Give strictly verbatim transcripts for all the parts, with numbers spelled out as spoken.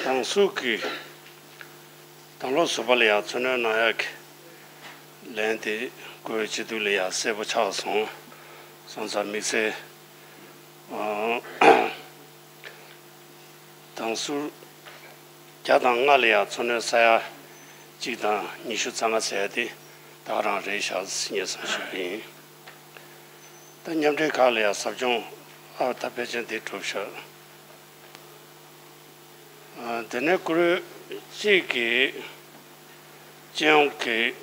དང་ཟུར་གྱི་དང་ལོ་ཟུར་པ་ལ་ཡང་འཚོ་སྣོན་གནང་ཡག་གི་ལན་དེ་བཀོད་བྱེད་དུས་ལ་ཡང་གསལ་པོ་ཆགས་སོང་། སོང་ཙང་དམིགས་བསལ་དང་ཟུར་བརྒྱ་དང་ལྔ་ལ་ཡང་འཚོ་སྣོན་ས་ཡ་གཅིག་དང་ཉི་ཤུ་རྩ་ལྔ་ཟེར་ཡ་དེ་ད་ག་རང་རེད་ཤག་ངས་བསམ་ཞུ་གི་ཡིན། ད་མཉམ་འབྲེལ་ཁག་ལ་ཡང་ཟབ་སྦྱོང་ཨ་ད་ཕལ་ཆེར་འདི་གྲུབ་ཤག་དེ་ནས་བཀུར་འོས་གཅིག་གིས་སྤྱི་ཡོངས་ཀྱི་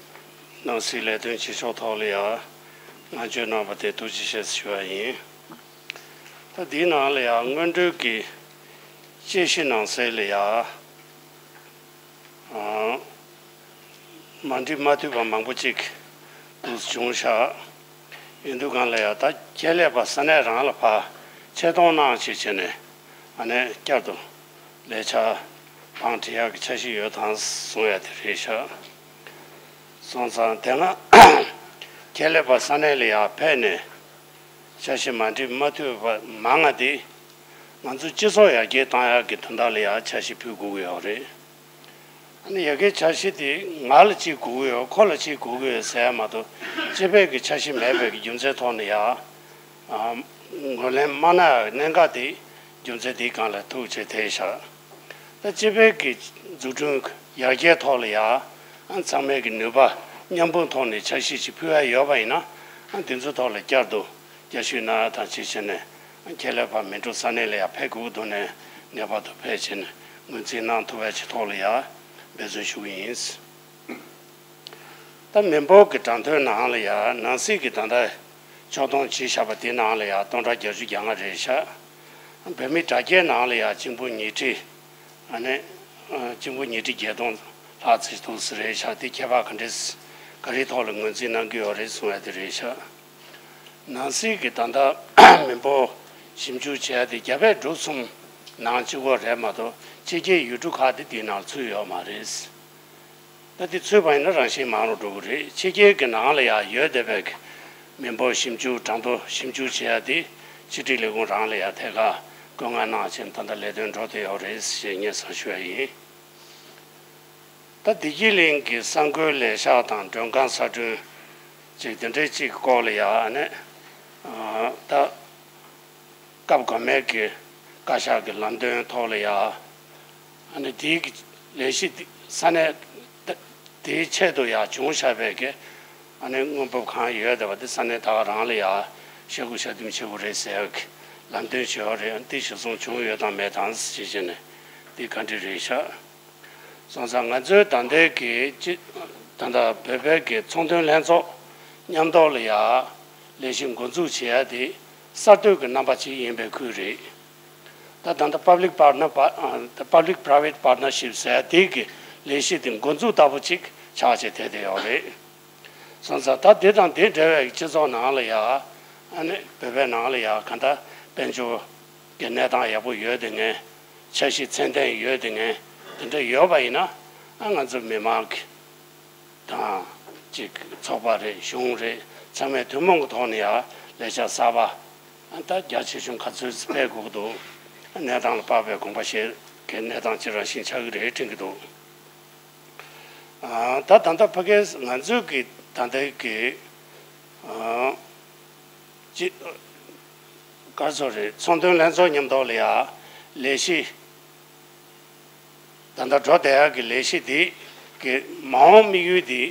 ནང་སྲིད་ལས་དོན་བྱེད་ཕྱོགས་ཐོག་ལ་ཡང་བསྔགས་བརྗོད་གནང་བ་དེ་ཐུགས་རྗེ་ཆེ་ཞུ་བ་ཡིན། ད་འདིའི་ནང་ལ་ཡང་སྔོན་འགྲོའི་གི་དཔྱད་གཞི་ནང་གསལ་ལ་ཡང་མ་འགྲིག་མ་འཐུས་པ་མང་པོ་ཅིག་འདུག་བྱུང་ཤག་ཡིན་དུས་གང་ལ་ཡང་ད་ཁྱད་ལས་པ་ས་གནས་རང་ལ་ཕར་ཆེད་གཏོང་གནང་བྱས་བྱས་ནས་ཨ་ནས་བསྐྱར་དུ་ལས་འཆར་བང་སྒྲིག་ཡག་གི་འཆར་གཞི་ཡོད་དང་གསུང་ཡ་དེ་རེད་ཤག་སོང་ཙང་དེ་སྔ་ཁྱད་ལས་པ་ས་གནས་ལ་ཡང་ཕེབས་ནས་འཆར་གཞི་མ་འགྲིག་མ་འཐུས་པ་མང་ང་དེ་ང་ཚོ་སྤྱི་ཚོགས་ཡར་རྒྱས་བཏང་ཡག་གི་དོན་དག་ལ་ཡང་འཆར་གཞི་ཕུལ་དགོས་ཀྱི་ཡོད་རེད། ཨ་ནི་ཡ་གིའི་འཆར་གཞི་དེ་ང་ལ་གཅིག་དགོས་ཀྱི་ཡོད། ཁོ་ལ་གཅིག་དགོས་ཀྱི་ཡོད་ཟེར་ཡ་མ་གཏོགས་སྤྱི་པའི་གི་འཆར་གཞི་མེད་པའི་གི་རྒྱུ་མཚན་ཐོག་ནས་ཡ་ཨ་ངོས་ལེན་མ་གནང་ཡ་གནད་འགག་དེ་རྒྱུ་མཚན་དེའི་སྒང་ལ་ཐུག་བྱས་དེ་བཞག་ད་སྤྱི་པའི་གི་འཛུགས་སྐྲུན་ཡར་རྒྱས་ཐོག་ལ་ཡ་ཨ་ཚང་མས་གི་ནུས་པ་མཉམ་སྤུངས་ཐོག་ནས་འཆར་གཞི་ཅིག་ཕུལ་ཡ་ཡོད་པ་ཡིན་ན་ཨ་དེ་ཚོའི་ཐོག་ལ་བསྐྱར་དུ་བསྐྱར་ཞིབ་གནང་ཡ་དང་བཅས་བྱས་ནས་ཁྱད་ལས་པ་མི་འགྲོ་ས་གནས་ལ་ཡང་ཕེབས་དགོས་འདུག་ནས་ངེས་པར་དུ་ཕེབས་བྱས་ནས་ངོས་འཛིན་གནང་ཐུབ་པའི་ཆེད་ཐོག་ལ་ཡང་འབད་བརྩོན་ཞུ་གི་ཡིན། ད་མི་འབོར་གྱི་གྲངས་ཐོའི་ནང་ལ་ཡང་ནང་སྲིད་ཀྱི་ད་ལྟ་ཕྱོགས་སྡོམ་བྱས་བཞག་པ་དེ་ནང་ལ་ཡང་སྟོང་ཕྲག་བརྒྱད་ཅུ་གྱ་ལྔ་རེད་ཤག་བོད་མི་དྲ་རྒྱའི་ནང་ལ་ཡང་གཅིག་འབུམ་ཉིས་ཁྲི། ཨ་ནི་གཅིག་འབུམ་ཉིས་ཁྲི་བརྒྱད་སྟོང་ལྷག་ཙམ་འདུག་ས་རེད་ཤག་དེ་ཁྱད་པར་ག་འདྲས་ག་རེའི་ཐོག་ལ་ངོས་འཛིན་གནང་གི་ཡོད་རེད་གསུང་ཡ་དེ་རེད་ཤག་ནང་སྲིད་ཀྱི་ད་ལྟ་མི་འབོར་ཞིབ་འཇུག་བྱས་ཏེ་རྒྱ་བལ་འབྲུག་གསུམ་ནང་གཅིག་པོ་རེད་མ་གཏོགས་ཕྱི་རྒྱལ་ཡུལ་གྲུ་ཁག་དེ་དེའི་ནང་ཚུད་ཡོད་མ་རེད། ད་དེ་ཚུད་པ་ཡིན་ན་རང་བཞིན་མང་རུ་འགྲོ་གི་རེད། ཕྱི་རྒྱལ་གྱི་ནང་ལ་ཡང་ཡོད་བསྡད་པའི་མི་འབོར་ཞིབ་འཇུག་གྲངས་ཐོ་ཞིབ་འཇུག་བྱེད་ཡ་དེ་ཕྱི་དྲིལ་ལས་ཁུངས་རང་ལ་ཡང་ཐད་ཀར་བཀོད་མངགས་གནང་བྱས་ད་ལྟ་ལས་དོན་འགྲོ་བསྡད་ཡོད་རེད་ཞེས་ངས་གསུང་ཞུ་ཡ་ཡིན། ད་བདེ་སྐྱིད་གླིང་གི་ས་འགུལ་ལས་ཤག་དང་མགྲོན་ཁང་གསར་སྐྲུན་ཅིག་དེ་འདྲའི་ཅིག་སྐོར་ལ་ཡང་ནས་ད་སྐབས་གོང་མའི་གི་བཀའ་ཤག་གི་ལམ་སྟོན་ཐོག་ལ་ཡང་ནས་དེའི་གི་ལས་གཞི་དེ་ས་གནས་དེའི་ཆེད་དུ་ཡང་བྱུང་བཞག་པའི་གི་ཨ་ནི་དངོས་འབབ་གང་ཡོད་བསྡད་པ་དེ་ས་གནས་ད་ག་རང་ལ་ཡང་ཤེས་དགོས་ཤེས་འདོན་བྱེད་དགོས་རེད་ཟེར་གི་ལམ་སྟོན་བྱས་ཡོད་རེད། དེ་གཞིར་བཟུང་བྱུང་ཡོད་དང་མེད་དང་ཞེས་བྱས་ནས་དེ་ག་འདྲ་རེད་ཤག་སོང་ཙང་ང་ཚོའི་ད་ལྟའི་གི་སྤྱི་ད་ལྟ་བོད་པའི་གི་ཚོང་དོན་ལྷན་ཚོགས་མཉམ་ཐོག་ལ་ཡ་ལས་གཞི་འགོ་འཛུགས་བྱེད་ཡ་དེ་གསར་གཏོད་ཀྱི་རྣམ་པ་ཅིག་ཡིན་པའི་ཁུལ་རེད། ད་ད་ལྟ་Public Partner Par- ཨ་Public Private Partnership ཟེར་ཡ་དེ་གི་ལས་གཞི་དེ་འགོ་འཛུགས་ལྟ་བུ་ཅིག་ཆགས་བྱས་བསྡད་བསྡད་ཡོད་རེད། སོང་ཙང་ད་དེ་དང་དེ་འབྲེལ་བའི་སྤྱི་ཚོགས་ནང་ལ་ཡ་ཨ་ནི་བོད་པའི་ནང་ལ་ཡ་ག་འདྲ་དཔལ་འབྱོར་གྱི་གནས་སྟངས་ཡག་པོ་ཡོད་དེ་ངས་འཆར་གཞི་ཚད་ལྡན་ཡོད་དེ་ངས་དེ་འདྲ་ཡོད་པ་ཡིན་ན་ཨ་ང་ཚོ་མི་མང་གི་དང་ཅིག་ཚོགས་པ་རེད་གཞུང་རེད་ཚང་མས་ཐུན་མོང་གི་ཐོག་ནས་ཡ་ལས་འཆར་གསར་པ་ཨ་ད་རྒྱ་ཆེ་ཆུང་ག་ཚོད་སྤེལ་དགོས་ཀྱི་འདུག་གནས་སྟངས་ལ་དཔག་པའི་དགོངས་པ་བཞེས་གི་གནས་སྟངས་ཅིག་རང་བཞིན་ཆགས་ཀྱི་རེད་དྲན་གྱི་འདུག་ཨ་ད་ད་ལྟ་ཕ་གིའི་ང་ཚོའི་གི་ད་ལྟའི་གི་ཨ་ཅི་ག་ཚོད་རེད་ཚོང་དོན་ལྷན་ཚོགས་མཉམ་ཐོག་ལ་ཡ་ལས་གཞི་ད་ལྟ་འགྲོ་བསྡད་ཡག་གི་ལས་གཞི་འདི་གི་མ་འོངས་དམིགས་ཡུལ་འདི་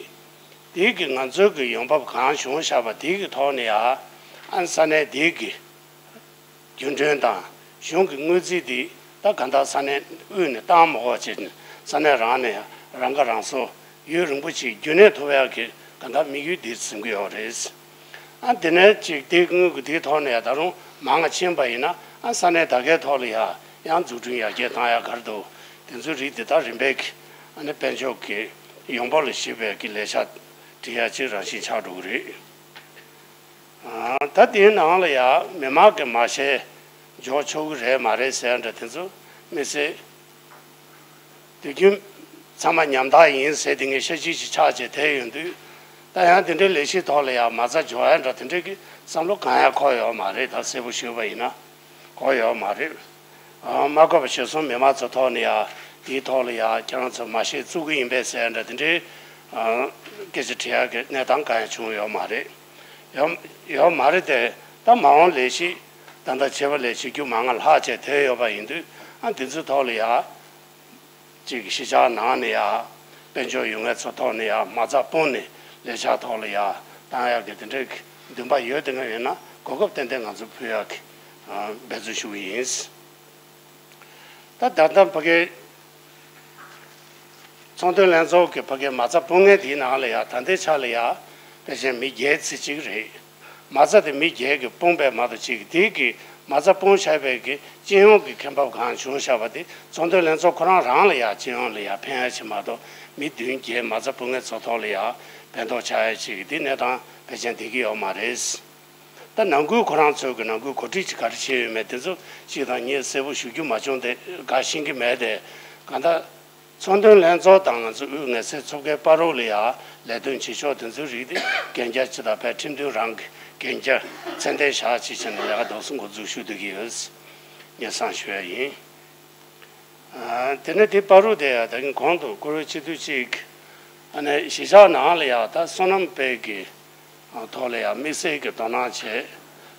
འདི་གི་ང་ཚོའི་གི་ཡོང་འབབ་གང་བྱུང་བཞག་པ་འདི་གི་ཐོག་ནས་ཡ་ཨ་ས་གནས་འདི་གི་རྒྱུན་གྲོན་དང་གཞུང་གི་དངུལ་རྩིས་འདི་ད་ག་འདྲ་ས་གནས་དབུས་ནས་བཏང་མ་དགོས་པ་བྱས་ནས་ས་གནས་རང་ནས་རང་ཁ་རང་གསོ་ཡུན་རིང་པོ་ཞིག་རྒྱུན་གནས་ཐུབ་ཡག་གི་ག་འདྲ་དམིགས་ཡུལ་འདི་འཛིན་གྱི་ཡོད་རེད། ཨ་དེ་ནས་ཅིག་དེ་དངུལ་གི་དེའི་ཐོག་ནས་ཡ་ད་རུང་མང་ང་ཕྱིན་པ་ཡིན་ན་ཨ་ས་གནས་ད་གའི་ཐོག་ལ་ཡ་ཡང་འཛུགས་སྐྲུན་ཡར་རྒྱས་བཏང་ཡག་ག་རེ་འདུག་དེ་ཚོའི་རིགས་དེ་དག་རིམ་པས་ཀྱི་ཨ་ནི་དཔལ་འབྱོར་གྱི་ཡོང་འབབ་ལ་གཞིགས་པའི་གི་ལས་འཆར་སྒྲིག་ཡག་ཅིག་རང་བཞིན་ཆགས་འགྲོ་གི་རེད། ད་དེའི་ནང་ལ་ཡང་མི་མང་གི་མ་ཤེས་འཇོག་ཆོག་གི་རེད་མ་རེད་ཟེར་འདྲ་དེ་ཚོ་མི་སྲིད་དུས་རྒྱུན་ཚང་མ་ཉམ་ཐག་ཡིན་ཟེར་དེ་ངས་ཤ་ཅིག་ཅིག་ཆགས་བྱས་དེ་ཡོང་དུས་ད་ཡང་དེ་འདྲའི་ལས་གཞི་ཐོག་ལ་ཡང་མ་རྩ་འཇོག་ཡ་འདྲ་དེ་འདྲའི་གི་བསམ་བློ་གང་ཡང་འཁོར་ཡོད་མ་རེད། ད་གསལ་པོ་ཞུས་པ་ཡིན་ན་འཁོར་ཡོད་མ་རེད། མ་དགོས་པ་ཞེ་སོང་མི་མང་ཚོ་ཐོག་ནས་ཡང་ དེའི་ཐོག་ལ་ཡང་ཁྱེད་རང་ཚོ་མ་ཤེས་བཙུགས་ཀྱི་ཡིན་པས་ཟེར་འདྲ་དེ་འདྲའི་ཨ་སྐད་ཆ་དྲི་ཡག་གི་གནས་སྟངས་གང་ཡང་བྱུང་ཡོད་མ་རེད། ཡོད་ཡོད་མ་རེད་དེ། ད་མ་འོངས་ལས་གཞི་ད་ལྟ་བྱས་པ་ལས་བྱེད་རྒྱུ་མང་ང་ལྷག་བྱས་དེ་ཡོད་པ་ཡིན་དུས། ཨ་འདི་ཚོའི་ཐོག་ལ་ཡང་ཅིག་གཞིས་ཆགས་ནང་ནས་ཡང་དཔལ་འབྱོར་ཡོད་མཁན་ཚོ་ཐོག་ནས་ཡང་མ་རྩ་སྤུངས་ནས་ལས་འཆར་ཐོག་ལ་ཡང་བཏང་ཡག་གི་དེ་འདྲའི་འདུན་པ་ཡོད་དེ་འདྲ་ཡོད་ན། གོ་སྐབས་ཏན་ཏན་ང་ཚོ་ཕུལ་ཡག་གི་ཨ་འབད་བརྩོན་ཞུ་གི་ཡིན། ད་ད་ལྟ་ཕ་གིའི་ཚོང་དོན་ལྷན་ཚོགས་ཀྱི་ཕ་གིའི་མ་རྩ་སྤུངས་མཁན་དེའི་ནང་ལ་ཡང་ད་ལྟའི་ཆ་ལ་ཡང་ཕལ་ཆེར་མི་བརྒྱད་ཙམ་ཅིག་རེད། མ་རྩ་དེ་མི་བརྒྱད་ཀྱིས་སྤུངས་པས་མ་གཏོགས། ཅིག་དེའི་གི་མ་རྩ་སྤུངས་བཞག་པའི་གི་སྤྱི་ཡོངས་ཀྱི་ཁེ་འབབ་གང་བྱུང་བཞག་པ་དེ་ཚོང་དོན་ལྷན་ཚོགས་ཁོ་རང་རང་ལ་ཡང་སྤྱི་ཡོངས་ལ་ཡང་ཕན་ཡག་ཅིག་མ་གཏོགས། མི་བདུན་བརྒྱད་མ་རྩ་སྤུངས་མཁན་ཚོ་ཐོག་ལ་ཡང་ཕན་ཐོགས་ཆགས་ཡག་ཅིག་དེ་གནས་སྟངས་ཕལ་ཆེར་བསྡད་ཀྱི་ཡོད་མ་རེད། ད་ནང་ཁུལ་ཁོ་རང་ཚོའི་གི་ནང་ཁུལ་གོ་སྒྲིག་ཅིག་ག་རེ་བྱས་ཡོད་མེད་དེ་ཚོ་གཅིག་དང་གཉིས་གསལ་པོ་ཞུ་རྒྱུ་མ་བྱུང་སྟེ་ག་ཤེས་ཀྱི་མེད་དེ། གང་ལྟར་ཚོང་དོན་ལྷན་ཚོགས་དང་ང་ཚོ་དབུས་ངལ་སེལ་ཚོགས་པའི་བར་རོགས་ལ་ཡང་ལས་དོན་བྱེད་ཕྱོགས་དེ་ཚོའི་རིགས་དེ་གན་རྒྱ་ཅིག་དང་། ཕར་ཁྲིམས་མཐུན་རང་གི་གན་རྒྱ་ཚད་ལྡན་བཞག་ཅིག་བྱས་ནས་ལས་ཀ་རྡོག་སུ་འགོ་འཛུགས་ཞུ་སྡོད་ཀྱི་ཡོད། སྙན་སེང་ཞུ་ཡ་ཡིན། ཨ་དེ་ནས་དེ་བར་དུ་དེ་ཡང་ད་གིན་གོང་དུ་བཀུར་འོས་སྤྱི་འཐུས་གཅིག་ཨ་ནི་གཞིས་ཆགས་ནང་ལ་ཡང་ད་སོ་ནམ་པའི་གི་ཨ་ཐོག་ལ་ཡང་དམིགས་བསལ་གྱི་དོ་སྣང་བྱས།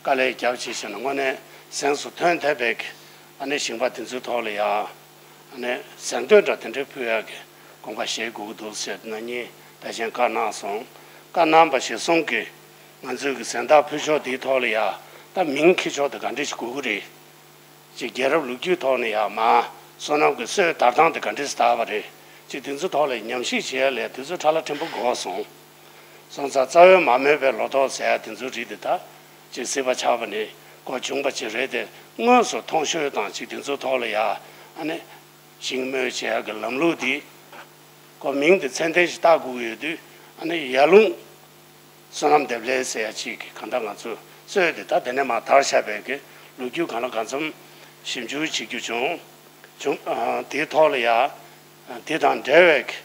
དཀའ་ལས་རྒྱབ་བྱས་བྱས་ནས་དངོས་གནས་གཟེངས་སུ་ཐོན་ཐུབ་པའི་གི་ཨ་ནི་ཞིང་པ་དེ་ཚོའི་ཐོག་ལ་ཡང་ཨ་ནི་གཟེངས་བསྟོད་འདྲ་དེ་འདྲ་ཕུལ་ཡག་གི་དགོངས་པ་བཞེས་དགོས་ཀྱི་འདུག་ཟེར་ན་ནི་ཕལ་ཆེར་བཀའ་གནང་སོང་། བཀའ་གནང་པ་གཞིར་བཟུང་གི་ང་ཚོའི་གི་གཟེངས་རྟགས་ཕུལ་ཕྱོགས་འདིའི་ཐོག་ལ་ཡང་ད་མིང་འཁྱེར་ཕྱོགས་དེ་ག་འདྲ་ཞིག་དགོས་ཀྱི་རེད། ཅིག་རྒྱལ་རབས་ལོ་རྒྱུས་ཐོག་ནས་ཡང་མ་སོ་ནམ་གྱི་སྲོལ་དར་སྟངས་དེ་ག་འདྲས་དར་བ་རེད། ཅིག་དེ་ཚོ་ཐོག་ལ་ཉམས་ཞིབ་བྱེད་ཡ་ལས་དུས་ཚོད་ཕྲ་ལ་ཕྲན་བུ་འགོར་སོང་། སོང་ཙང་རྩ་བའི་མ་རྨོས་པའི་ལོ་ཏོག་ཟེར་ཡ་དེ་ཚོའི་རིགས་དེ་ད་ཅིག་སྲིད་པ་ཆགས་པ་ནས་ཁོ་བྱུང་བ་ཅིག་རེད་དེ། དངོས་སུ་མཐོང་ཤོས་དང་ཅིག་དེ་ཚོའི་ཐོག་ལ་ཡ་ཨ་ནི་ཞིང་རྨོས་བྱེད་ཡ་གི་ལམ་ལུགས་འདི་ཁོ་མིང་དེ་ཚད་ལྡན་ཞིག་བཏགས་དགོས་ཀྱི་ཡོད་དུས། ཨ་ནི་ཡར་ཀླུང་སོ་ནམ་འདེབས་ལས་ཟེར་ཡ་ཅིག་གི་གང་ལྟར་ང་ཚོས་སྲོལ་དེ་ད་དེ་ནས་མར་དར་བཞག་པའི་གི་ལོ་རྒྱུས་སྒང་ལ་གང་འཚམ་ཞིབ་འཇུག་བྱེད་རྒྱུ་བྱུང་བྱུང་། ཨ་དེའི་ཐོག་ལ་ཡ་དེ་དང་འབྲེལ་བའི་གི་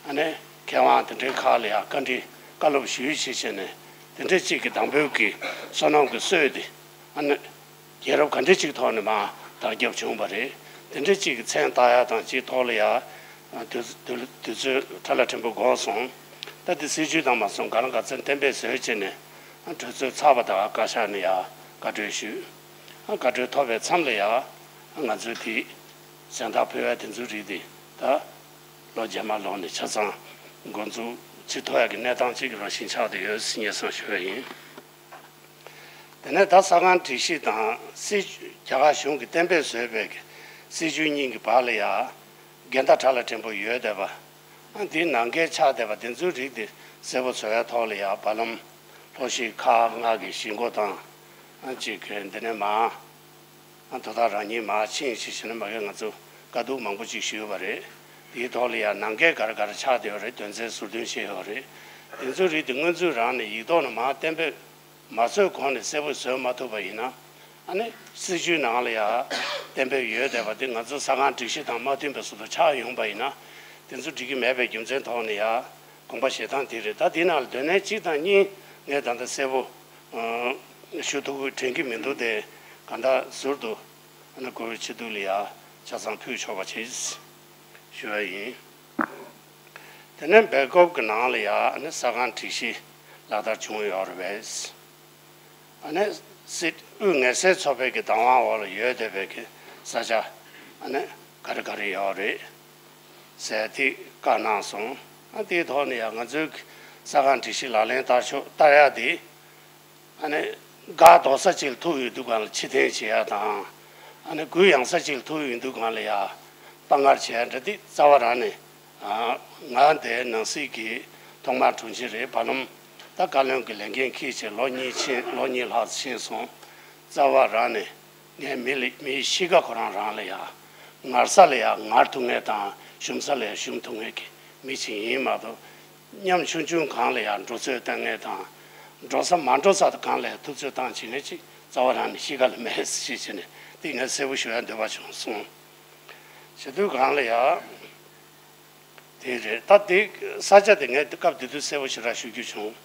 ཨ་ནི་མཁས་དབང་དེ་འདྲའི་ཁག་ལ་ཡ་བཀའ་འདྲི་བཀའ་སློབ་ཞུས་བྱས་བྱས་ནས། དེ་འདྲ་ཅིག་གི་དང་པོའི་གི་སོ་ནམ་གྱི་སྲོལ་དེ་ཨ་ནི་རྒྱལ་རབས་ག་འདྲ་ཅིག་ཐོག་ནས་མར་དར་ཁྱབ་བྱུང་བ་རེད། དེ་འདྲ་ཅིག་གི་མཚན་བཏགས་ཡ་དང་ཅིག་ཐོག་ལ་ཡ་དུས་དུས་དུས་ཚོད་ཕྲ་ལ་ཕྲན་བུ་འགོར་སོང་། ད་དེ་སྲིད་ཇུས་དང་མ་སོང་ག་ལ་ག་ཚོད་གཏན་འབེབས་བཟོས་བྱས་ནས་གྲོས་ཚོགས་ཚར་བ་དང་བཀའ་ཤག་ནས་ཡ་བཀའ་འཁྲོལ་ཞུས། བཀའ་འཁྲོལ་ཐོབ་པའི་མཚམས་ལ་ཡ་ང་ཚོས་དེ་གཟེངས་རྟགས་ཕུལ་བ་དེ་ཚོའི་རིགས་དེ་ད་ལོ་རྗེས་མ་ལོག་ནས་ཆ་ཚང་འགོ་འཛུགས་བྱེད་ཐུབ་ཡ་གི་གནས་སྟངས་ཅིག་རང་བཞིན་ཆགས་བསྡད་ཡོད་ཟེར་སྙན་སེང་ཞུ་བ་ཡིན། དེ་ནས་ད་ས་ཁང་སྒྲིག་གཞི་དང་སྲིད་བྱུས། རྒྱ་གར་གཞུང་གིས་གཏན་འབེབས་བཟོས་པའི་སྲིད་བྱུས་གཉིས་ཀྱི་བར་ལ་ཡ་འགལ་ཟླ་ཕྲ་ལ་ཕྲན་བུ་ཡོད་བསྡད་པ། ཨ་འདིའི་ནང་འགལ་ཆགས་བསྡད་པ་དེ་ཚོའི་རིགས་དེ་གསལ་པོ་བཟོ་ཡ་ཐོག་ལ་ཡ་བར་ལམ་ལྷོ་གཞིས་ཁག་ལྔ་གི་གཞིས་འགོ་དང་། ཨ་ཅིག་འདི་ནས་མར་ཨ་དོ་བདག་རང་ཉིད་མར་ཕྱིན་ཞེས་བྱས་ནས་མ་གི་ང་ཚོ་བཀའ་བསྡུར་མང་པོ་ཅིག་ཞུས་པ་རེད། དེའི་ཐོག་ལ་ཡང་ནང་འགལ་ག་རེ་ག་རེ་ཆགས་བསྡད་ཡོད་རེད། དོན་ཚན་ཟུར་འདོན་བྱས་ཡོད་རེད། དེ་ཚོའི་རིགས་དེ་སྔོན་ཚུད་རང་ནས་ཡིག་ཐོག་ནས་མར་གཏན་འབེབས་མ་བཟོས་གོང་ནས་གསལ་པོ་བཟོས་མ་ཐུབ་པ་ཡིན་ན། ཨ་ནི་སྲིད་བྱུས་ནང་ལ་ཡང་གཏན་འབེབས་ཡོད་བསྡད་པ་དེ་ང་ཚོ་ས་ཁང་སྒྲིག་གཞི་དང་མ་མཐུན་པའི་བཟོ་འདྲ་ཆགས་ཡོང་པ་ཡིན་ན། དེ་ཚོ་འགྲིག་གི་མེད་པའི་རྒྱུ་མཚན་ཐོག་ནས་ཡང་དགོངས་པ་བཞེས་སྟངས་དེ་རེད། ད་དེའི་ནང་ལ་དོན་གནད་གཅིག་དང་གཉིས་ངས་ད་ལྟ་གསལ་པོ་ཞུ་ཐུབ་དྲན་གྱི་མི་འདུག་སྟེ། གང་ལྟར་ཟུར་དུ་ཨ་ནི་བཀུར་འོས་སྤྱི་འཐུས་ལ་ཡང་ཆ་ཚང་ཕུལ་ཆོག་པ་བྱེད་ཞུ་བ་ཡིན། དེ་ནས་སྦེལ་ཀོབ་ཀྱི་ནང་ལ་ཡང་ཨ་ནི་ས་ཁང་སྒྲིག་གཞི་ལག་བསྟར་བྱུང་ཡོད་རེད་པས། ཨ་ནི་སྲིད་དབུས་ངལ་སེལ་ཚོགས་པའི་གི་བདག་དབང་འོག་ལ་ཡོད་བསྡད་པའི་གི་ས་ཆ་ཨ་ནི་ག་རེ་ག་རེ་ཡོད་རེད་ཟེར་དེ་བཀའ་གནང་སོང་། ཨ་དེའི་ཐོག་ནས་ཡང་ང་ཚོའི་གི་ས་ཁང་སྒྲིག་གཞི་ལག་ལེན་བསྟར་ཕྱོགས་བསྟར་ཡག་དེ། ཨ་ནི་འགག་རྡོག་ས་གཅིག་ལ་ཐུག་ཡོང་དུས་སྒང་ལ་ཕྱིར་འཐེན་བྱེད་ཡ་དང་། ཨ་ནི་གུ་ཡངས་ས་གཅིག་ལ་ཐུག་ཡོང་དུས་སྒང་ལ་ཡ་དཔའ་ངར་བྱེད་ཡ་འདྲ་དེ་རྩ་བ་རང་ནས། ཨ་ང་འདིར་ནང་སྲིད་ཀྱི་ཐོག་མར་དྲུང་ཆེ་རེད། བར་ལམ་ད་བཀའ་བློན་གྱི་ལས་འགན་འཁྱེར་བྱས་ལོ་གཉིས་ཕྱིན། ལོ་གཉིས་ལྷག་ཕྱིན་སོང་། རྩ་བ་རང་ནས་ངས་མི་ལ་མིའི་གཤིས་ཀ་ཁོ་རང་རང་ལ་ཡ་ངར་ས་ལ་ཡ་ངར་ཐུབ་མཁན་དང་ཞུམ་ས་ལ་ཡ་ཞུམ་ཐུབ་མཁན་གྱི་མི་ཅིག་ཡིན་མ་གཏོགས། ཉམ་ཆུང་ཆུང་སྒང་ལ་ཡང་འགྲོ་ཚོད་བཏང་མཁན་དང་། འགྲོ་ས་མ་འགྲོ་ས་སྒང་ལ་ཡང་ཐུབ་ཚོད་བཏང་བྱེད་མཁན་ཅིག་རྩ་བ་རང་ནས་གཤིས་ཀ་ལ་མེད་ཟེར་བྱས་ནས་དེ་ངས་གསལ་པོ་ཞུ་ཡ་འདོད་པ་བྱུང་སོང་། བྱེད་དུས་སྒང་ལ་ཡང་དེ་རེད། ད་དེ་ས་ཆ་དེ་ངས་སྐབས་དེ་དུས་གསལ་པོ་ཞེ་དྲག་ཞུ་རྒྱུ་བྱུང་།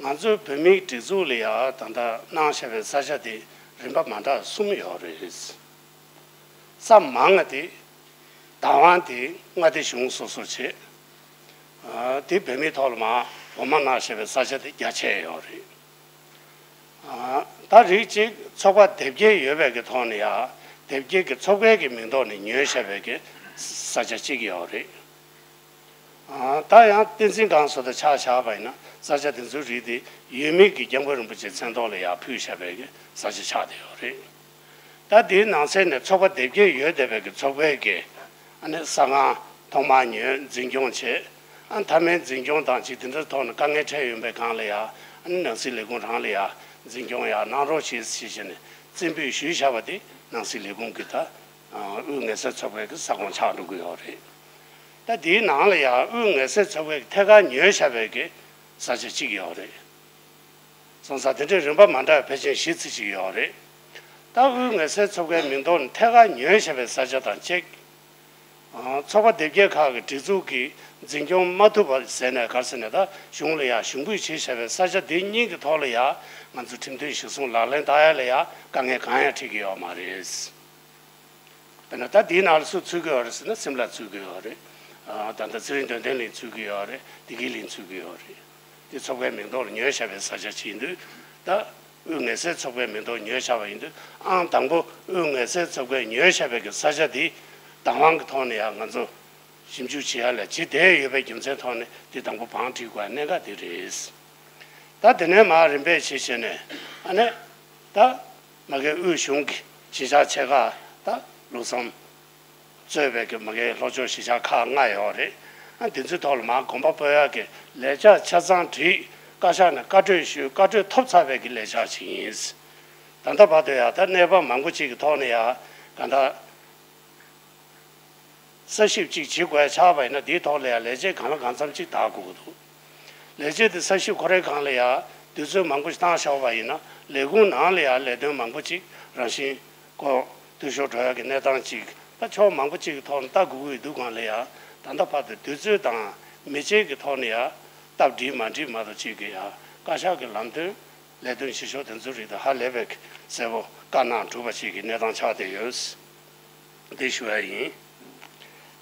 ང་ཚོའི་བོད་མིའི་སྒྲིག་འཛུགས་ལ་ཡང་ད་ལྟ་གནང་བཞག་པའི་ས་ཆ་དེ་རིམ་པ་མ་འདྲ་གསུམ་ཡོད་རེད། ས་མང་ང་དེ། བདག་དབང་དེ་མངའ་སྡེ་གཞུང་སོ་སོར་བྱེད། དེ་བོད་མིའི་ཐོག་ལ་མར་འོ་མ་གནང་བཞག་པའི་ས་ཆ་དེ་རྒྱ་ཆེ་ཡོད་རེད། ད་རིགས་གཅིག་ཚོགས་པ་སྡེ་བརྒྱད་ཡོད་པའི་གི་ཐོག་ནས་ཡང་སྡེ་བརྒྱད་ཀྱི་ཚོགས་པའི་གི་མིང་ཐོག་ནས་ཉོས་བཞག་པའི་གི་ས་ཆ་གཅིག་ཡོད་རེད། ད་ཡང་བསྟན་འཛིན་སྒང་སོགས་དང་ཆ་བཞག་པ་ཡིན་ན་ས་ཆ་དེ་ཚོའི་རིགས་དེ་ཡུལ་མིའི་གི་སྐྱབས་མགོན་རིན་པོ་ཆེའི་མཚན་ཐོག་ལ་ཡང་ཕུལ་བཞག་པའི་གི་ས་ཆ་ཆགས་བསྡད་ཡོད་རེད། ད་དེའི་ནང་གསེས་ནས་ཚོགས་པ་སྡེ་བརྒྱད་ཡོད་བསྡད་པའི་གི་ཚོགས་པའི་གི་ཨ་ནི་ས་ཁང་ཐོག་མར་ཉོས་འཛིན་སྐྱོང་བྱས། ཨ་མཐའ་མའི་འཛིན་སྐྱོང་དང་ཅིག་དེ་འདྲའི་ཐོག་ནས་དཀའ་ངལ་འཕྲད་ཡོང་པའི་སྒང་ལ་ཡང་ཨ་ནི་ནང་སྲིད་ལས་ཁུངས་རང་ལ་ཡང་འཛིན་སྐྱོང་ཡང་གནང་རོགས་བྱེད་ཞེས་བྱས་ནས་རྩིས་འབུལ་ཞུས་བཞག་པ་དེ་ནང་སྲིད་ལས་ཁུངས་ཀྱི་ད་དབུས་ངལ་སེལ་ཚོགས་པའི་གི་ས་ཁོངས་ཆགས་འགྲོ་གི་ཡོད་རེད། ད་དེའི་ནང་ལ་ཡང་དབུས་ངལ་སེལ་ཚོགས་པའི་གི་ཐད་ཀར་ཉོས་བཞག་པའི་གི་ས་ཆ་གཅིག་ཡོད་རེད། སོང་ཙང་དེ་འདྲའི་རིམ་པ་མ་འདྲ་བའི་ཕལ་ཆེར་བཞི་ཙམ་ཞིག་ཡོད་རེད། ད་དབུས་ངལ་སེལ་ཚོགས་པའི་མིང་ཐོག་ནས་ཐད་ཀར་ཉོས་བཞག་པའི་ས་ཆ་དང་གཅིག་ཚོགས་པ་སྡེ་བརྒྱད་ཁག་གི་སྒྲིག་འཛུགས་ཀྱིས་འཛིན་སྐྱོང་མ་ཐུབ་པ་ཟེར་ནས་ག་རེ་ཟེར་ནས་ད་གཞུང་ལ་ཡང་ཞུ་འབོད་བྱས་བཞག་པའི་ས་ཆ་འདི་གཉིས་ཀྱི་ཐོག་ལ་ཡང་ང་ཚོ་ཁྲིམས་མཐུན་གཞི་བཟུང་ལག་ལེན་བསྟར་ཡ་ལ་ཡང་དཀའ་ངལ་གང་ཡང་འཕྲད་ཀྱི་ཡོད་མ་རེད། དཔེར་ན་ད་འདིའི་ནང་ལ་སུ་ཚུད་ཀྱི་ཡོད་རེད་ཟེར་ན་སིམ་ལ་ཚུད་ཀྱི་ཡོད་རེད། ཨ་ད་ལྟ་ཚེ་རིང་དོན་ལྡན་གླིང་ཚུད་ཀྱི་ཡོད་རེད། བདེ་སྐྱིད་གླིང་ཚུད་ཀྱི་ཡོད་རེད། འདི་ཚོགས་པའི་མིང་ཐོག་ལ་ཉོས་བཞག་པའི་ས་ཆ་ཅིག་ཡིན་དུས་ད་དབུས་ངལ་སེལ་ཚོགས་པའི་མིང་ཐོག་ཉོས་བཞག་པ་ཡིན་དུས་ཨང་དང་པོ་དབུས་ངལ་སེལ་ཚོགས་པས་ཉོས་བཞག་པའི་གི་ས་ཆ་འདི་བདག་དབང་གི་ཐོག་ནས་ཡང་ང་ཚོ་ཞིབ་འཇུག་བྱེད་ཡ་ལ་བྱེད་བསྡད་ཡོད་པའི་རྒྱུ་མཚན་ཐོག་ནས་འདི་དང་པོ་བང་བསྒྲིགས་དགོས་གནད་འགག་འདི་རེད། ད་དེ་ནས་མར་རིམ་པས་བྱས་བྱས་ནས་ཨ་ནི་ད་མ་གི་དབུས་གཞུང་གི་གཞིས་ཆགས་ཆེ་ཁག་ད་ལུགས་བསམ་གཙོས་པའི་གི་མ་གི་ལྷོ་ཕྱོགས་གཞིས་ཆགས་ཁག་ལྔ་ཡོད་རེད། ཨ་འདི་ཚོའི་ཐོག་ལ་མར་གོམ་པ་སྤོ་ཡག་གི་ལས་འཆར་ཆ་ཚང་བསྒྲིགས། བཀའ་ཤག་ནས་བཀའ་གྲོས་ཞུས། བཀའ་གྲོས་ཐོབ་ཚར་བའི་གི་ལས་འཆར་ཞིག་ཡིན། ད་ལྟ་བར་དུ་ཡང་ད་གནས་བབ་མང་པོ་ཅིག་གི་ཐོག་ནས་ཡང་ག་ད། ས་ཞིབ་ཅིག་བྱེད་དགོས་ཆགས་པ་ཡིན་ན་དེའི་ཐོག་ལ་ཡང་ལས་བྱེད་གང་ལ་གང་འཚམ་ཅིག་བདག་དགོས་ཀྱི་འདུག་ལས་བྱེད་དེ་ས་ཞིབ་ཁོ་རའི་སྒང་ལ་ཡང་དུས་ཚོད་མང་པོ་ཞིག་བཏང་ཤོར་བ་ཡིན་ན་ལས་ཁུངས་ནང་ལ་ཡང་ལས་དོན་མང་པོ་ཅིག་རང་བཞིན་གོ་འཐུས་ཤོར་འགྲོ་ཡག་གི་གནས་སྟངས་ཅིག་ད་ཕྱོགས་མང་པོ་ཅིག་གི་ཐོག་ནས་ལྟ་དགོས་ཀྱི་འདུག་སྒང་ལ་ཡང་ད་ལྟ་བར་དུ་དུས་ཚོད་དང་མི་ཆེན་གྱི་ཐོག་ནས་ཡང་སྟབས་འགྲིག་མ་འགྲིག་མ་གཏོགས་ཅིག་གི་ཡང་བཀའ་ཤག་གི་ལམ་སྟོན། ལས་དོན་བྱེད་ཕྱོགས་དེ་ཚོའི་རིགས་དང་ཧ་ལས་པའི་གསལ་པོ་བཀའ་གནང་གྲུབ་པ་ཞིག་གི་གནས་སྟངས་ཆགས་བསྡད་ཡོད། འདི་ཞུ་ཡ་ཡིན།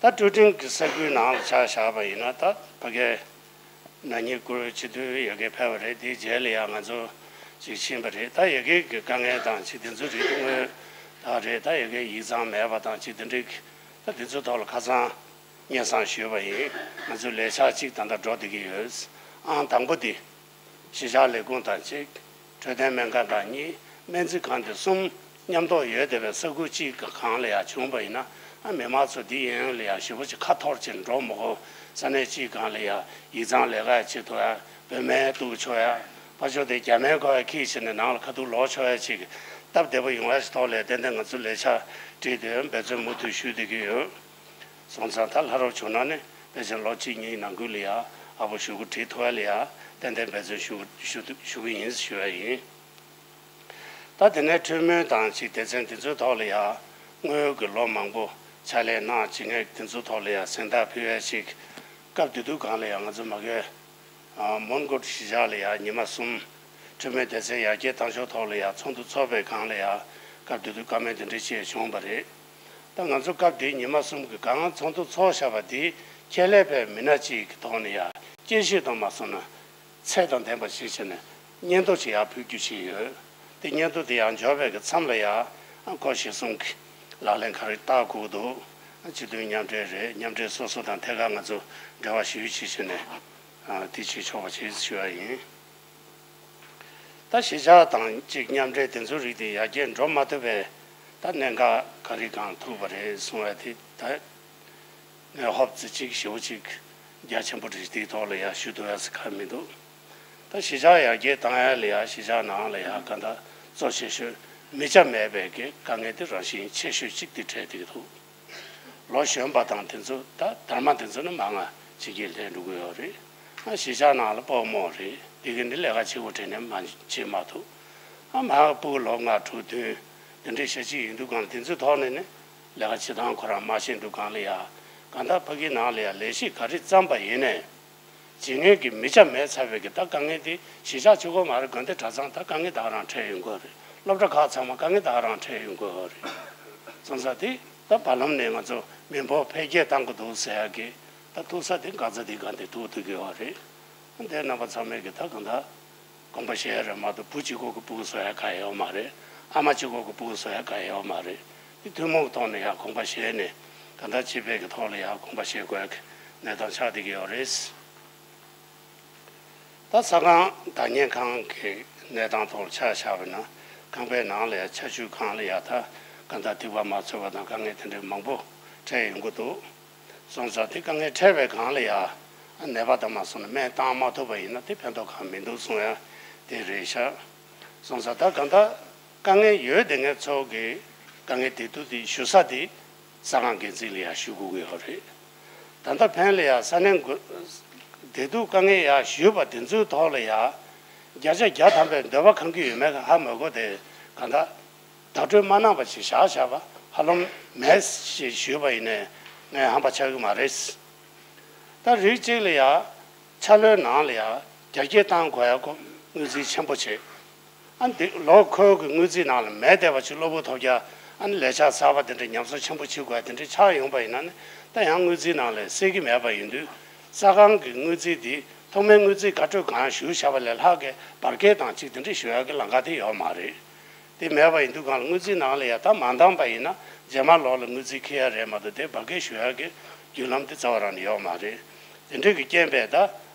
ད་ཀྲུའུ་ཀྲིང་གི་ས་ཁུལ་ནང་ལ་ཆ་བཞག་པ་ཡིན་ན་ད་ཕ་གའི་ན་ནིང་སྐོར་སྤྱི་འཐུས་ཡ་གིར་ཕེབས་པ་རེད། དེའི་རྗེས་ལ་ཡང་ང་ཚོ་ཅིག་ཕྱིན་པ་རེད། ད་ཡ་གིར་གི་དཀའ་ངལ་དང་ཅིག་དེ་ཚོའི་རིགས་དངོས་ད་རེད། ད་ཡ་གིར་ཡིག་ཚང་མེད་པ་དང་ཅིག་དེ་འདྲའི་ད་དེ་ཚོའི་ཐོག་ལ་ཁ་སང་སྙན་སེང་ཞུས་པ་ཡིན། ང་ཚོའི་ལས་འཆར་གཅིག་ད་ལྟ་འགྲོ་བསྡད་ཀྱི་ཡོད། ཨང་དང་པོ་དེ་གཞིས་ཆགས་ལས་ཁུངས་དང་གཅིག་འཕྲོད་བསྟེན་སྨན་ཁང་དང་གཉིས། སྨན་རྩིས་ཁང་དེ་གསུམ་མཉམ་འདོགས་ཡོད་བསྡད་པའི་ས་ཁུལ་གཅིག་གི་སྒང་ལ་ཡང་བྱུང་བ་ཡིན་ན། ཨ་མི་མང་ཚོ་འདི་གཡས་གཡོན་ལ་ཡང་ཞེ་པོ་ཅིག་ཁ་འཐོར་བྱས་འགྲོ་མི་དགོས། ས་གནས་གཅིག་སྒང་ལ་ཡང་ཡིག་ཚང་ལས་ཀ་ཡང་བྱེད་ཐུབ་ཡ། བོད་སྨན་གཏུག་ཆོག་ཡ། ཕར་ཕྱོགས་དེ་རྒྱ་སྨན་ཁོ་ཡ་འཁྱེར་བྱས་ནས་ནང་ལ་ཁ་ཐུག་ལོག་ཆོག་ཡ་ཅིག་གི་སྟབས་བདེ་པོ་ཡོང་ཡ་ཞིག་ཐོག་ལ་ཏན་ཏན་ང་ཚོ་ལས་འཆར་བསྒྲིགས་ཏེ་འབད་བརྩོན་མུ་མཐུད་ཞུ་བསྡད་ཀྱི་ཡོད། སོང་ཙང་ད་ལྷ་རབ་བྱུང་ན་ནི་ཕལ་ཆེར་ལོ་གཅིག་གཉིས་ནང་ཁུལ་ལ་ཡ་ཨ་པོ་ཞུ་གུ་བྲིས་ཐུབ་ཡ་ལ་ཡ་ཏན་ཏན་འབད་བརྩོན་ཞུ་ཞུ་ཞུ་གི་ཡིན་ཞུ་ཡ་ཡིན། ད་དེ་ནས་གྲོས་མོལ་དང་ཅིག་སྡེ་ཚན་དེ་ཚོའི་ཐོག་ལ་ཡ་དངུལ་གྱི་ལོ་མང་པོ་ཕྱག་ལས་གནང་བྱེད་མཁན་དེ་ཚོའི་ཐོག་ལ་ཡ་གཟེངས་རྟགས་ཕུལ་ཡ་ཅིག་སྐབས་དེ་དུས་སྒང་ལ་ཡ་ང་ཚོ་མ་གི་མོན་གྷོ་གཞིས་ཆགས་ལ་ཡ་ཉི་མ་གསུམ་གྲོས་མོལ་སྡེ་ཚན་ཡར་རྒྱས་བཏང་ཕྱོགས་ཐོག་ལ་ཡ་ཚོགས་འདུ་ཚོགས་པའི་སྒང་ལ་ཡ་སྐབས་དེ་དུས་བཀའ་མོལ་དེ་འདྲ་བཅས་བྱུང་བ་རེད། ད་ང་ཚོ་སྐབས་དེའི་ཉི་མ་གསུམ་གྱི་སྒང་ཚོགས་འདུ་ཚོགས་བཞག་པ་དེ་ཁྱད་ལས་པའི་མི་སྣ་གཅིག་གི་ཐོག་ནས་ཡ་དཔྱད་ཞིབ་དང་མ་སོང་ན་ཚད་དང་ལྡན་པ་ཞིག་བྱས་ནས་སྙན་ཐོ་ཞིག་ཡར་ཕུལ་རྒྱུ་བྱས་ཡོད། དེ་སྙན་ཐོ་དེ་ཡར་འབྱོར་བའི་གི་མཚམས་ལ་ཡ་ཁོ་གཞི་བཟུང་གི་ལག་ལེན་ག་རེ་བསྟར་དགོས་འདུག་སྤྱི་འཐུས་མཉམ་འབྲེལ་རེད། མཉམ་འབྲེལ་སོ་སོ་དང་ཐད་ཀར་ང་ཚོ་འབྲེལ་བ་ཞུ་ཞུ་བྱས་ནས་དེ་བྱེད་ཆོག་པ་བྱེད་ཞུ་བ་ཡིན། ད་གཞིས་ཆགས་དང་གཅིག་མཉམ་འབྲེལ་དེ་ཚོའི་རིགས་དེ་ཡར་རྒྱས་འགྲོ་མ་ཐུབ་པའི་ད་གནད་འགག་ག་རེ་གང་ཐུག་པ་རེད་གསུང་བ་དེ་ད་ངས་ཧོབ་ཙི་གཅིག་ཞེ་པོ་གཅིག་རྒྱ་ཆེན་པོ་རེད། དེའི་ཐོག་ལ་ཡར་ཞུ་ཐུབ་ཡ་ཟེར་ག་མི་འདུག་ད་གཞིས་ཆགས་ཡར་རྒྱས་བཏང་ཡ་ལ་ཡ་གཞིས་ཆགས་ནང་ལ་ཡ་ག་ད་གཙོ་ཆེ་ཤོས་མི་ཆ་མེད་པའི་གི་དཀའ་ངལ་དེ་རང་བཞིན་ཆེ་ཤོས་གཅིག་དེ་འཕྲད་བསྡད་འདུག་ལོ་གཞོན་པ་དང་དེ་ཚོ་ད་དར་མ་དེ་ཚོ་ནི་མང་ང་ཕྱི་རྒྱལ་སླེབས་འགྲོ་གི་ཡོད་རེད། ཨ་གཞིས་ཆགས་ནང་ལ་སྤོ་རྨོ་རེད། དེ་གི་ནི་ལས་ཀ་བྱེད་དགོས་དྲན་ནས་མ་བྱེད་མ་ཐུབ། ཨ་མ་སྤུ་གུ་ལོ་ལྔ་དྲུག་བདུན་དེ་འདྲའི་ཞེ་གཅིག་ཡིན་དུས་སྒང་ལ་དེ་ཚོའི་ཐོག་ནས་ནི་ལས་ཀ་བྱེད་སྟངས་ཁོ་རང་མ་ཤེས་དུས་སྒང་ལ་ཡ་གང་ལྟར་ཕ་གི་ནང་ལ་ཡ་ལས་གཞི་ག་རེ་བརྩམས་པ་ཡིན་ནའི། བྱེད་མཁན་གྱི་མི་ཆ་མེད་ཚར་བའི་གི་ད་དཀའ་ངལ་དེ་གཞིས་ཆགས་གཅིག་པོ་མ་རེད། དགོན་སྡེ་གྲྭ་ཚང་ད་དཀའ་ངལ་ད་ག་རང་འཕྲད་ཡོང་གི་རེད། སློབ་གྲྭ་ཁག་ཚང་མ་དཀའ་ངལ་ད་ག་རང་འཕྲད་ཡོང་གི་རེད། སོང་ཙང་དེ་ ད་བར་ལམ་ནས་ང་ཚོ་མི་འབོར་འཕེལ་རྒྱས་བཏང་གི་འདུག་ཟེར་ཡག་གི་ད་ཐུག་ས་དེ་འགག་རྩ་དེ་སྒང་དེ་ཐུག་ཐུག་གི་ཡོད་རེད། འདི་རྣམ་པ་ཚང་མས་གི་ད་གང་ལྟར་དགོངས་པ་བཞེས་རེད་མ་གཏོགས་བུ་གཅིག་པོ་གི་སྤུ་གུ་བཟོ་ཡག་ག་ཡོད་མ་རེད། ཨ་མ་གཅིག་པོ་གི་སྤུ་གུ་བཟོ་ཡག་ག་ཡོད་མ་རེད། དེ་ཐུན་མོང་གི་ཐོག་ནས་ཡང་དགོངས་པ་བཞེས་ནས་གང་ལྟར་སྤྱི་པའི་གི་ཐོག་ལ་ཡང་དགོངས་པ་བཞེས་དགོས་ཡག་གི་གནས་སྟངས་ཆགས་བསྡད་ཀྱི་ཡོད་རེད། ད་ས་ཁང་བདག་ཉར་ཁང་གི་གནས་སྟངས་ཐོག་ལ་ཆ་བཞག་པ་ཡིན་ན་ཁང་པའི་ནང་ལ་ཡང་ཆར་ཆུ་གང་ལ་ཡང་ད་གང་ལྟར་ཐིགས་པ་མ་ཚུད་པ་དང་དཀའ་ངལ་དེ་འདྲའི་མང་པོ་འཕྲད་ཡོང་གི་འདུག་སོང་ཙང་དེ་དཀའ་ངལ་འཕྲད་པའི་སྒང་ལ་ཡང་ནད་པ་དང་མ་སོང་ན་སྨན་བཏང་མ་ཐུབ་པ་ཡིན་ན་དེ་ཕན་ཐོགས་གང་མི་འདུག་གསུང་ཡ་དེ་རེད་ཤག་སོང་ཙང་ད་གང་ལྟར་དཀའ་ངལ་ཡོད་དེ་ངས་ཚོགས་ཀྱི་དཀའ་ངལ་དེ་དུས་དེ་ཞུ་ས་དེ་ས་ཁང་འགན་འཛིན་ལ་ཡང་ཞུ་དགོས་ཀྱི་ཡོད་རེད། ད་ལྟ་ཕན་ལ་ཡང་ས་གནས་འགོ་དེ་དུས་དཀའ་ངལ་ཡང་ཞུས་པ་དེ་ཚོའི་ཐོག་ལ་ཡང་བརྒྱ་ཆ་བརྒྱ་ཐམ་པའི་འདོད་པ་ཁེངས་ཀྱི་ཡོད་མེད་ཧ་མ་གོ་དེ་གང་ལྟར་བརྡ་སྤྲོད་མ་གནང་བ་ཞིག་བཞག་བཞག་པ་ཧ་ལམ་མེད་ཞེས་ཞུས་པ་ཡིན་ནའི་ངས་ཧམ་པ་ཆགས་ཀྱི་མ་རེད། ད་རིགས་གཅིག་ལ་ཡང་ཆ་ལོའི་ནང་ལ་ཡང་རྒྱ་སྐྱེད་བཏང་དགོས་ཡག་གོ་དངུལ་རྩིས་ཆེན་པོ་བྱེད། ཨ་འདི་ལོ་འཁོར་གྱི་དངུལ་རྩིས་ནང་ལ་མེད་བསྡད་པ་ཅིག་གློ་བུར་ཐོལ་རྒྱག་ཨ་ནི་ལས་འཆར་གསར་པ་དེ་འདྲ་ཉམས་གསོ་ཆེན་པོ་བྱེད་དགོས་ཡག་དེ་འདྲ་ཆགས་ཡོང་པ་ཡིན་ན་ནི་ད་ཡང་དངུལ་རྩིས་ནང་ལ་གསལ་གྱི་མེད་པ་ཡིན་དུས་ས་ཁང་གི་དངུལ་རྩིས་འདི་ཐོག་མའི་དངུལ་རྩིས་བཀའ་འཁྲོལ་གང་ཞུ་བཞག་པ་ལས་ལྷག་གི་བར་བརྒལ་དང་ཅིག་དེ་འདྲ་ཞུ་ཡག་གི་ལམ་ཁ་དེ་ཡོད་མ་རེད། དེ་མེད་པ་ཡིན་དུས་གང་ལ་དངུལ་རྩིས་ནང་ལ་ཡང་ད་མ་འདང་པ་ཡིན་ན་རྗེས་མ་ལོགས་ལ་དངུལ་རྩིས་འཁྱེར་ཡ་རེད་མ་གཏོགས་དེ་བར་བརྒལ་ཞུ་ཡ་གི་བརྒྱུད་ལམ་དེ་རྩ་བ་རང་ནས་ཡོད་མ་རེད། དེ་འདྲ་གི་རྐྱེན་པས་ད་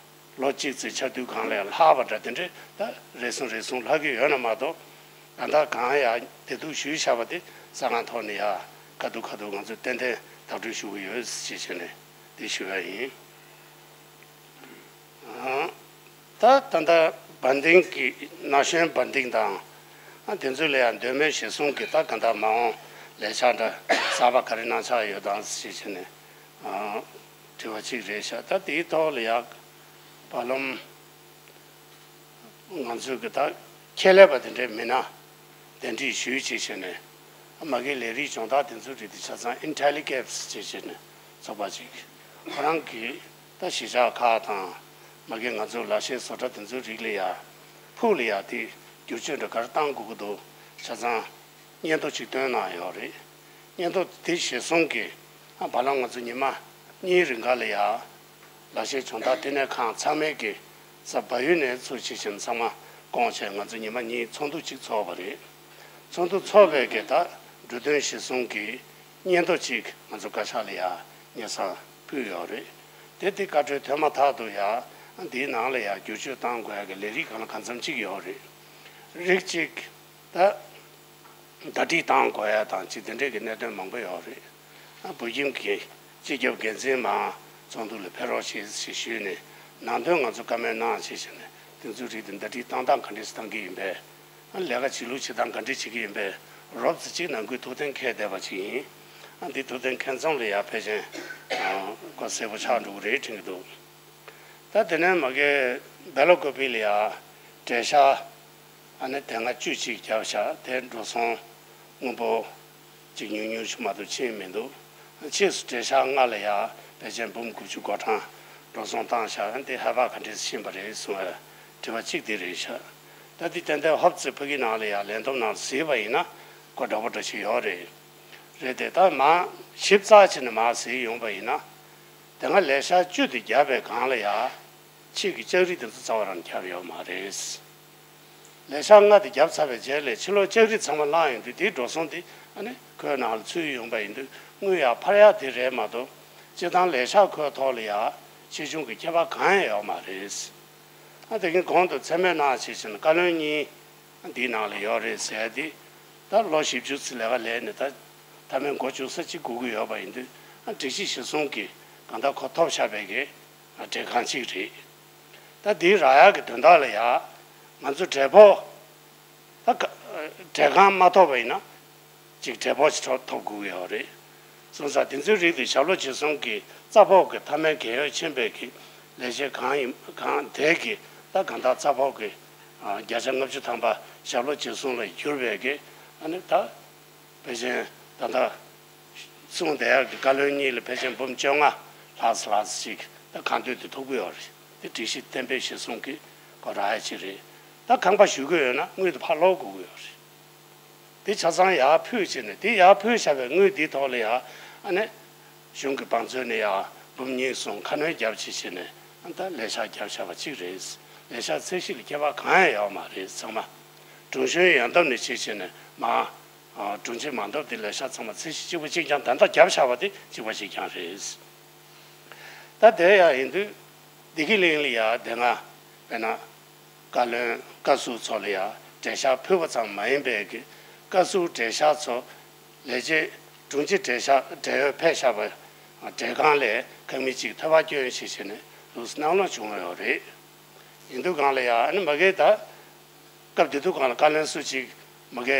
ལོ་གཅིག་ཙམ་ཆགས་དུས་གང་ལ་ཡང་ལྷག་པ་འདྲ་དེ་འདྲ་ད་རེ་ཟུང་རེ་ཟུང་ལྷག་གི་ཡོད་ན་མ་གཏོགས་ད་ལྟ་གང་ཡང་བདེ་སྡུག་ཞུས་བཞག་པ་དེ་ས་ཁང་ཐོག་ནས་ཡ་ཁ་ཐུག་ཁ་ཐུག་ང་ཚོས་ཏན་ཏན་བདག་སྤྲོད་ཞུ་གི་ཡོད་ཅེས་བྱས་ནས་དེ་ཞུ་ཡ་ཡིན། ད་ད་ལྟ་བན་ཏིང་གི་ན་གཞོན་བན་ཏིང་དང་ཨ་དེ་ཚོ་ལ་ཡང་འདོད་མོས་གཞིར་བཟུང་གི་ད་ག་འདྲ་མ་འོངས་ལས་འཆར་འདྲ་གསར་པ་ག་རེ་གནང་འཆར་ཡོད་དམ་ཞེས་བྱས་ནས་ཨ་དྲི་བ་གཅིག་རེད་ཤག་ད་དེའི་ཐོག་ལ་ཡང་བར་ལམ་ང་ཚོས་གི་ད་ཁྱད་ལས་པ་དེ་འདྲའི་མི་སྣ་གདན་འདྲེན་ཞུས་བྱས་བྱས་ནས་མ་གི་ལས་རིགས་སྦྱོང་བརྡར་དེ་ཚོ་རིགས་དེ་ཆ་ཚང་ཨིན་ཊེ་ལི་ཀེབ་སི་བྱས་བྱས་ནས་ཚོགས་པ་ཅིག་ཁོ་རང་གི་ད་གཞིས་ཆགས་ཁག་དང་མ་གི་ང་ཚོ་ལག་ཤེས་བཟོ་གྲྭ་དེ་ཚོའི་རིགས་ལ་ཡ་ཕུགས་ལ་ཡ་དེ་བསྒྱུར་བཅོས་འདྲ་ག་རེ་བཏང་དགོས་ཀྱི་འདུག་ཆ་ཚང་། སྙན་ཐོ་ཅིག་བཏོན་གནང་ཡོད་རེད། སྙན་ཐོ་དེ་གཞིར་བཟུང་གིས་ཨ་བར་ལམ་ང་ཚོ་ཉི་མ་གཉིས་རིང་ག་ལ་ཡ་ལག་ཤེས་སྦྱོང་བརྡར་ལྟེ་གནས་ཁང་ཚང་མས་ཀྱི་ས་བལ་ཡུལ་ནས་ཚུར་ཕྱིན་ཕྱིན་ཚང་མ་བསྐོངས་བྱས་ང་ཚོ་ཉི་མ་གཉིས་ཚོགས་འདུ་ཅིག་ཚོགས་པ་རེད། ཚོགས་འདུ་ཚོགས་པའི་གི་ད་འབྲུ་དོན་གཞིར་བཟུང་གི་སྙན་ཐོ་ཅིག་ང་ཚོ་བཀའ་ཤག་ལ་ཡ་སྙན་སེང་ཕུལ་ཡོད་རེད། དེ་དེ་བཀའ་འཁྲོལ་ཐོན་མ་ཐག་ཏུ་ཡ་འདིའི་ནང་ལ་ཡ་བསྒྱུར་བཅོས་བཏང་དགོས་ཡ་གི་ལས་རིགས་གང་ལ་གང་འཚམ་ཅིག་ཡོད་རེད། རིགས་གཅིག་ད། ཟླ་སྒྲིལ་བཏང་དགོས་ཡ་དང་ཅིག་དེ་འདྲས་ཀྱི་གནད་དོན་མང་པོ་ཡོད་རེད། ཨ་བོད་ཁྱིམ་གྱི་སྤྱི་ཁྱབ་འགན་འཛིན་མར་ཚོགས་འདུ་ལ་ཕེབས་རོགས་ཞེས་ཞེས་ཞུས་ནས་ནང་དོན་ང་ཚོ་བཀའ་མོལ་གནང་ཞེས་བྱས་ནས་དེ་ཚོའི་རིགས་དེ་ཟླ་སྒྲིལ་བཏང་སྟངས་ག་འདྲས་སེ་བཏང་གི་ཡིན་པས། ཨ་ལས་ཀ་བྱེད་ལུགས་བྱེད་སྟངས་ག་འདྲས་བྱེད་ཀྱི་ཡིན་པས་རོབ་ཙམ་ཅིག་ནང་ཁུལ་ཐུགས་གཏན་འཁེལ་བསྡད་པ་ཅིག་ཡིན། ཨ་འདི་ཐུགས་གཏན་འཁེལ་མཚམས་ལ་ཡ་ཕལ་ཆེར་ཨ་གོ་གསལ་པོ་ཆགས་འགྲོ་གི་རེད་དྲན་གྱི་འདུག་ད་དེ་ནས་མ་གི་སྦེལ་ཀོབ་ལ་ཡ་གྲལ་ཤག་ཨ་ནི་དེ་སྔ་བཅུ་གཅིག་བརྒྱབ་བཞག་དེ་འགྲོ་སོང་སྔོན་པོ་གཅིག་ཉུང་ཉུང་ཞིག་མ་གཏོགས་ཕྱིན་མི་འདུག་ཕྱིས་སུ་གྲལ་ཤག་ལྔ་ལ་ཡ་ཕལ་ཆེར་འབུམ་དགུ་བཅུ་འགོ་གྲངས་འགྲོ་སོང་བཏང་བཞག་དེ་ཧ་བག་ག་འདྲས་ཕྱིན་པ་རེད་གསུང་བའི་དྲི་བ་གཅིག་དེ་རེད་ཤག་ད་དེ་ཏན་ཏན་ཧོབ་ཙེ་ཕ་གི་ནང་ལ་ཡ་ལས་བསྡོམས་ནང་གཟིགས་པ་ཡིན་ན་གོ་འདྲ་པོ་འདྲ་ཞིག་ཡོད་རེད། རེད་དེ་ད་མ་ཞིབ་ཚགས་བྱས་ནས་མ་གཟིགས་ཡོང་པ་ཡིན་ན། དེ་སྔ་ལས་ཤག་བཅུ་དེ་བརྒྱབ་པའི་སྒང་ལ་ཡ། ཕྱིས་ཀྱི་ལྕགས་རིགས་དེ་ཚོ་རྩ་བ་རང་བརྒྱབ་ཡོད་མ་རེད། ལས་ཤག་ལྔ་དེ་བརྒྱབ་ཚར་བའི་རྗེས་ལ་ཕྱི་ལོགས་ལྕགས་རིགས་ཚང་མ་བླངས་ཡོང་དུས་དེའི་འགྲོ་སོང་དེ་ཨ་ནི་ཁོའི་ནང་ལ་ཚུད་ཡོང་པ་ཡིན་དུས་དངུལ་ཡར་འཕར་ཡག་དེ་རེད་མ་གཏོགས་སྤྱིར་བཏང་ལས་ཤག་ཁོའི་ཐོག་ལ་ཡ་ཆེ་ཆུང་གི་ཁྱད་པར་གང་ཡང་ཡོད་མ་རེད། ཨ་དེ་གིན་གོང་དུ་མཚན་སྨད་གནང་བྱས་ཕྱིན་བཀའ་བློན་གཉིས། འདིའི་ནང་ལ་ཡོད་རེད་ཟེར་ཏེ། ད་ལོ་བཞི་བཅུ་ཙམ་ལས་ཀ་ལས་ནས་ད་མཐའ་མའི་འགོ་བཙུགས་ས་གཅིག་དགོས་ཀྱི་ཡོད་པ་ཡིན་དུས་ཨ་སྒྲིག་གཞི་གཞིར་བཟུང་གིས་གང་ལྟར་ཁོ་ཐོབ་བཞག་པའི་གི་ཨ་བྲེལ་ཁང་གཅིག་རེད། ད་འདིའི་རག་ཡག་གི་དོན་དག་ལ་ཡ་ང་ཚོ་བགྲེས་པོ་ད་ག་བྲེལ་ཁང་མ་ཐོབ་པ་ཡིན་ན་གཅིག་བགྲེས་པོ་ཞིག་ཐོབ་ཐོབ་དགོས་ཀྱི་ཡོད་རེད། སོང་ཙང་དེ་ཚོའི་རིགས་དེ་ཞབས་ལོ་གཞིར་བཟུང་གི་རྩ་ཕོགས་ཀྱི་མཐའ་མའི་རྒན་ཡོལ་ཕྱིན་པའི་གི་ལས་བྱེད་གང་ཡིན་གང་དེ་གི་ད་གང་ལྟར་རྩ་ཕོགས་ཀྱི་ཨ་བརྒྱ་ཆ་ལྔ་བཅུ་ཐམ་པ་ཞབས་ལོ་གཞིར་བཟུང་ལ་གྱུར་པའི་གི་ཨ་ནི་ད་ཕལ་ཆེར་ད་ལྟ་གསུངས་བསྡད་ཡག་གི་བཀའ་བློན་གཉིས་ལ་ཕལ་ཆེར་འབུམ་བཅོ་ལྔ་ལྷག་ཙམ་ལྷག་ཙམ་ཞིག་ད་གང་འདོད་དེ་ཐོབ་ཀྱི་ཡོད་རེད། དེ་སྒྲིག་གཞི་གཏན་འབེབས་གཞིར་བཟུང་གི་གོ་རག་ཡ་ཅིག་རེད། ད་ཁང་པ་ཞུ་གི་ཡོད་ན་དངུལ་དེ་ཕར་སློག་དགོས་ཀྱི་ཡོད་རེད། འདི་ཆ་ཚང་ཡར་ཕུལ་བྱས་ནས། འདི་ཡར་ཕུལ་བཞག་པའི་དངུལ་འདིའི་ཐོག་ལ་ཡ་ཨ་ནི་གཞུང་གི་བང་མཛོད་ནས་ཡ་འབུམ་གཉིས་གསུམ་ཁ་སྣོན་བརྒྱབ་བྱས་བྱས་ནས། ཨ་ད་ལས་ཤག་བརྒྱབ་བཞག་པ་གཅིག་རེད། ལས་ཤག་ཚད་གཞི་ལ་ཁྱད་པར་གང་ཡང་ཡོད་མ་རེད། ཚང་མ་དྲུང་གཞོན་ཡོང་ཐབས་ནས་བྱས་བྱས་ནས་མ། ཨ་དྲུང་ཆེ་མ་འདབ་དེ་ལས་ཤག་ཚང་མ་ཚད་གཞི་གཅིག་པ་གཅིག་རྐྱང་། ད་ལྟ་བརྒྱབ་བཞག་པ་དེ་གཅིག་པ་གཅིག་རྐྱང་རེད། ད་དེ་ཡང་ཡིན་དུས་བདེ་སྐྱིད་གླིང་ལ་ཡ་དེ་སྔ་དཔེར་ན་བཀའ་བློན་བཀའ་ཟུར་ཚོ་ལ་ཡ་གྲལ་ཤག་ཕུལ་བ་ཙམ་མ་ཡིན་པའི་གི་བཀའ་ཟུར་གྲལ་ཤག་ཚོ་ལས་བྱེད་དྲུང་ཆེ་གྲལ་ཤག་གྲལ་ཡོལ་ཕེབས་བཞག་པ་གྲལ་ཁང་ལས་ཁང་མིག་ཅིག་ཐོལ་པ་སྐྱོན་བྱས་བྱས་ནས་ལུས་གནང་ལོང་བྱུང་ཡོད་རེད། ཡིན་དུས་སྒང་ལ་ཡ་ཨ་ནི་མ་གི་ད་སྐབས་དེ་དུས་སྒང་ལ་བཀའ་བློན་སུ་གཅིག་མ་གི་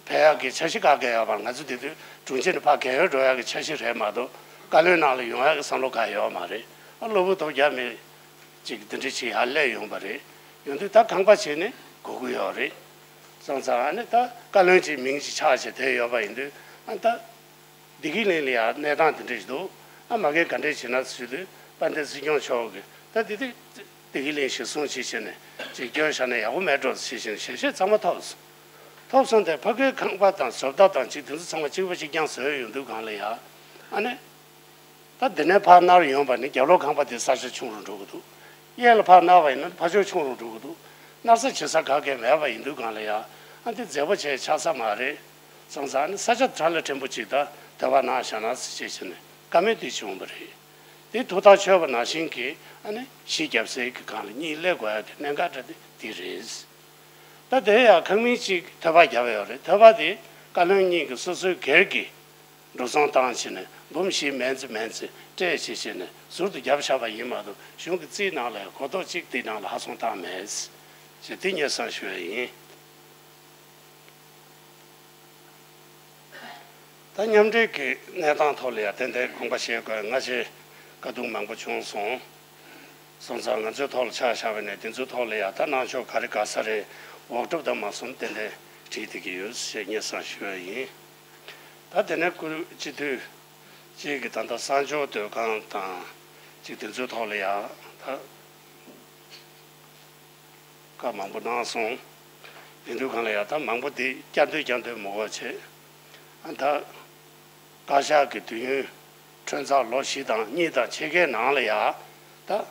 ཕེབས་ཡག་གི་འཆར་གཞི་བཀག་གི་ཡོད་པ། ང་ཚོ་དེ་དུས་དྲུང་ཆེ་ནས་ཕར་རྒས་ཡོལ་འགྲོ་ཡག་གི་འཆར་གཞི་རེད་མ་གཏོགས་བཀའ་བློན་ནང་ལ་ཡོང་ཡག་གི་བསམ་བློ་གང་ཡོད་མ་རེད། ཨ་གློ་བུར་ཐོལ་རྒྱག་མེད་ཅིག་དེ་འདྲ་ཅིག་ཡར་སླེབས་ཡོང་པ་རེད། ཡིན་དུས་ད་ཁང་པ་བྱས་ནས་སྒུག་གི་ཡོད་རེད། སོང་ཙང་ཨ་ནི་ད་བཀའ་བློན་གྱི་མིང་ཅིག་ཆགས་བྱས་བསྡད་ཡོད་པ་ཡིན་དུས། ཨ་ད་བདེ་སྐྱིད་གླིང་ལ་ཡང་གནས་སྟངས་དེ་འདྲ་ཞིག་འདུག་ཨ་མ་གིར་ག་འདྲས་བྱེད་ན་ཟེར་དུས། དཔལ་ལྡན་སྲིད་སྐྱོང་མཆོག་གིས་ད་དེ་དེ་བདེ་སྐྱིད་གླིང་གཞིར་བཟུང་བྱས་བྱས་ནས་ཅིག་སྐྱོན་བཞག་ན་ཡག་པོ་མེད་འགྲོ་ཟེར་བྱས་ནས་ཞལ་བཞེས་ཚང་མ་ཐོབ་སོང་། ཐོབ་སོང་སྟེ་ཕ་གིའི་ཁང་པ་དང་བཟོ་ལྟ་དང་ཅིག་དེ་ཚོ་ཚང་མ་གཅིག་པ་གཅིག་རྐྱང་བཟོས་ཡོང་དུས་སྒང་ལ་ཡ་ཨ་ནི། ད་འདི་ནས་ཕར་ནར་ཡོང་བ་ནི་རྒྱབ་ལོགས་ཁང་པ་དེ་ས་ཆ་ཆུང་རུ་འགྲོ་གི་འདུག་གཡས་ལ་ཕར་ནར་བ་ཡིན་ན་ཕར་ཕྱོགས་ཆུང་རུ་འགྲོ་གི་འདུག་ནར་ས་བྱེད་ས་ག་གེ་མེད་པ་ཡིན་དུས་སྒང་ལ་ཡ། ཨ་འདི་མཛེས་པོ་བྱས་ཆགས་ས་མ་རེད། སོང་ཙང་ནི་ས་ཆ་དྲ་ལ་ཕྲན་བུ་ཅིག་ད་དེ་བ་ནང་བཞག་ན་ཟེར་བྱས་བྱས་ནས་བཀའ་མོལ་དེ་བྱུང་བ་རེད། དེ་ཐུགས་ཐག་ཆོད་པ་ནང་བཞིན་གྱི་ཨ་ནི་གཞི་རྒྱབ་སའི་གི་སྒང་ལ་གཉིད་སླེབས་དགོས་ཡ་གི་གནད་འགག་འདྲ་དེ་དེ་རེད། ད་དེ་ཡང་ཁང་མིག་ཅིག་ཐོལ་པ་བརྒྱབ་ཡོད་རེད། ཐོལ་པ་དེ་བཀའ་བློན་གཉིས་ཀྱིས་སོ་སོའི་སྒེར་གྱི་འགྲོ་སོང་བཏང་བྱས་ནས་འབུམ་བཞི་མན་ཙི་མན་ཙི་སྤྲད་བྱས་བྱས་ནས་ཟུར་དུ་བརྒྱབ་བཞག་པ་ཡིན་མ་གཏོགས་གཞུང་གི་རྩིས་ནང་ལ་གོ་རྟོགས་གཅིག་དེའི་ནང་ལ་ཧ་སོང་བཏང་མེད་ཅེས་དེ་སྙན་སེང་ཞུ་ཡ་ཡིན། ད་མཉམ་འབྲེལ་གྱི་གནས་སྟངས་ཐོག་ལ་ཡང་ཏན་ཏན་དགོངས་པ་བཞེས་དགོས་ང་ཞེས་དཀའ་སྡུག་མང་པོ་བྱུང་སོང་། སོང་ཙང་ང་ཚོའི་ཐོག་ལ་ཆ་བཞག་པ་ནས་དེ་ཚོའི་ཐོག་ལ་ཡང་ད་གནང་ཕྱོགས་ག་རེ་དགའ་ས་རེད། འོག་སྒྲུབ་དང་མ་གསུམ་ཏན་ཏན་བྲིས་བསྡད་ཀྱི་ཡོད་ཞེས་སྙན་སེང་ཞུ་ཡ་ཡིན། ད་དེ་ནས་སྐུ་སྤྱི་འཐུས་གཅིག་གིས་ད་ལྟ་གསང་སྤྱོད་སྡོད་ཁང་དང་ཅིག་དེ་ཚོའི་ཐོག་ལ་ཡང་ད་བཀའ་མང་པོ་གནང་སོང་། དེ་དུས་སྒང་ལ་ཡང་ད་མང་པོ་འདི་བསྐྱར་ཟློས་བསྐྱར་ཟློས་མི་དགོས་བྱས། ཨ་ད་བཀའ་ཤག་གི་དུས་ཡུན་ཁྲོན་ཚར་ལོ་བཞི་དང་གཉིས་དང་ཕྱེད་ཀའི་ནང་ལ་ཡང་ད།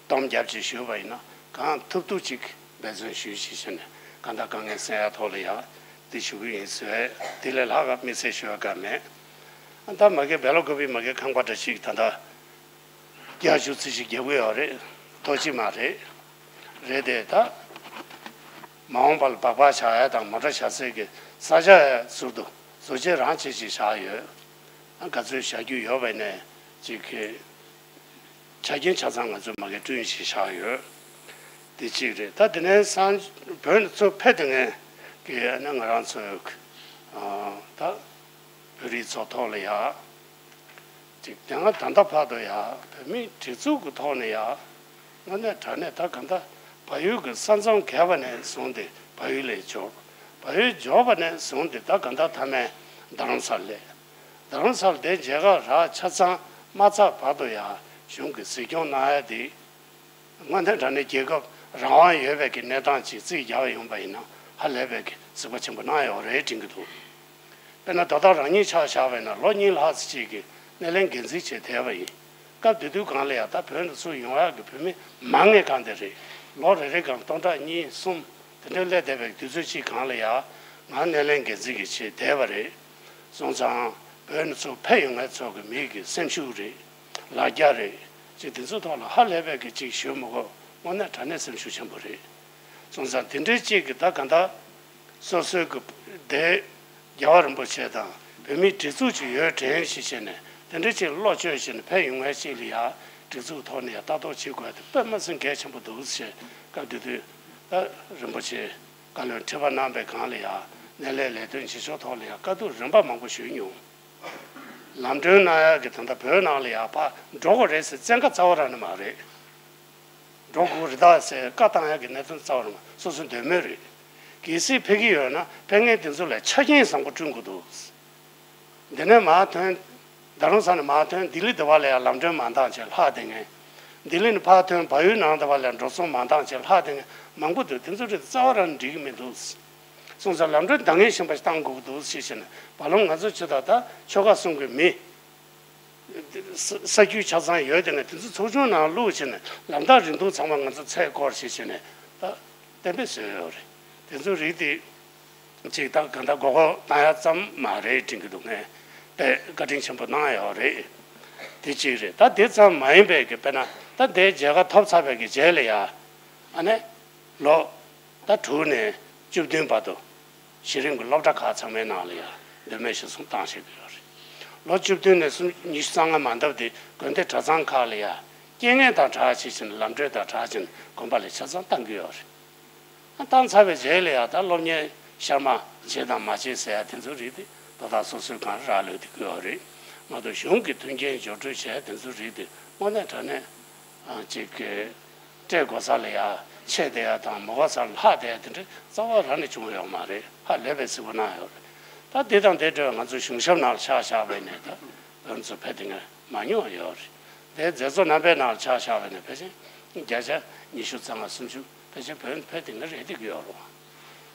སྡོམ་རྒྱབ་ཅིག་ཞུས་པ་ཡིན་ན་གང་ཐུབ་ཐུབ་ཅིག་འབད་བརྩོན་ཞུས་ཤིག་ཟེར་ནས་གང་ལྟར་དཀའ་ངལ་སེལ་ཡག་ཐོག་ལ་ཡང་འདི་ཞུ་གི་ཡིན་ཟེར་བས། དེ་ལས་ལྷག་ག་དམིགས་བསལ་ཞུ་ཡག་ག་མེད། ཨ་ད་མ་གི་བེ་ལ་ཀུ་པི་མ་གི་ཁང་པ་འདྲ་ཞིག་ད་ལྟ་བརྒྱ་བཅུ་ཙམ་ཞིག་རྒྱག་གི་ཡོད་རེད། ཐོག་གཅིག་མ་རེད། རེད་དེ་ད་མ་འོངས་པ་ལ་སྦག་སྦག་བཞག་ཡག་དང་མོ་ཊ་བཞག་སའི་གི་ས་ཆ་ཡང་ཟུར་དུ་བཟོ་བཅོས་རང་བྱེད་ཅིག་བཞག་ཡོད། ཨ་ག་ཚོད་བཞག་རྒྱུ་ཡོད་པ་ནས་ཅིག་གི་ཆ་རྐྱེན་ཆ་ཚང་ང་ཚོས་མ་གི་བསྐྲུན་ཞིག་བཞག་ཡོད། དེ་གཅིག་རེད། ད་དེ་ནས་སང་བོད་ནས་ཚུར་ཕེབས་དེ་ངས་ཀྱི་ཨ་ནི་ང་རང་ཚོའི་ཨ་ད་བོད་རིགས་ཚོ་ཐོག་ལ་ཡ་ཅིག་དེ་སྔ་ད་ལྟ་བར་དུ་ཡ་བོད་མིའི་སྒྲིག་འཛུགས་ཀྱི་ཐོག་ནས་ཡ་དངོས་གནས་དྲང་གནས་ད་ག་འདྲ་བལ་ཡུལ་གྱི་ས་མཚམས་བརྒལ་བ་ནས་བཟུང་སྟེ་བལ་ཡུལ་ལ་འབྱོར། བལ་ཡུལ་འབྱོར་བ་ནས་བཟུང་སྟེ་ད་ག་འདྲ་མཐའ་མའི་རྡ་རམ་ས་ལ་སླེབས། རྡ་རམ་ས་ལ་དེ་མཇལ་ཁ་རག་ཆ་ཚང་མ་ཚར་བར་དུ་ཡང་གཞུང་གིས་གཟིགས་སྐྱོང་གནང་ཡ་དེ། དངོས་གནས་དྲང་གནས་རྒྱལ་ཁབ་རང་དབང་ཡོད་པའི་གི་གནས་སྟངས་ཅིག་རྩིས་རྒྱག་ཡོང་པ་ཡིན་ན་ཧ་ལས་པའི་གི་གཟིགས་པ་ཆེན་པོ་གནང་ཡོད་རེད་དྲན་གྱི་འདུག་དཔེར་ན་ད་ལྟ་རང་ཉིད་ཆ་བཞག་པ་ཡིན་ན་ལོ་གཉིས་ལྷག་ཙམ་ཅིག་གི་སྣེ་ལེན་འགན་འཛིན་བྱས་བསྡད་པ་ཡིན། སྐབས་དེ་དུས་སྒང་ལ་ཡང་ད་བོད་ནས་ཚུར་ཡོང་ཡག་གི་བོད་མི་མང་ངེས་གང་དེ་རེད། ལོ་རེ་རེ་སྒང་སྟོང་ཕྲག་གཉིས་གསུམ་དེ་འདྲ་སླེབས་བསྡད་པའི་དུས་ཚོད་ཅིག་སྒང་ལ་ཡང་ང་སྣེ་ལེན་འགན་འཛིན་གྱི་བྱས་བསྡད་པ་རེད། སོང་ཙང་བོད་ནས་ཚུར་ཕེབས་ཡོང་མཁན་ཚོ་གི་མི་གི་སེམས་ཤུགས་རེད། ལ་རྒྱ་རེད། ཅིག་དེ་ཚོའི་ཐོག་ལ་ཧ་ལས་པའི་གི་ཅིག་ཞུ་མི་དགོས། དངོས་གནས་དྲང་གནས་སེམས་ཤུགས་ཆེན་པོ་རེད། སོང་ཙང་དེ་འདྲའི་ཅིག་གི་ད་ག་འདྲ་སོ་སོའི་གི་དེ་རྒྱལ་བ་རིན་པོ་ཆེ་དང་བོད་མིའི་སྒྲིག་འཛུགས་ཅིག་ཡོད་དྲན་ཞིག་བྱས་ནས་དེ་འདྲའི་ཅིག་བློ་བཅོས་བྱས་ནས་ཕེབས་ཡོང་མཁན་ཅིག་ལ་ཡ་སྒྲིག་འཛུགས་ཐོག་ནས་ཡ་ལྟ་རྟོག་བྱེད་དགོས་དེ་དཔེ་མ་སྲིད་གལ་ཆེན་པོ་འདུག་ཞེས་སྐབས་དེ་དུས་ད་རིན་པོ་ཆེ་བཀའ་བློན་ཁྲི་པ་གནང་པའི་སྒང་ལ་ཡ་སྣེ་ལེན་ལས་དོན་བྱེད་ཕྱོགས་ཐོག་ལ་ཡ་བཀའ་བསྡུར་རིམ་པ་མང་པོ་ཞུས་མྱོང་། ལམ་གྲོན་གནང་ཡག་གི་ད་ལྟ་བོད་ནང་ལ་ཡ་ཕར་འགྲོ་དགོས་རེད་ཟེར་བཙན་བཀའ་རྩ་བ་རང་ནས་མ་རེད། འགྲོ་དགོས་རེད་ད་ཟེར་བཀའ་བཏང་ཡག་གི་གནད་དོན་རྩ་བ་རང་སོ་སོའི་འདོད་མོས་རེད། གལ་སྲིད་ཕེབས་ཀྱི་ཡོད་ན་ཕེབས་མཁན་དེ་ཚོ་ལ་ཆ་རྐྱེན་བཟང་པོ་བསྐྲུན་དགོས་འདུག་འདི་ནས་མར་ཐོན། རྡ་རམ་ས་ནས་མར་ཐོན་ལྡི་ལི་དེ་བ་ལ་ཡང་ལམ་གྲོན་མ་འདང་བྱས་ལྷག་བསྡད་མཁན། ལྡི་ལི་ནས་ཕར་ཐོན་བལ་ཡུལ་ནང་དེ་བ་ལ་ཡང་འགྲོ་སོང་མ་འདང་བྱས་ལྷག་བསྡད་མཁན་མང་པོ་འདུག་དེ་ཚོ་རིགས་རྩ་བ་རང་འགྲིག་གི་མི་འདུག་སོང་ཙང་ལམ་འགྲོ་འདང་ངེས་ཤིང་པ་ཞིག་བཏང་དགོས་ཀྱི་འདུག་ཟེར་བྱས་ནས། བར་ལམ་ང་ཚོ་ཇི་ལྟར་ད་ཆོལ་ཁ་གསུམ་གྱི་མི་ས་ས་རྒྱུས་ཆ་ཚང་ཡོད་དེ་ནས། དེ་ཚོ་ཚོགས་ཆུང་ནང་བླུགས་བྱས་ནས་ལམ་ཐག་རིང་ཐུང་ཚང་མ་ང་ཚོ་ཚད་སྐོར་བྱས་བྱས་ནས་ད་གཏན་འབེབས་བཟོས་ཡོད་རེད། དེ་ཚོ་རིགས་དེ་ཅིག་ད་ག་ད་མགོ་སྐོར་བཏང་ཡ་ཙམ་མ་རེད་དྲན་གྱི་འདུག་ངས་དཔེ་བཀའ་དྲིན་ཆེན་པོ་གནང་ཡོད་རེད། དེ་གཅིག་རེད། ད་དེ་ཙམ་མ་ཡིན་པའི་གི་དཔེར་ན་ད་དེ་མཇལ་ཁ་ཐོབ་ཚར་བའི་གི་རྗེས་ལ་ཡ། ཨ་ནི་ལོ་ད་དྲུག་ནས་བཅུ་བདུན་བར་དུ་གཞི་རིམ་གྱི་སློབ་གྲྭ་ཁག་ཚང་མའི་ནང་ལ་ཡ་མདོ་སྨད་གཞིར་བཟུང་བཏང་བཞིན་ཡོད་རེད། ལོ་བཅུ་བདུན་ནས་སུམ་ཉི་ཤུ་རྩ་ལྔ་མ་འདབ་དེ་དགོན་སྡེ་གྲྭ་ཚང་ཁག་ལ་ཡ་རྐྱེན་ངན་དང་སྦྲགས་བྱས་བྱས་ནས་ལམ་གྲོན་དང་སྦྲགས་བྱས་ནས་དགོན་པ་ལ་ཆ་ཚང་བཏང་གི་ཡོད་རེད། བཏང་ཚར་བའི་རྗེས་ལ་ཡང་ད་སློབ་གཉེར་ཤར་མ་བྱེད་དང་མ་བྱེད་ཟེར་ཡ་དེ་ཚོ་རིགས་དེ་དོ་བདག་སོ་སོའི་སྒང་རག་ལུས་དེ་དགོས་པ་རེད། མ་གཏོགས་གཞུང་གི་མཐུན་རྐྱེན་སྦྱོར་སྤྲོད་བྱས་དེ་ཚོ་རིགས་དེ་དངོས་གནས་དྲང་གནས་ཨ་ཅིག་གི་སྤྲད་དགོས་ས་ལ་ཡ་ཆད་བསྡད་ཡ་དང་མ་དགོས་ས་ལ་ལྷག་བསྡད་ཡ་དེ་འདྲ་རྩ་བ་རང་ནས་བྱུང་ཡོད་མ་རེད། ཧ་ལས་པའི་གཟིགས་པ་གནང་ཡོད་རེད། ད་དེ་དང་དེ་འདྲ་བའི་ང་ཚོ་གཞུང་ཞབས་ནང་ལ་ཆ་བཞག་པ་ཡིན་ནའི་ད་བོད་ཚོ་ཕེབས་དེ་ངས་མ་མྱོང་ཡོད་རེད། དེ་མཛད་གཙོ་རྣམ་པའི་ནང་ལ་ཆ་བཞག་པ་ཡིན་ན་ཕལ་ཆེར་བརྒྱ་ཆ་ཉི་ཤུ་རྩ་ལྔ་སུམ་ཅུ་ཕལ་ཆེར་བོད་ཕེབས་དེ་ངས་རེད་དེ་གི་ཡོད་རེད།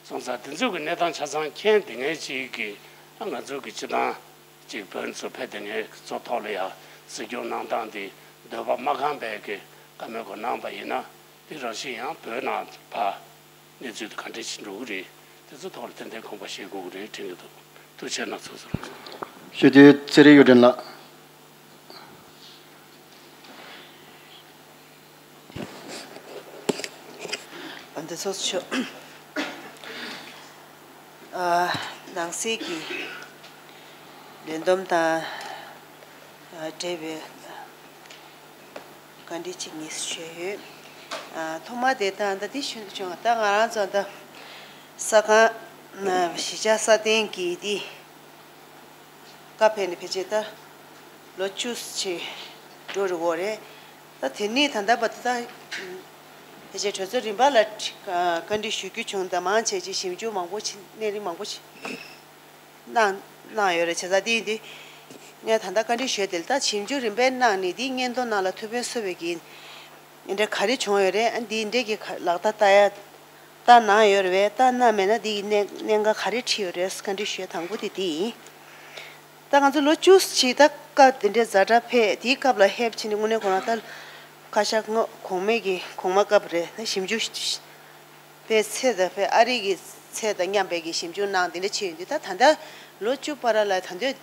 སོང་ཙང་དེ་ཚོ་གི་གནས་སྟངས་ཆ་ཚང་མཁྱེན་དེ་ངས་ཅིག་གི་ང་ཚོ་གི་སྤྱི་བཏང་ཅིག་བོད་ཚོ་ཕེབས་དེ་ངས་གཙོ་ཐོག་ལ་ཡ་གཟིགས་སྐྱོང་གནང་སྟངས་དེ་འདོད་པ་མ་ཁེངས་པའི་གི་བཀའ་མོལ་གོ་གནང་པ་ཡིན་ན། དེ་རང་བཞིན་ཡང་བོད་ནང་ཕར་གནས་ཚུལ་དེ་ག་འདྲས་ཅིག་འགྲོ་གི་རེད། དེ་ཚོ་ཐོག་ལ་ཏན་ཏན་དགོངས་པ་བཞེས་དགོས་ཀྱི་རེད་དྲན་གྱི་འདུག་ཐུགས་རྗེ་གནང་། ཚོགས་གཙོ་ལགས། ཞུ་དེ་ཚེ་རིང་གཡུ་སྒྲོན་ལགས། འདི་ཚོགས་གཙོ་མཆོག་ཨ། ནང་སྲིད་ཀྱི་ལས་བསྡོམས་དང་ཨ་འབྲེལ་བའི་བཀའ་འདྲི་གཅིག་གཉིས་ཞུས་ཡོད། ཨ། ཐོག་མ་དེ་ད་ལྟ་འདི་ཞུ་འདོད་བྱུང་། ད་ང་རང་ཚོ་ད་ས་ཁང་གཞིས་ཆགས་སྲ་བརྟན་གྱི་འདི་ཀ་ཕེབས་ནས་ཕལ་ཆེར་ད་ལོ་བཅུ་ཞིག་འགྲོ་རུ་འོ་རེད། ད་དེ་ནས་ད་ལྟ་བར་དུ་ད་ཕལ་ཆེར་གྲོས་ཚོགས་རིམ་པ་ལ་བཀའ་འདྲི་ཞུ་རྒྱུ་བྱུང་། ད་མང་ཆེ་ཅིག་ཞིབ་འཇུག་མང་པོ་ཞིག་གནས་རིམ་མང་པོ་ཞིག་གནང་གནང་ཡོད་རེད། བྱས་ཙང་དེ་ཡིན་དུས་ངས་ད་ལྟ་བཀའ་འདྲི་ཞུས་དེ་ལ་ད་ཞིབ་འཇུག་རིམ་པས་གནང་ནས་དེའི་སྙན་ཐོ་ནང་ལ་ཐུགས་ཕན་གསོས་པའི་གི་འདི་འདྲ་ག་རེ་བྱུང་ཡོད་རེད། ཨ། འདི་འདྲའི་གི་ལག་བསྟར་ལྟ་ཡ་ལྟ་གནང་ཡོད་རེད་པས། ལྟ་གནང་མེད་ན་འདི་གི་གནད་གནད་འགག་ག་རེ་འཁྲིད་ཡོད་རེད། བཀའ་འདྲི་ཞུ་ཡ་དང་པོ་དེ་འདི་ཡིན། ད་ང་ཚོ་ལོ་བཅུ་ཞིག་ད་སྐབས་དེ་འདྲའི་ཛ་དྲག་ཕེབས། དེའི་སྐབས་ལ་ཕེབས་ཕྱིན་ནས་དངོས་གནས་ཁོ་རང་ད་ཁ་ཤས་སྔོན་གོང་མའི་གི་གོང་མ་སྐབས་རེད། ད་ཞིབ་འཇུག་པའི་ཚད་དང་དཔེ་ཨ་རི་གི་ཚད་དང་མཉམ་པའི་གི་ཞིབ་འཇུག་གནང་དེ་འདྲ་བྱས་ཡོད་དུས། ད་ད་ལྟ་ལོ་བཅུ་བར་ལ་ད་དུང་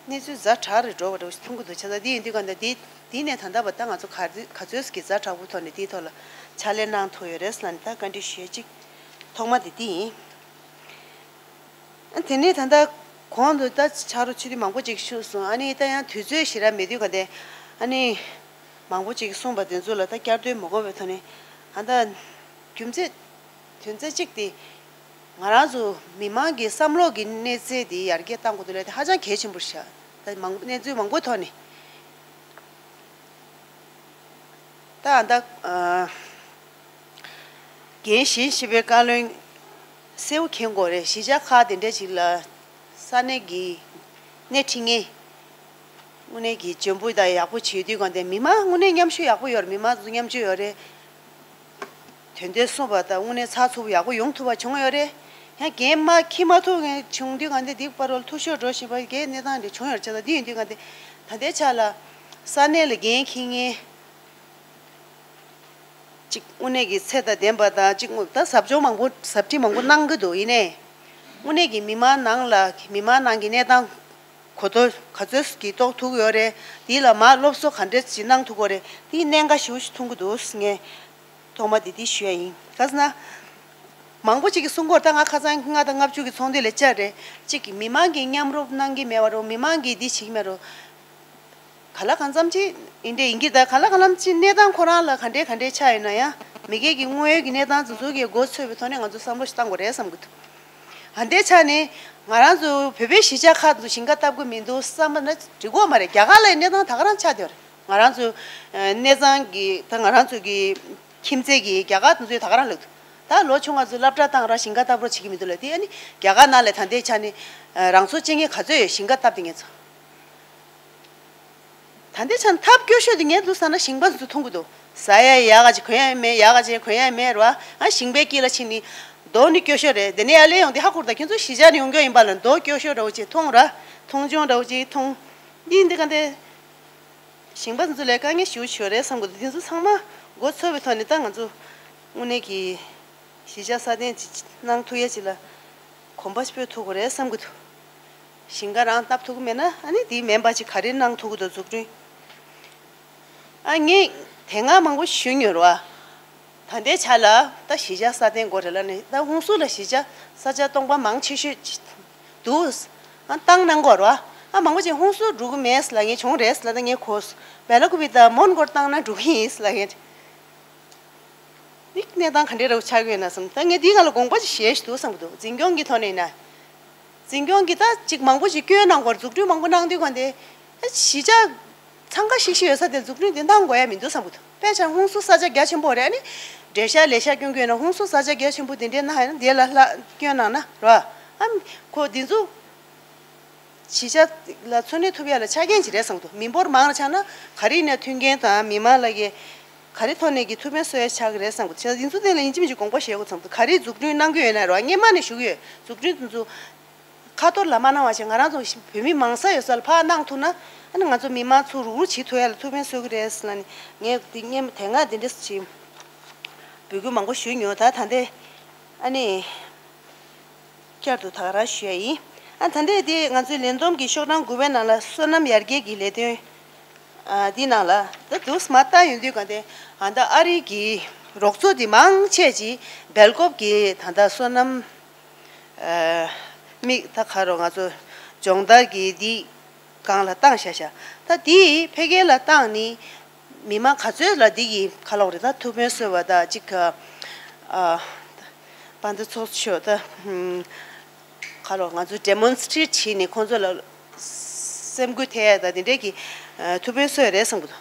གནས་ཚུལ་ཛ་དྲག་རེ་འགྲོ་བ་འདྲ་བོ་ཞིག་མཐོང་གི་འདུག་བྱས་ཙང་འདི་ཡིན་དུས་ག་འདི་འདི་ནས་ད་ལྟ་བར་ད་ང་ཚོ་ག་རེ་ག་ཚོད་ཀྱི་ཛ་དྲག་པོ་ཐོག་ནས་འདིའི་ཐོག་ལ་ཕྱག་ལས་གནང་ཐུབ་ཡོད་རེད་ཟེར་ལབ་ནས་ད་བཀའ་འདྲི་ཞུ་ཡ་གཅིག་ཐོག་མ་དེ་འདི་ཡིན། ཨ། དེ་ནས་ད་ལྟ་གོང་དུ་ད་ཕྱག་རོགས་ཆེ་དུས་མང་པོ་ཅིག་ཞུས་སོང་། ཨ་ནི་ད་ཡང་དུས་ཚོད་ཞེ་དྲག་མེད་དུས་ག་འདི་ཨ་ནི་མང་པོ་ཅིག་གསུངས་པ་དེ་ཚོ་ལ་ད་བསྐྱར་ཟློས་མ་དགོས་པའི་ཐོག་ནས། ཨ། ད་རྒྱུ་མཚན་དོན་ཚན་གཅིག་དེ་ང་རང་ཚོ་མི་མང་གི་བསམ་བློ་གི་གནས་ཚད་དེ་ཡར་རྒྱས་གཏང་དགོས་འདུག་ལབ་དེ་ཧ་ཅང་གལ་ཆེན་པོ་ཞིག་ད་མང་གནས་ཚུལ་མང་པོའི་ཐོག་ནས། ད་ད་ཨ་འགན་གཞན་ཞིག་པའི་བཀའ་བློན་གསལ་པོ་མཁྱེན་དགོས་རེད། གཞིས་ཆགས་ཁག་དེ་འདྲ་ཞིག་ལ་ས་གནས་ཀྱི་སྣེ་ཁྲིད་མཁན་དངོས་གནས་ཀྱི་འཇོན་པོ་དང་ཡག་པོ་བྱེད་དུས་གང་དེ་མི་མང་དངོས་གནས་མཉམ་ཞུགས་ཡག་པོ་ཡོད་རེད། མི་མང་ཚོ་མཉམ་ཞུགས་ཡོད་རེད། དོན་དེ་གསུངས་པ་དང་དངོས་གནས་ཚགས་ཚུད་པོ་ཡག་པོ་ཡོང་ཐུབ་པ་བྱུང་ཡོད་རེད། ཡང་འགན་མ་འཁྱེར་མ་ཐུབ་མཁན་བྱུང་དུས་གང་དེ་འདི་བར་ལ་འཐུས་ཤོར་འགྲོ་བཞིན་པ་གའི་གནས་སྟངས་དེ་བྱུང་ཡོད་རེད། བྱས་ཙང་འདི་ཡིན་དུས་གང་དེ་ད་ལྟའི་ཆ་ལ་ས་གནས་ལ་འགན་འཁྱེར་མཁན། གཅིག་དངོས་གནས་ཀྱི་ཚད་དང་ལྡན་པ་དང་། གཅིག་དངོས་ད་ཟབ་སྦྱོང་མང་པོ་ཟབ་ཁྲིད་མང་པོ་གནང་གི་འདུག་ཡིན་ནའི་དངོས་གནས་ཀྱི་མི་མང་ནང་ལ་མི་མང་ནང་གི་གནས་སྟངས་གོ་རྟོགས་ག་ཚོད་ཀྱིས་རྟོགས་ཐུབ་ཀྱི་ཡོད་རེད། དེ་ལ་མར་སློབ་གསོ་ག་འདྲས་ཅིག་གནང་ཐུབ་ཀྱི་ཡོད་རེད། དེ་གནད་འགག་ཞེ་པོ་ཞིག་མཐོང་གི་འདུག་ངས་ཐོག་མ་དེ་དེ་ཞུ་ཡ་ཡིན། ག་ཟེར་ན། མང་པོ་ཅིག་གིས་གསུང་གི་ཡོད་རེད། ད་ང་ཁ་སང་ལྔ་དང་ལྔ་བཅུ་གི་ཚོགས་འདུ་ལ་བཅར་རེད། གཅིག་གིས་མི་མང་གིས་མཉམ་རུབ་གནང་གི་མེད་པ་རོ། མི་མང་གིས་འདི་བྱེད་ཀྱི་མེད་རོ། ག་ལ་གང་འཚམ་ཅིག་ཡིན་འདྲ་ཡིན་གྱི། ད་ག་ལ་གང་འཚམ་ཅིག་གནས་སྟངས་ཁོ་རང་ལ་ག་འདྲས་ག་འདྲས་ཆགས་ཡོད་ན་ཡང་། མི་སྒེར་གྱི་དངོས་ཡོད་ཀྱི་གནས་སྟངས་དེ་ཚོ་གི་མགོ་ཚོས་པའི་ཐོག་ནས་ང་ཚོ་བསམ་བློ་ཞིག་བཏང་དགོས་རེད་བསམ་གྱི་འདུག་ཨ། འདི་ཆ་ནས་ང་རང་ཚོ་བོད་པའི་གཞིས་ཆགས་ཁག་ཏུ་ཞིང་ཁ་བཏབ་ཀྱི་མི་འདུག་བསམ་པ་ན་འགྲིག་གི་མ་རེད། རྒྱ་གར་ལ་གནས་སྟངས་ད་ག་རང་ཆགས་བསྡད་ཡོད་རེད། ང་རང་ཚོ་ཨ་གནས་ཚང་གི་ད་ང་རང་ཚོ་གི་ཁྱིམ་མཚེས་ཀྱི་རྒྱ་གར་དེ་ཚོས་ད་ག་རང་ལབ་འདུག་ད་ལོ་ཆུང་ང་ཚོ་སློབ་གྲྭ་བཏང་ར་ཞིང་ཁ་བཏབ་རོགས་བྱེད་ཀྱི་མི་འདུག་ལབ་དེ། ཨ་ནི་རྒྱ་གར་ནང་ལ་ད་ལྟའི་ཆ་ནས་ཨ་རང་ཚོ་སྐྱེ་དངོས་ག་ཚོད་ཡོད་ཞིང་ཁ་བཏབ་དེ་ངེད་ཚོ། ད་ལྟའི་ཆ་ནས་ཐབས་སྐྱོ་ཤོས་དེ་ངས་འདུག་བསམ་ན་ཞིང་པ་ཚོ་མཐོང་གི་འདུག་ཟ་ཡ་ཡག་ག་ཅིག་གོན་ཡ་མེད། ཡག་ག་ཅིག་གོན་ཡ་མེད་ར། ཨ་ཞིང་པའི་དཀྱིལ་ལ་ཕྱིན་ནི་ རྡོ་ནི་སྐྱོ་ཤོས་རེད། དེ་ནས་ཡར་སླེབས་ཡོང་དུས་ཧ་གོ་རེད་ད། ཁྱོད་ཚོ་གཞིས་ཆགས་ནས་ཡོང་མཁན་ཡིན་པ་ལ་རྡོ་སྐྱོ་ཤོས་འདྲ་བོ་ཅིག་མཐོང་ར། མཐོང་ཆུང་འདྲ་བོ་ཅིག་མཐོང་། འདི་འདི་ག་འདི། ཞིང་པ་ཚོ་ལ་དཀའ་ངལ་ཞེ་པོ་ཅིག་ཡོད་རེད་བསམ་གྱི་འདུག་འདི་ཚོ་ཚང་མ་མགོ་ཚོས་པའི་ཐོག་ནས་ད་ང་ཚོ་དངོས་གནས་ཀྱི་གཞིས་ཆགས་སྲ་བརྟན་ཅིག་གནང་ཐུབ་ཡ་ཅིག་ལ་གོམ་པ་སྤོས་ཐུབ་དགོས་རེད་བསམ་གྱི་འདུག་ཞིང་ཁ་རང་བཏབ་ཐུབ་ཀྱི་མེད་ན། ཨ་ནི་དེ་མིན་པ་ཅིག་ག་རེ་གནང་ཐུབ་ཀྱི་འདུག་འཛུགས་སྐྲུན། ཨ་ངས་དེ་སྔ་མང་པོ་ཞུས་མྱོང་རེད་བ། ད་ལྟའི་ཆ་ལ་ད་གཞིས་ཆགས་སྲ་བརྟན་དགོས་རེད་ལབ་ནས། ད་ཧུན་སུར་ལ་གཞིས་ཆགས་ས་ཆ་སྟོང་པ་མང་ཆེ་ཤོས་འདུག་ཨ་བཏང་གནང་དགོས་རེད་བ། ཨ་མང་པོ་ཅིག་ཧུན་སུར་འགྲོ་གི་མེད་ལབ་མཁན་བྱུང་རེད་ལབ། ད་ངས་གོ་སོང་། བེ་ལ་ཀུ་པི་དང་མོན་གྷོར་བཏང་ན་འགྲོ་གི་ཡིན་ལབ་མཁན། འདི་གནས་སྟངས་ག་འདྲས་རེད་ཆགས་ཀྱི་ཡོད་ན་བསམ། ད་ངས་འདིའི་སྒང་ལ་དགོངས་པ་ཅིག་བཞེས་ཤིག་འདུག་བསམ་གྱི་འདུག་འཛིན་སྐྱོང་གི་ཐོག་ནས་ཡིན་ན། འཛིན་སྐྱོང་གིས་ད་ཅིག་མང་པོ་ཅིག་བསྐྱོན་གནང་དགོས་རེད། འཛུགས་སྐྲུན་མང་པོ་གནང་དུས་གང་དེ་གཞིས་ཆགས་འཚང་ཁ་ཤིག་ཤིག་ཡོད་ས་དེ་འཛུགས་སྐྲུན་དེ་གནང་དགོས་ཡ་མི་འདུག་བསམ་གྱི་འདུག་དཔེ་ཆ་ཧུན་སུར་ས་ཆ་རྒྱ་ཆེན་པོ་རེད། ཨ་ནི་འགྲེལ་བཤད་ལས་ཤག་སྐྱོན་གྱི་ཡོད་ན་ཧུན་སུར་ས་ཆ་རྒྱ་ཆེན་པོ་དེ་འདྲས་གནང་ཡ་ན་དེ་ལ་ལྷག་སྐྱོན་གནང་ན་རེད་བ། ཨ་ཁོ་འདི་ཚོ་གཞིས་ཆགས་ལ་འཚོ་གནས་ཐུབ་ཡ་ལ་ཆ་རྐྱེན་ཅིག་རེད་བསམ་གྱི་འདུག་མི་འབོར་མང་ལ་ཆགས་ན་ག་རེ་ཡིན་ན་མཐུན་རྐྱེན་དང་མི་མང་ལ་གི་ག་རེ་ཐོག་ནས་ཀྱི་ཐུགས་ཕན་གསོས་ཡ་ཆགས་ཀྱི་རེད་བསམ་གྱི་འདུག་བྱས་ཙང་འདི་ཚོ་སྟེང་ལ་ཡིན་གཅིག་མིན་གཅིག་དགོངས་པ་བཞེས་དགོས་བསམ་གྱི་འདུག་ག་རེ་འཛུགས་སྐྲུན་གནང་གི་ཡོད་ན་རེད་བ། སྔས་མ་ནས་ཞུ་གི་ཡོད། འཛུགས་སྐྲུན་དེ་ཚོ་ཁ་ཐོར་ལ་མ་གནང་བ་བྱས། ང་རང་ཚོ་བོད་མི་མང་ས་ཡོད་ས་ལ་ཕར་གནང་ཐུབ་ན། ཨ་ནི་ང་ཚོ་མི་མང་ཚོ་རུག་རུག་བྱེད་ཐུབ་ཡ་ལ་ཐུགས་ཕན་གསོས་ཀྱི་རེད་ཟེར་ལབ་ནས། ངས་འདི་སྔོན་མ་དེ་སྔ་འདི་འདྲས་ཅིག་འབོད་སྐུལ་མང་པོ་ཞུས་མྱོང་། ད་ད་ལྟའི་ཨ་ནི་བསྐྱར་དུ་ད་ག་རང་ཞུ་ཡ་ཡིན། ཨ་ད་ལྟའི་དེ་ང་ཚོའི་ལས་བསྡོམས་ཀྱི་ཤོག་གྲངས་དགུ་པའི་ནང་ལ་སོ་ནམ་ཡར་རྒྱས་ཀྱི་ལས་དོན། ཨ་འདི་ནང་ལ་ད་འདུག་སེ་མར་བལྟས་ཡོང་དུས་གང་དེ། ཨ་ད་ཨ་རི་གི་རོགས་ཚོགས་འདི་མང་ཆེ་ཅིག་སྦེལ་ཀོབ་ཀྱི་ད་ལྟ་སོ་ནམ། ཨ་མིག་ད་ག་རེ་ང་ཚོ་སྦྱོང་བརྡར་གྱི་འདི་སྒང་ལ་བཏང་བཞག་བཞག་ད་འདི་འཕེལ་རྒྱས་ལ་བཏང་ནི་མི་མང་ག་ཚོད་ལ་འདི་གི་ག་ལབ་དགོས་རེད། ད་ཐུགས་ཕན་གསོས་པ་ད་ཅིག་ག་ཨ་དཔལ་ལྡན་ཚོགས་གཙོ་མཆོག་ད་ཧུམ་ག་ལབ་ང་ཚོ་ཌེ་མོན་སི་ཊེཊ་བྱས་ནས་ཁོང་ཚོ་ལ་སེམས་འགུལ་ཐེབས་ཡ་ད་དེ་འདྲས་ཀྱི་ཨ་ཐུགས་ཕན་གསོས་རེད་བསམ་གྱི་འདུག་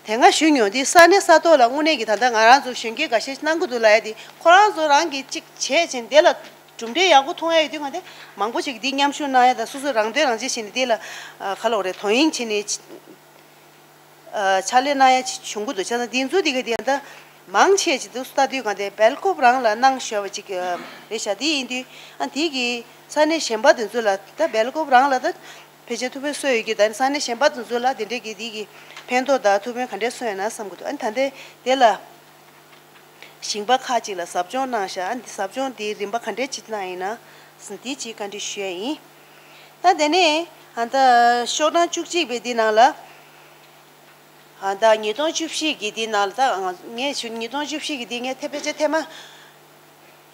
དེ་སྔ་ཞུས་མྱོང་། འདི་ས་གནས་ས་ཐོག་ལ་དངོས་གནས་ཀྱི་ད་ལྟ་ང་རང་ཚོ་གཞོན་སྐྱེས་འགའ་ཤས་གནང་གི་འདུག་ལབ་ཡ་དེ་ཁོ་རང་ཚོ་རང་གིས་གཅིག་བྱས་ཕྱིན་དེ་ལ་གྲུབ་འབྲས་ཡག་པོ་མཐོང་ཡ་ཡོད་དུས་གང་དེ་མང་པོ་ཞིག་འདི་མཉམ་ཞུགས་གནང་ཡ་དང་སོ་སོ་རང་འདོད་རང་བྱེད་བྱས་ནས་འདི་ལ་ཨ་ག་ལབ་དགོས་རེད། དོ་དབྱིངས་བྱས་ནས་ཨ་ཕྱག་ལས་གནང་ཡ་ཅིག་བྱུང་གི་འདུག་བྱས་ཙང་འདི་ཚོ་འདི་ག་དེ་ད་མང་ཆེ་ཅིག་འདུག་ལྟ་དུས་གང་དེ་སྦེལ་ཀོབ་རང་ལ་གནང་བཞག་པ་ཅིག་རེད་ཤག་འདི་ཡིན་དུས་ཨ་འདི་གི་ས་གནས་གཞན་པ་དེ་ཚོ་ལ་ད་སྦེལ་ཀོབ་རང་ལ་ད། ཕལ་ཆེར་ཐུགས་ཕན་གསོས་ཡོད་ཀྱི། ད་ནི་ས་གནས་གཞན་པ་དེ་ཚོ་ལ་དེ་འདྲས་ཀྱི་དེ་གི་ཕན་ཐོགས་དང་ཐུགས་ཕན་ག་འདྲས་གསོས་ཡོད་ན་བསམ་གྱི་འདུག་ཨ་ནི་ད་ལྟའི་དེ་ལ་ཞིང་པ་ཁག་ཅིག་ལ་ཟབ་སྦྱོང་གནང་ཤག་ཨ་ནི་ཟབ་སྦྱོང་དེའི་རིམ་པ་ག་འདྲས་ཅིག་གནང་ཡིན་ན་ཟིན་དེ་ཅིག་བཀའ་འདྲི་ཞུ་ཡ་ཡིན། ད་དེ་ནས་ཨ་ད་ཤོག་གྲངས་བཅུ་གཅིག་པའི་འདི་ནང་ལ་ཨ་ད་ཉིས་སྟོང་བཅུ་བཞི་གི་འདི་ནང་ལ་ད་ངས་ཞུ་ཉིས་སྟོང་བཅུ་བཞི་གི་འདི་ངས་ཐེ་ཕལ་ཆེར་ཐེངས་མ་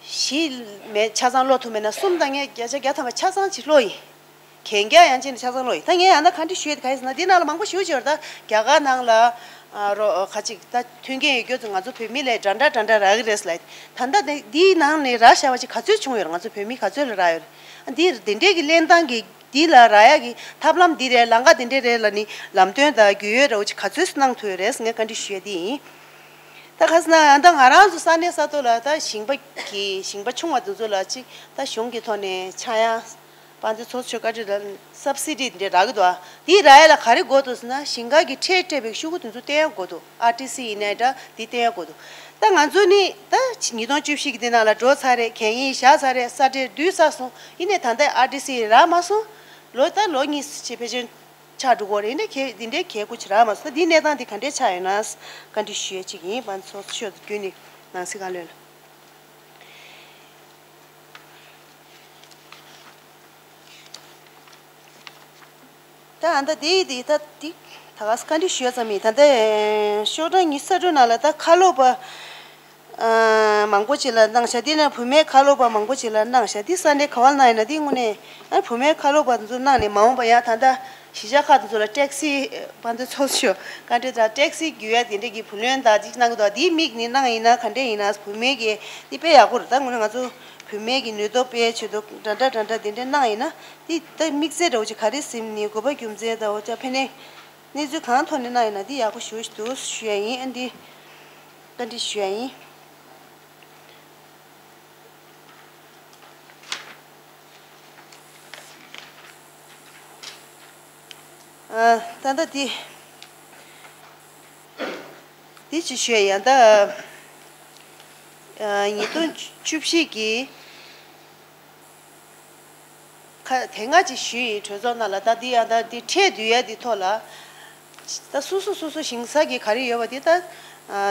བཞི་མེད་ཆ་ཚང་ཀློག་ཐུབ་མེད་ན་གསུམ་དང་ངས་བརྒྱ་ཆ་བརྒྱ་ཐམ་པ་ཆ་ཚང་ཅིག་ཀློག་ཡིན། གན་རྒྱ་ཡང་ཅིག་ནས་ཆ་ཚང་ཀློག་ཡིན། ད་ངས་ཡང་ན་ག་འདྲ་ཞུས་ཡོད་ག་ཡིན་ཟེར་ན་འདི་ནང་ལ་མང་པོ་ཞུ་ཅིག་ཡོད་རེད། ད་རྒྱ་གར་ནང་ལ་ཨ་རོ་ཁ་ཅིག་ད་མཐུན་རྐྱེན་ཡོད་རྒྱུ་ཚོ་ང་ཚོ་བོད་མི་ལ་འདྲ་འདྲ་འདྲ་འདྲ་རག་གི་རེད་ཟེར་ལབ་ཡོད། ད་ལྟ་འདི་འདིའི་ནང་ནས་རག་བཞག་པ་ཅིག་ག་ཚོད་བྱུང་ཡོད་རེད། ང་ཚོ་བོད་མི་ག་ཚོད་ལ་རག་ཡོད་རེད། འདི་འདི་འདྲས་ཀྱི་གླེང་སྟངས་ཀྱི་འདི་ལ་རག་ཡག་གི་ཐབས་ལམ་འདི་རེད། ལམ་ཁ་འདི་འདྲས་རེད་ལབ་ནི་ལམ་སྟོན་དང་རྒྱུས་ཡོད་འདྲ་བོ་ཅིག་ག་ཚོད་གནང་ཐུབ་ཡོད་རེད་ཟེར་ངས་བཀའ་འདྲི་ཞུ་ཡ་འདི་ཡིན། ད་ག་ཟེར་ན་ད་ང་རང་ཚོ་ས་གནས་ས་ཐོག་ལ་ད་ཞིང་པ་གི་ཞིང་པ་ཆུང་བ་དེ་ཚོ་ལ་ཅིག་ད་གཞུང་གི་ཐོག་ནས་ཆག་ཡང་དཔལ་འབྱོར་ཚོགས་ཆུང་བཀའ་ཁྲིད་ལ་སབ་སི་ཌི་འདི་འདྲ་རག་གི་འདུག་ཨ། འདི་རག་ཡ་ལ་ག་རེ་དགོས་འདུག་ཟེར་ན་ཞིང་ཁ་གི་ཁྲལ་སྤྲད་པའི་ཤོག་གུ་དེ་ཚོ་བསྟན་ཡ་དགོས་འདུག་ཨར་ཊི་སི་ཡིན་ནའི་འདྲ་འདི་བསྟན་ཡ་དགོས་འདུག་ད་ང་ཚོ་ནི་ད་ཉིས་སྟོང་བཅུ་བཞི་གི་འདི་ནང་ལ་འགྲོ་ཚར་རེད། གན་ཡིག་བཞག་ཚར་རེད། ས་ཁྲལ་བསྡུས་ཚར་སོང་། ཡིན་ནའི་ད་ལྟ་ཨར་ཊི་སི་རག་མ་སོང་། ལོ་ད་ལོ་གཉིས་ཕྱིན་ཕལ་ཆེར་ཆགས་འགྲོ་གི་རེད། འདི་འདྲའི་གལ་འདི་འདྲའི་གལ་ཁུ་ཆེ་རག་མ་སོང་། ད་འདིའི་གནས་སྟངས་འདི་ག་འདྲས་ཆགས་ཡོད་ན་བཀའ་འདྲི་ཞུ་ཡས་ཅིག་ཡིན། པ་ཚོ་ཤོད་རྒྱུ་ནི་ནང་སྲིད་བཀའ་བློན་ལ། ད་ཨ་ད་འདི་འདི་ད་འདི་ད་ག་ས་བཀའ་འདྲི་ཞུ་ཡ་ཙམ་ཡིན། ད་ལྟ་ཤོག་གྲངས་ཉི་ཤུ་རྩ་དྲུག་ནང་ལ་ད་ཁ་ལོ་པ། ཨ་མང་པོ་ཅིག་ལ་གནང་ཤག་འདི་ནས་བུད་མེད་ཁ་ལོ་པ་མང་པོ་ཅིག་ལ་གནང་ཤག་འདི་ས་གནས་ག་བ་ལ་གནང་ཡིན་ན། འདི་དངོས་གནས་ཨ་བུད་མེད་ཁ་ལོ་པ་ཚོ་གནང་ནས་མ་འོངས་པ་ཡང་ད་ལྟ་གཞིས་ཆགས་ཁག་ཚོ་ལ་ཊེག་སི་པ་འདི་ཚོ་ཤོ་ག་འདྲ་ད་ཊེག་སི་རྒྱུ་ཡ་དེ་འདྲ་གི་བུ་ལོན་དང་འདི་གནང་གི་འདུག་འདི་དམིགས་ནས་གནང་ཡིན་ན་ག་འདྲ་ཡིན་ན། བུད་མེད་ཀྱི་འདི་དཔེ་ཡག་པོ་རེད། ད་དངོས་གནས་ང་ཚོ་བུད་མེད་ཀྱི་ནུས་སྟོབས་སྤེལ་ཆེད་དུ་འདྲ་འདྲ་འདྲ་འདྲ་དེ་འདྲ་གནང་ཡིན་ན། འདི་ད་དམིགས་བསལ་འདྲ་བོ་ཅིག་ག་རེ་ཟིན་ནས་དགོས་པ་རྒྱུ་མཚན་དང་འོ་ཅག་ཕན་ནས། གནས་ཚུལ་གང་ཐོག་ནས་གནང་ཡིན་ན་འདི་ཡག་པོ་ཞུ་ཞུ་ཡ་ཡིན། ཨ་འདི་བཀའ་འདྲི་ཞུ་ཡ་ཡིན། ཨ་ད་ལྟ་འདི་འདི་ཅིག་ཞུ་ཡ་ཡིན་ད། ཉིས་སྟོང་བཅུ་བཞི་གི་ཁ་དེ་སྔ་ཅིག་ཞུས་ཡིན། གྲོས་ཚོགས་ནང་ལ། ད་འདི་ཡང་ད་འདི་འཕྲད་དུས་ཡ་འདི་ཐོག་ལ། ད་སོ་སོ་སོ་སོ་ཞིང་ས་གི་ག་རེ་ཡོད་པ་འདི་ད་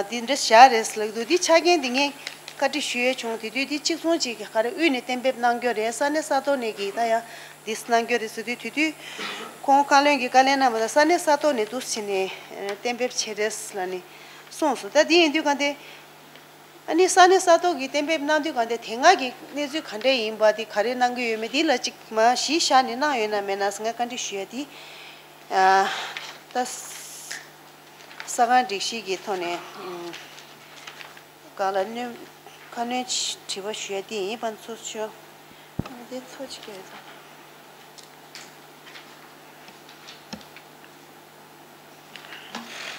འདི་འདྲ་བཞག་རེད་ལབ་འདུག་འདི་ཆ་རྐྱེན་འདི་ངས་བཀའ་འདྲི་ཞུ་ཡས་བྱུང་། དེ་དུས་འདི་གཅིག་མཚུངས་ཅིག་ག་རེ་དབུས་ནས་གཏན་འབེབས་གནང་རྒྱུ་རེད། ས་གནས་ས་ཐོག་ནས་ཀྱི་ད་ཡང་འདི་གནང་རྒྱུ་རེད་ཟེར་དུས། དེ་དུས་ཁོང་བཀའ་བློན་གྱི་བཀའ་ལན་གནང་བ་ད་ས་གནས་ས་ཐོག་ནས་འདུག་ཟེར་ནས་གཏན་འབེབས་བྱེད་རེད་ལབ་ནས་གསུངས་སོང་། ད་འདི་ཡིན་དུས་ག་འདི། ཨ་ནི་ས་གནས་ས་ཐོག་གི་གཏན་འབེབས་གནང་དུས་གང་དེ་དེ་སྔ་གི་གནས་ཚུལ་ག་འདྲ་ཡིན་པ་དེ་ག་རེ་གནང་གི་ཡོད་མེད་དེ་ལ་གཅིག་མ་གཞི་བཞག་ནས་གནང་ཡོད་ན་མེད་ན་ཟེར་ང་བཀའ་འདྲི་ཞུ་ཡ་དེ། ཨ་ད་ས་ཁང་སྒྲིག་གཞི་གི་ཐོག་ནས་ཨུམ་གང་ལ་གནོན་ཁ་སྣོན་དྲི་བ་ཞུ་ཡ་དེ་ཡིན། ཕར་ཚུར་ཤོག་དེ་ཚོ་ཅིག་གས་ད།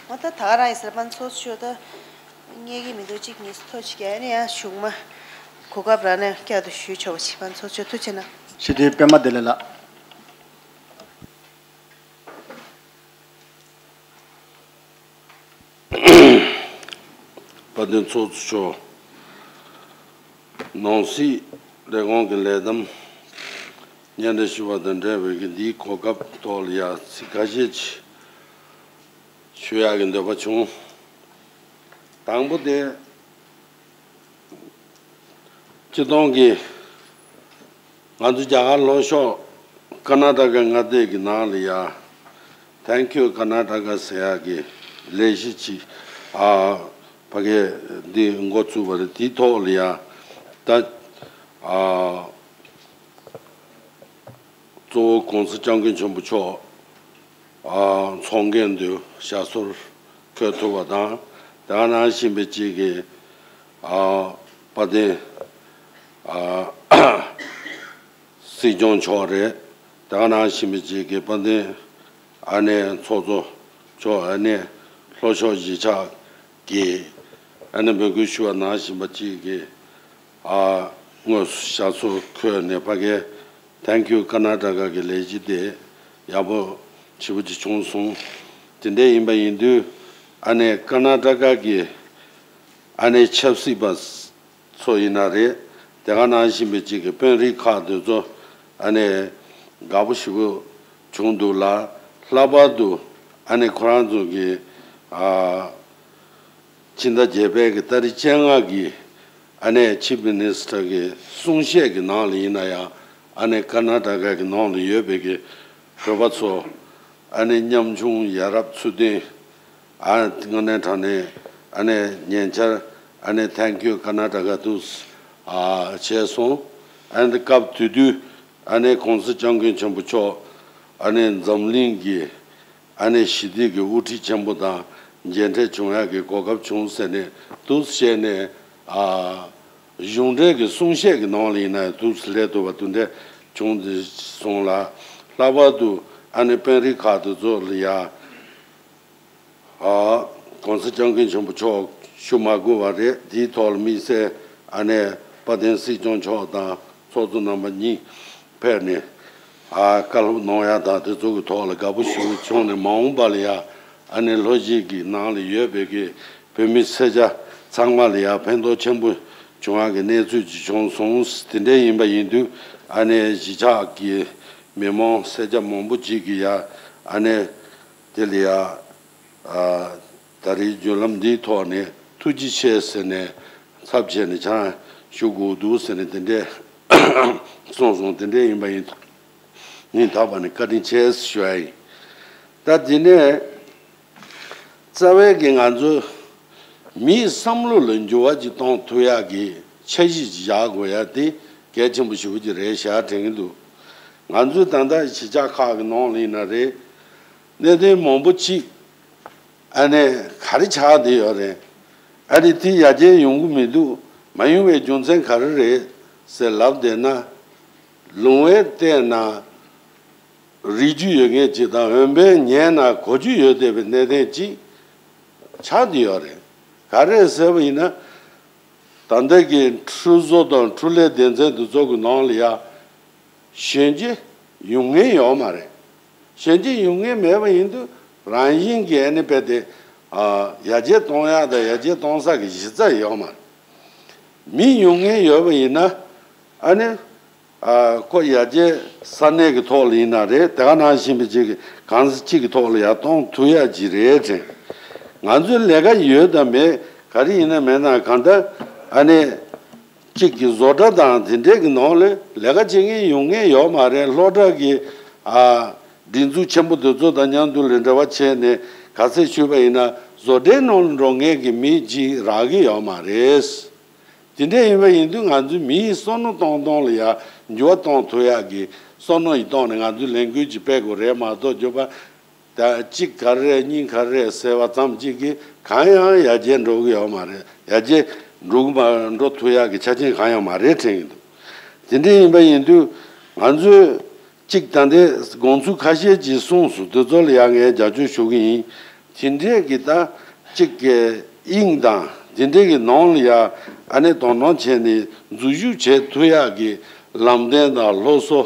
འོ་ད་ད་ག་རང་ཡིན་ཟེར། ཕར་ཚུར་ཤོག་ད་རྙེད་ཀྱི་མི་འདུག་གཅིག་གཉིས་ཐོ་ཅིག་གས་ནས་ཡང་གཞུག་མ་གོ་སྐབས་རག་ན་བསྐྱར་དུ་ཞུས་ཆོག་པ་ཅིག་ཕར་ཚུར་ཤོག་ཐུགས་རྗེ་གནང་། སྤྱི་འཐུས་པད་མ་བདེ་ལེགས་ལགས། དཔལ་ལྡན་ཚོགས་གཙོ་མཆོག་ནང་སྲིད་ལས་ཁུངས་ཀྱི་ལས་བསྡོམས་སྙན་སྒྲོན་ཞུ་བ་དང་འབྲེལ་བའི་གི་འདིའི་གོ་སྐབས་ཐོག་ལ་ཡང་ཚིག་ཁ་ཤས་ཅིག་ཞུ་ཡག་གི་འདོད་པ་བྱུང་། དང་པོ་དེ། སྤྱིར་བཏང་གི་ང་ཚོ་རྒྱ་གར་ལྷོ་ཕྱོགས་ཀར་ནཱ་ཊ་ཀ་མངའ་སྡེ་གི་ནང་ལ་ཡ། Thank you Karnataka ཟེར་ཡག་གི་ལས་གཞི་ཅིག་ཨ་ཕ་གི་འདི་འགོ་བཙུགས་པ་རེད། དེའི་ཐོག་ལ་ཡ་ད་ཨ། གཙོ་བོ་༸གོང་ས་༸སྐྱབས་མགོན་ཆེན་པོ་མཆོག་ཨ་ཚོགས་འགན་དུ་ཞབས་སོར་འཁོད་ཐུབ་པ་དང་། དེ་ག་ནང་བཞིན་པའི་ཅིག་གི་ཨ་དཔལ་ལྡན་ཨ་སྲིད་སྐྱོང་མཆོག་རེད། དེ་ག་ནང་བཞིན་པའི་ཅིག་གི་དཔལ་ལྡན་ཨ་ནེ་ཚོགས་གཙོ་མཆོག་ཨ་ནེ་ལྷོ་ཕྱོགས་གཞིས་ཆགས་ཀྱི་ཨ་ནེ་འབོད་སྐུལ་ཞུ་བ་ནང་བཞིན་པ་ཅིག་གི་ཨ་དངོས་སུ་ཞབས་སོར་འཁོད་ནས་ཕ་གི་Thank you Karnataka གི་ལས་གཞི་དེ་ཡག་པོ་ཞེ་པོ་ཅིག་བྱུང་སོང་། དེ་འདྲ་ཡིན་པ་ཡིན་དུས་ཨ་ནེ་ཀར་ནཱ་ཊ་ཀ་གི་ཨ་ནེ་ཆབ་སྲིད་པ་ཚོ་ཡིན་ན་རེད། དེ་ག་ནང་བཞིན་པའི་ཅིག་གི་དཔོན་རིགས་ཁག་དེ་ཚོ་ཨ་ནེ་དགའ་པོ་ཞེ་པོ་བྱུང་འདུག་ལ། ལྷག་པར་དུ་ཨ་ནེ་ཁོ་རང་ཚོ་གི་ཨ། ཕྱི་ཟླ་བརྒྱད་པའི་གི་ཏ་རིག་བཅོ་ལྔ་གི་ཨ་ནེ་ཆིབ་མི་ནི་སི་ཊར་གི་གསུང་བཤད་ཀྱི་ནང་ལ་ཡིན་ན་ཡང་། ཨ་ནེ་ཀར་ནཱ་ཊ་ཀ་གི་ནང་ལ་ཡོད་པའི་གི་བོད་པ་ཚོ་ཨ་ནེ་ཉམ་ཆུང་ཡ་རབས་ཚུལ་ལྡན་ཨ་དངོས་གནས་དྲང་གནས་ཨ་ནེ་ཉེ་ཆར་ཨ་ནེ་Thank you Karnataka དུ་ཨ་བྱས་སོང་། ཨ་ནེ་སྐབས་དེ་དུས་ཨ་ནེ་༸གོང་ས་༸སྐྱབས་མགོན་ཆེན་པོ་མཆོག་ཨ་ནེ་འཛམ་གླིང་གི་ཨ་ནེ་ཞི་བདེ་གི་དབུ་ཁྲིད་ཆེན་པོ་དང་མཇལ་འཕྲད་བྱུང་ཡག་གི་གོ་སྐབས་བྱུང་ཟེར་ནས་འདུག་བྱས་ནས། ཨ་གཞུང་འབྲེལ་གྱི་གསུང་བཤད་ཀྱི་ནང་ལ་ཡིན་ན་ཡང་འདུག་སླེབས་ཐུབ་པ་དེ་འདྲ་བྱུང་སྟེ་སོང་ལ། ལྷག་པར་དུ་ཨ་ནེ་དཔོན་རིགས་ཁག་དེ་ཚོ་ལ་ཡ་ཨ་༸གོང་ས་༸སྐྱབས་མགོན་ཆེན་པོ་མཆོག་ཞུ་མ་དགོས་པ་རེད། དེའི་ཐོག་ལ་དམིགས་བསལ་ཨ་ནེ་དཔལ་ལྡན་སྲིད་སྐྱོང་མཆོག་དང་ཚོགས་གཙོ་རྣམ་པ་གཉིས་ཕེབས་ནས། ཨ་བཀའ་སློབ་གནང་ཡག་དང་དེ་ཚོ་གི་ཐོག་ལ་དགའ་པོ་ཞེ་པོ་བྱུང་ནས། མ་འོངས་པ་ལ་ཡ་ཨ་ནེ་ལྷོ་གཞིས་ཀྱི་ནང་ལ་ཡོད་པའི་གི་བོད་མི་སེར་སྐྱ་ཚང་མ་ལ་ཡ་ཕན་ཐོགས་ཆེན་པོ་བྱུང་ཡག་གི་གནས་ཚུལ་ཅིག་བྱུང་སོང་། དེ་འདྲ་ཡིན་པ་ཡིན་དུས་ཨ་ནེ་གཞིས་ཆགས་ཀྱི་མི་མང་སེར་སྐྱ་མང་པོ་ཅིག་གིས་ཡ་ཨ་ནེ་དེ་ལ་ཡ། ཨ་ད་རེས་བརྒྱུད་ལམ་འདིའི་ཐོག་ནས་ཐུགས་རྗེ་ཆེ་ཟེར་ནས་ཚབ་བྱས་ནས་ཆང་ཞུ་དགོས་འདུག་ཟེར་ནས་དེ་འདྲས་གསུངས་སོང་། དེ་འདྲས་ཡིན་པ་ཡིན་ཡིན་ཐག་པ་ནས་བཀའ་དྲིན་ཆེ་ཞུ་ཡ་ཡིན། ད་དེ་ནས་རྩ་བའི་གི་ང་ཚོ་མིའི་བསམ་བློ་ལ་འགྱུར་བ་ཅིག་གཏོང་ཐུབ་ཡག་གི་འཆར་གཞི་ཅིག་བཞག་དགོས་ཡ་དེ་གལ་ཆེན་པོ་ཞེ་པོ་ཅིག་རེད་ཤག་དྲན་གྱི་འདུག་ང་ཚོའི་ད་ལྟ་གཞིས་ཆགས་ཁག་གི་ནང་ལ་ཡིན་ན་རེད། གནད་དོན་མང་པོ་ཅིག་ཨ་ནེ་ག་རེ་ཆགས་བསྡད་ཡོད་རེད། ཨ་ནེ་དེ་ཡར་རྒྱས་ཡོང་གི་མི་འདུག་མ་ཡོང་བའི་རྒྱུ་མཚན་ག་རེ་རེད་ཟེར་ལབ་བསྡད་ན། ལུང་བའི་སྟེང་ན་རིག་རྒྱུ་ཡོད་མཁན་ཅིག་དང་འོན་པའི་ཉལ་ན་གོ་རྒྱུ་ཡོད་བསྡད་པའི་གནད་དོན་ཅིག་ཆགས་བསྡད་ཡོད་རེད། ག་རེ་ཟེར་བ་ཡིན་ན། ད་ལྟ་གི་འཕྲུལ་བཟོ་དང་འཕྲུལ་ལས་སྡེ་ཚན་དེ་ཚོ་གི་ནང་ལ་ཡ། གཞོན་སྐྱེས་ཡོང་མཁན་ཡོད་མ་རེད། གཞོན་སྐྱེས་ཡོང་མཁན་མེད་པ་ཡིན་དུས་རང་བཞིན་གྱིས་ཨ་ནི་རྦད་དེ་ཨ་ཡར་རྒྱས་གཏོང་ཡག་དང་ཡར་རྒྱས་གཏོང་ས་གི་གཞི་རྩ་ཡོད་མ་རེད། མི་ཡོང་མཁན་ཡོད་པ་ཡིན་ན་ཨ་ནི་ཨ་ཁོ་ཡར་རྒྱས་ས་གནས་ཀྱི་ཐོག་ལ་ཡིན་ན་རེད། དེ་ག་ནང་བཞིན་པའི་ཅིག་གི་གང་ས་གཅིག་གི་ཐོག་ལ་ཡར་གཏོང་ཐུབ་ཡག་ཅིག་རེད་དྲན། ང་ཚོའི་ལས་ཀ་ཡོད་དང་མེད་ག་རེ་ཡིན་ན་མེད་ན་གང་ལྟར་ཨ་ནི་གཅིག་གི་བཟོ་གྲྭ་དང་དེ་འདྲས་ཀྱི་ནང་ལ་ལས་ཀ་བྱེད་མཁན་ཡོང་མཁན་ཡོད་མ་རེད། སློབ་གྲྭ་གི་ཨ་སྒྲིག་འཛུགས་ཆེན་པོ་དེ་ཚོ་དང་མཉམ་དུ་ལ་འབྲེལ་བ་བྱས་ནས་ག་ཚད་ཞུས་པ་ཡིན་ན་བཟོ་གྲྭའི་ནང་ལ་འགྲོ་མཁན་གྱི་མི་གཅིག་རག་གི་ཡོད་མ་རེད། དེ་འདྲ་ཡིན་པ་ཡིན་དུས་ང་ཚོའི་མི་ཡི་བསམ་བློ་གཏོང་སྟངས་ལ་ཡང་འགྱུར་བ་གཏོང་ཐུབ་ཡག་གི་བསམ་བློ་ཡི་ཐོག་ནས་ང་ཚོས་ལས་འགུལ་ཅིག་སྤེལ་དགོས་རེད་མ་གཏོགས་འགྱུར་བ་ད་གཅིག་ག་རེ་རེད་གཉིས་ག་རེ་རེད་ཟེར་བ་ཙམ་གཅིག་གིས་གང་ཡང་ཡར་རྒྱས་འགྲོ་གི་ཡོད་མ་རེད། ཡར་རྒྱས་འགྲོ་གི་མ་འགྲོ་ཐུབ་ཡག་གི་ཆ་རྐྱེན་གང་ཡང་མ་རེད་དྲན་གྱི་འདུག་དེ་འདྲ་ཡིན་པ་ཡིན་དུས་ང་ཚོས་གཅིག་ད་ལྟའི་དགོངས་ཚུལ་ཁ་ཤས་ཅིག་གསུངས་སོང་། དེ་ཚོ་ལ་ཡང་ངས་རྒྱབ་སྐྱོར་ཞུ་གི་ཡིན། དེ་འདྲས་ཀྱི་ད་གཅིག་གི་དབྱིངས་དང་དེ་འདྲས་ཀྱི་ནང་ལ་ཡ་ཨ་ནི་དོ་སྣང་བྱས་ནས་འཛུལ་ཞུགས་བྱེད་ཐུབ་ཡག་གི་ལམ་སྟོན་དང་སློབ་གསོ་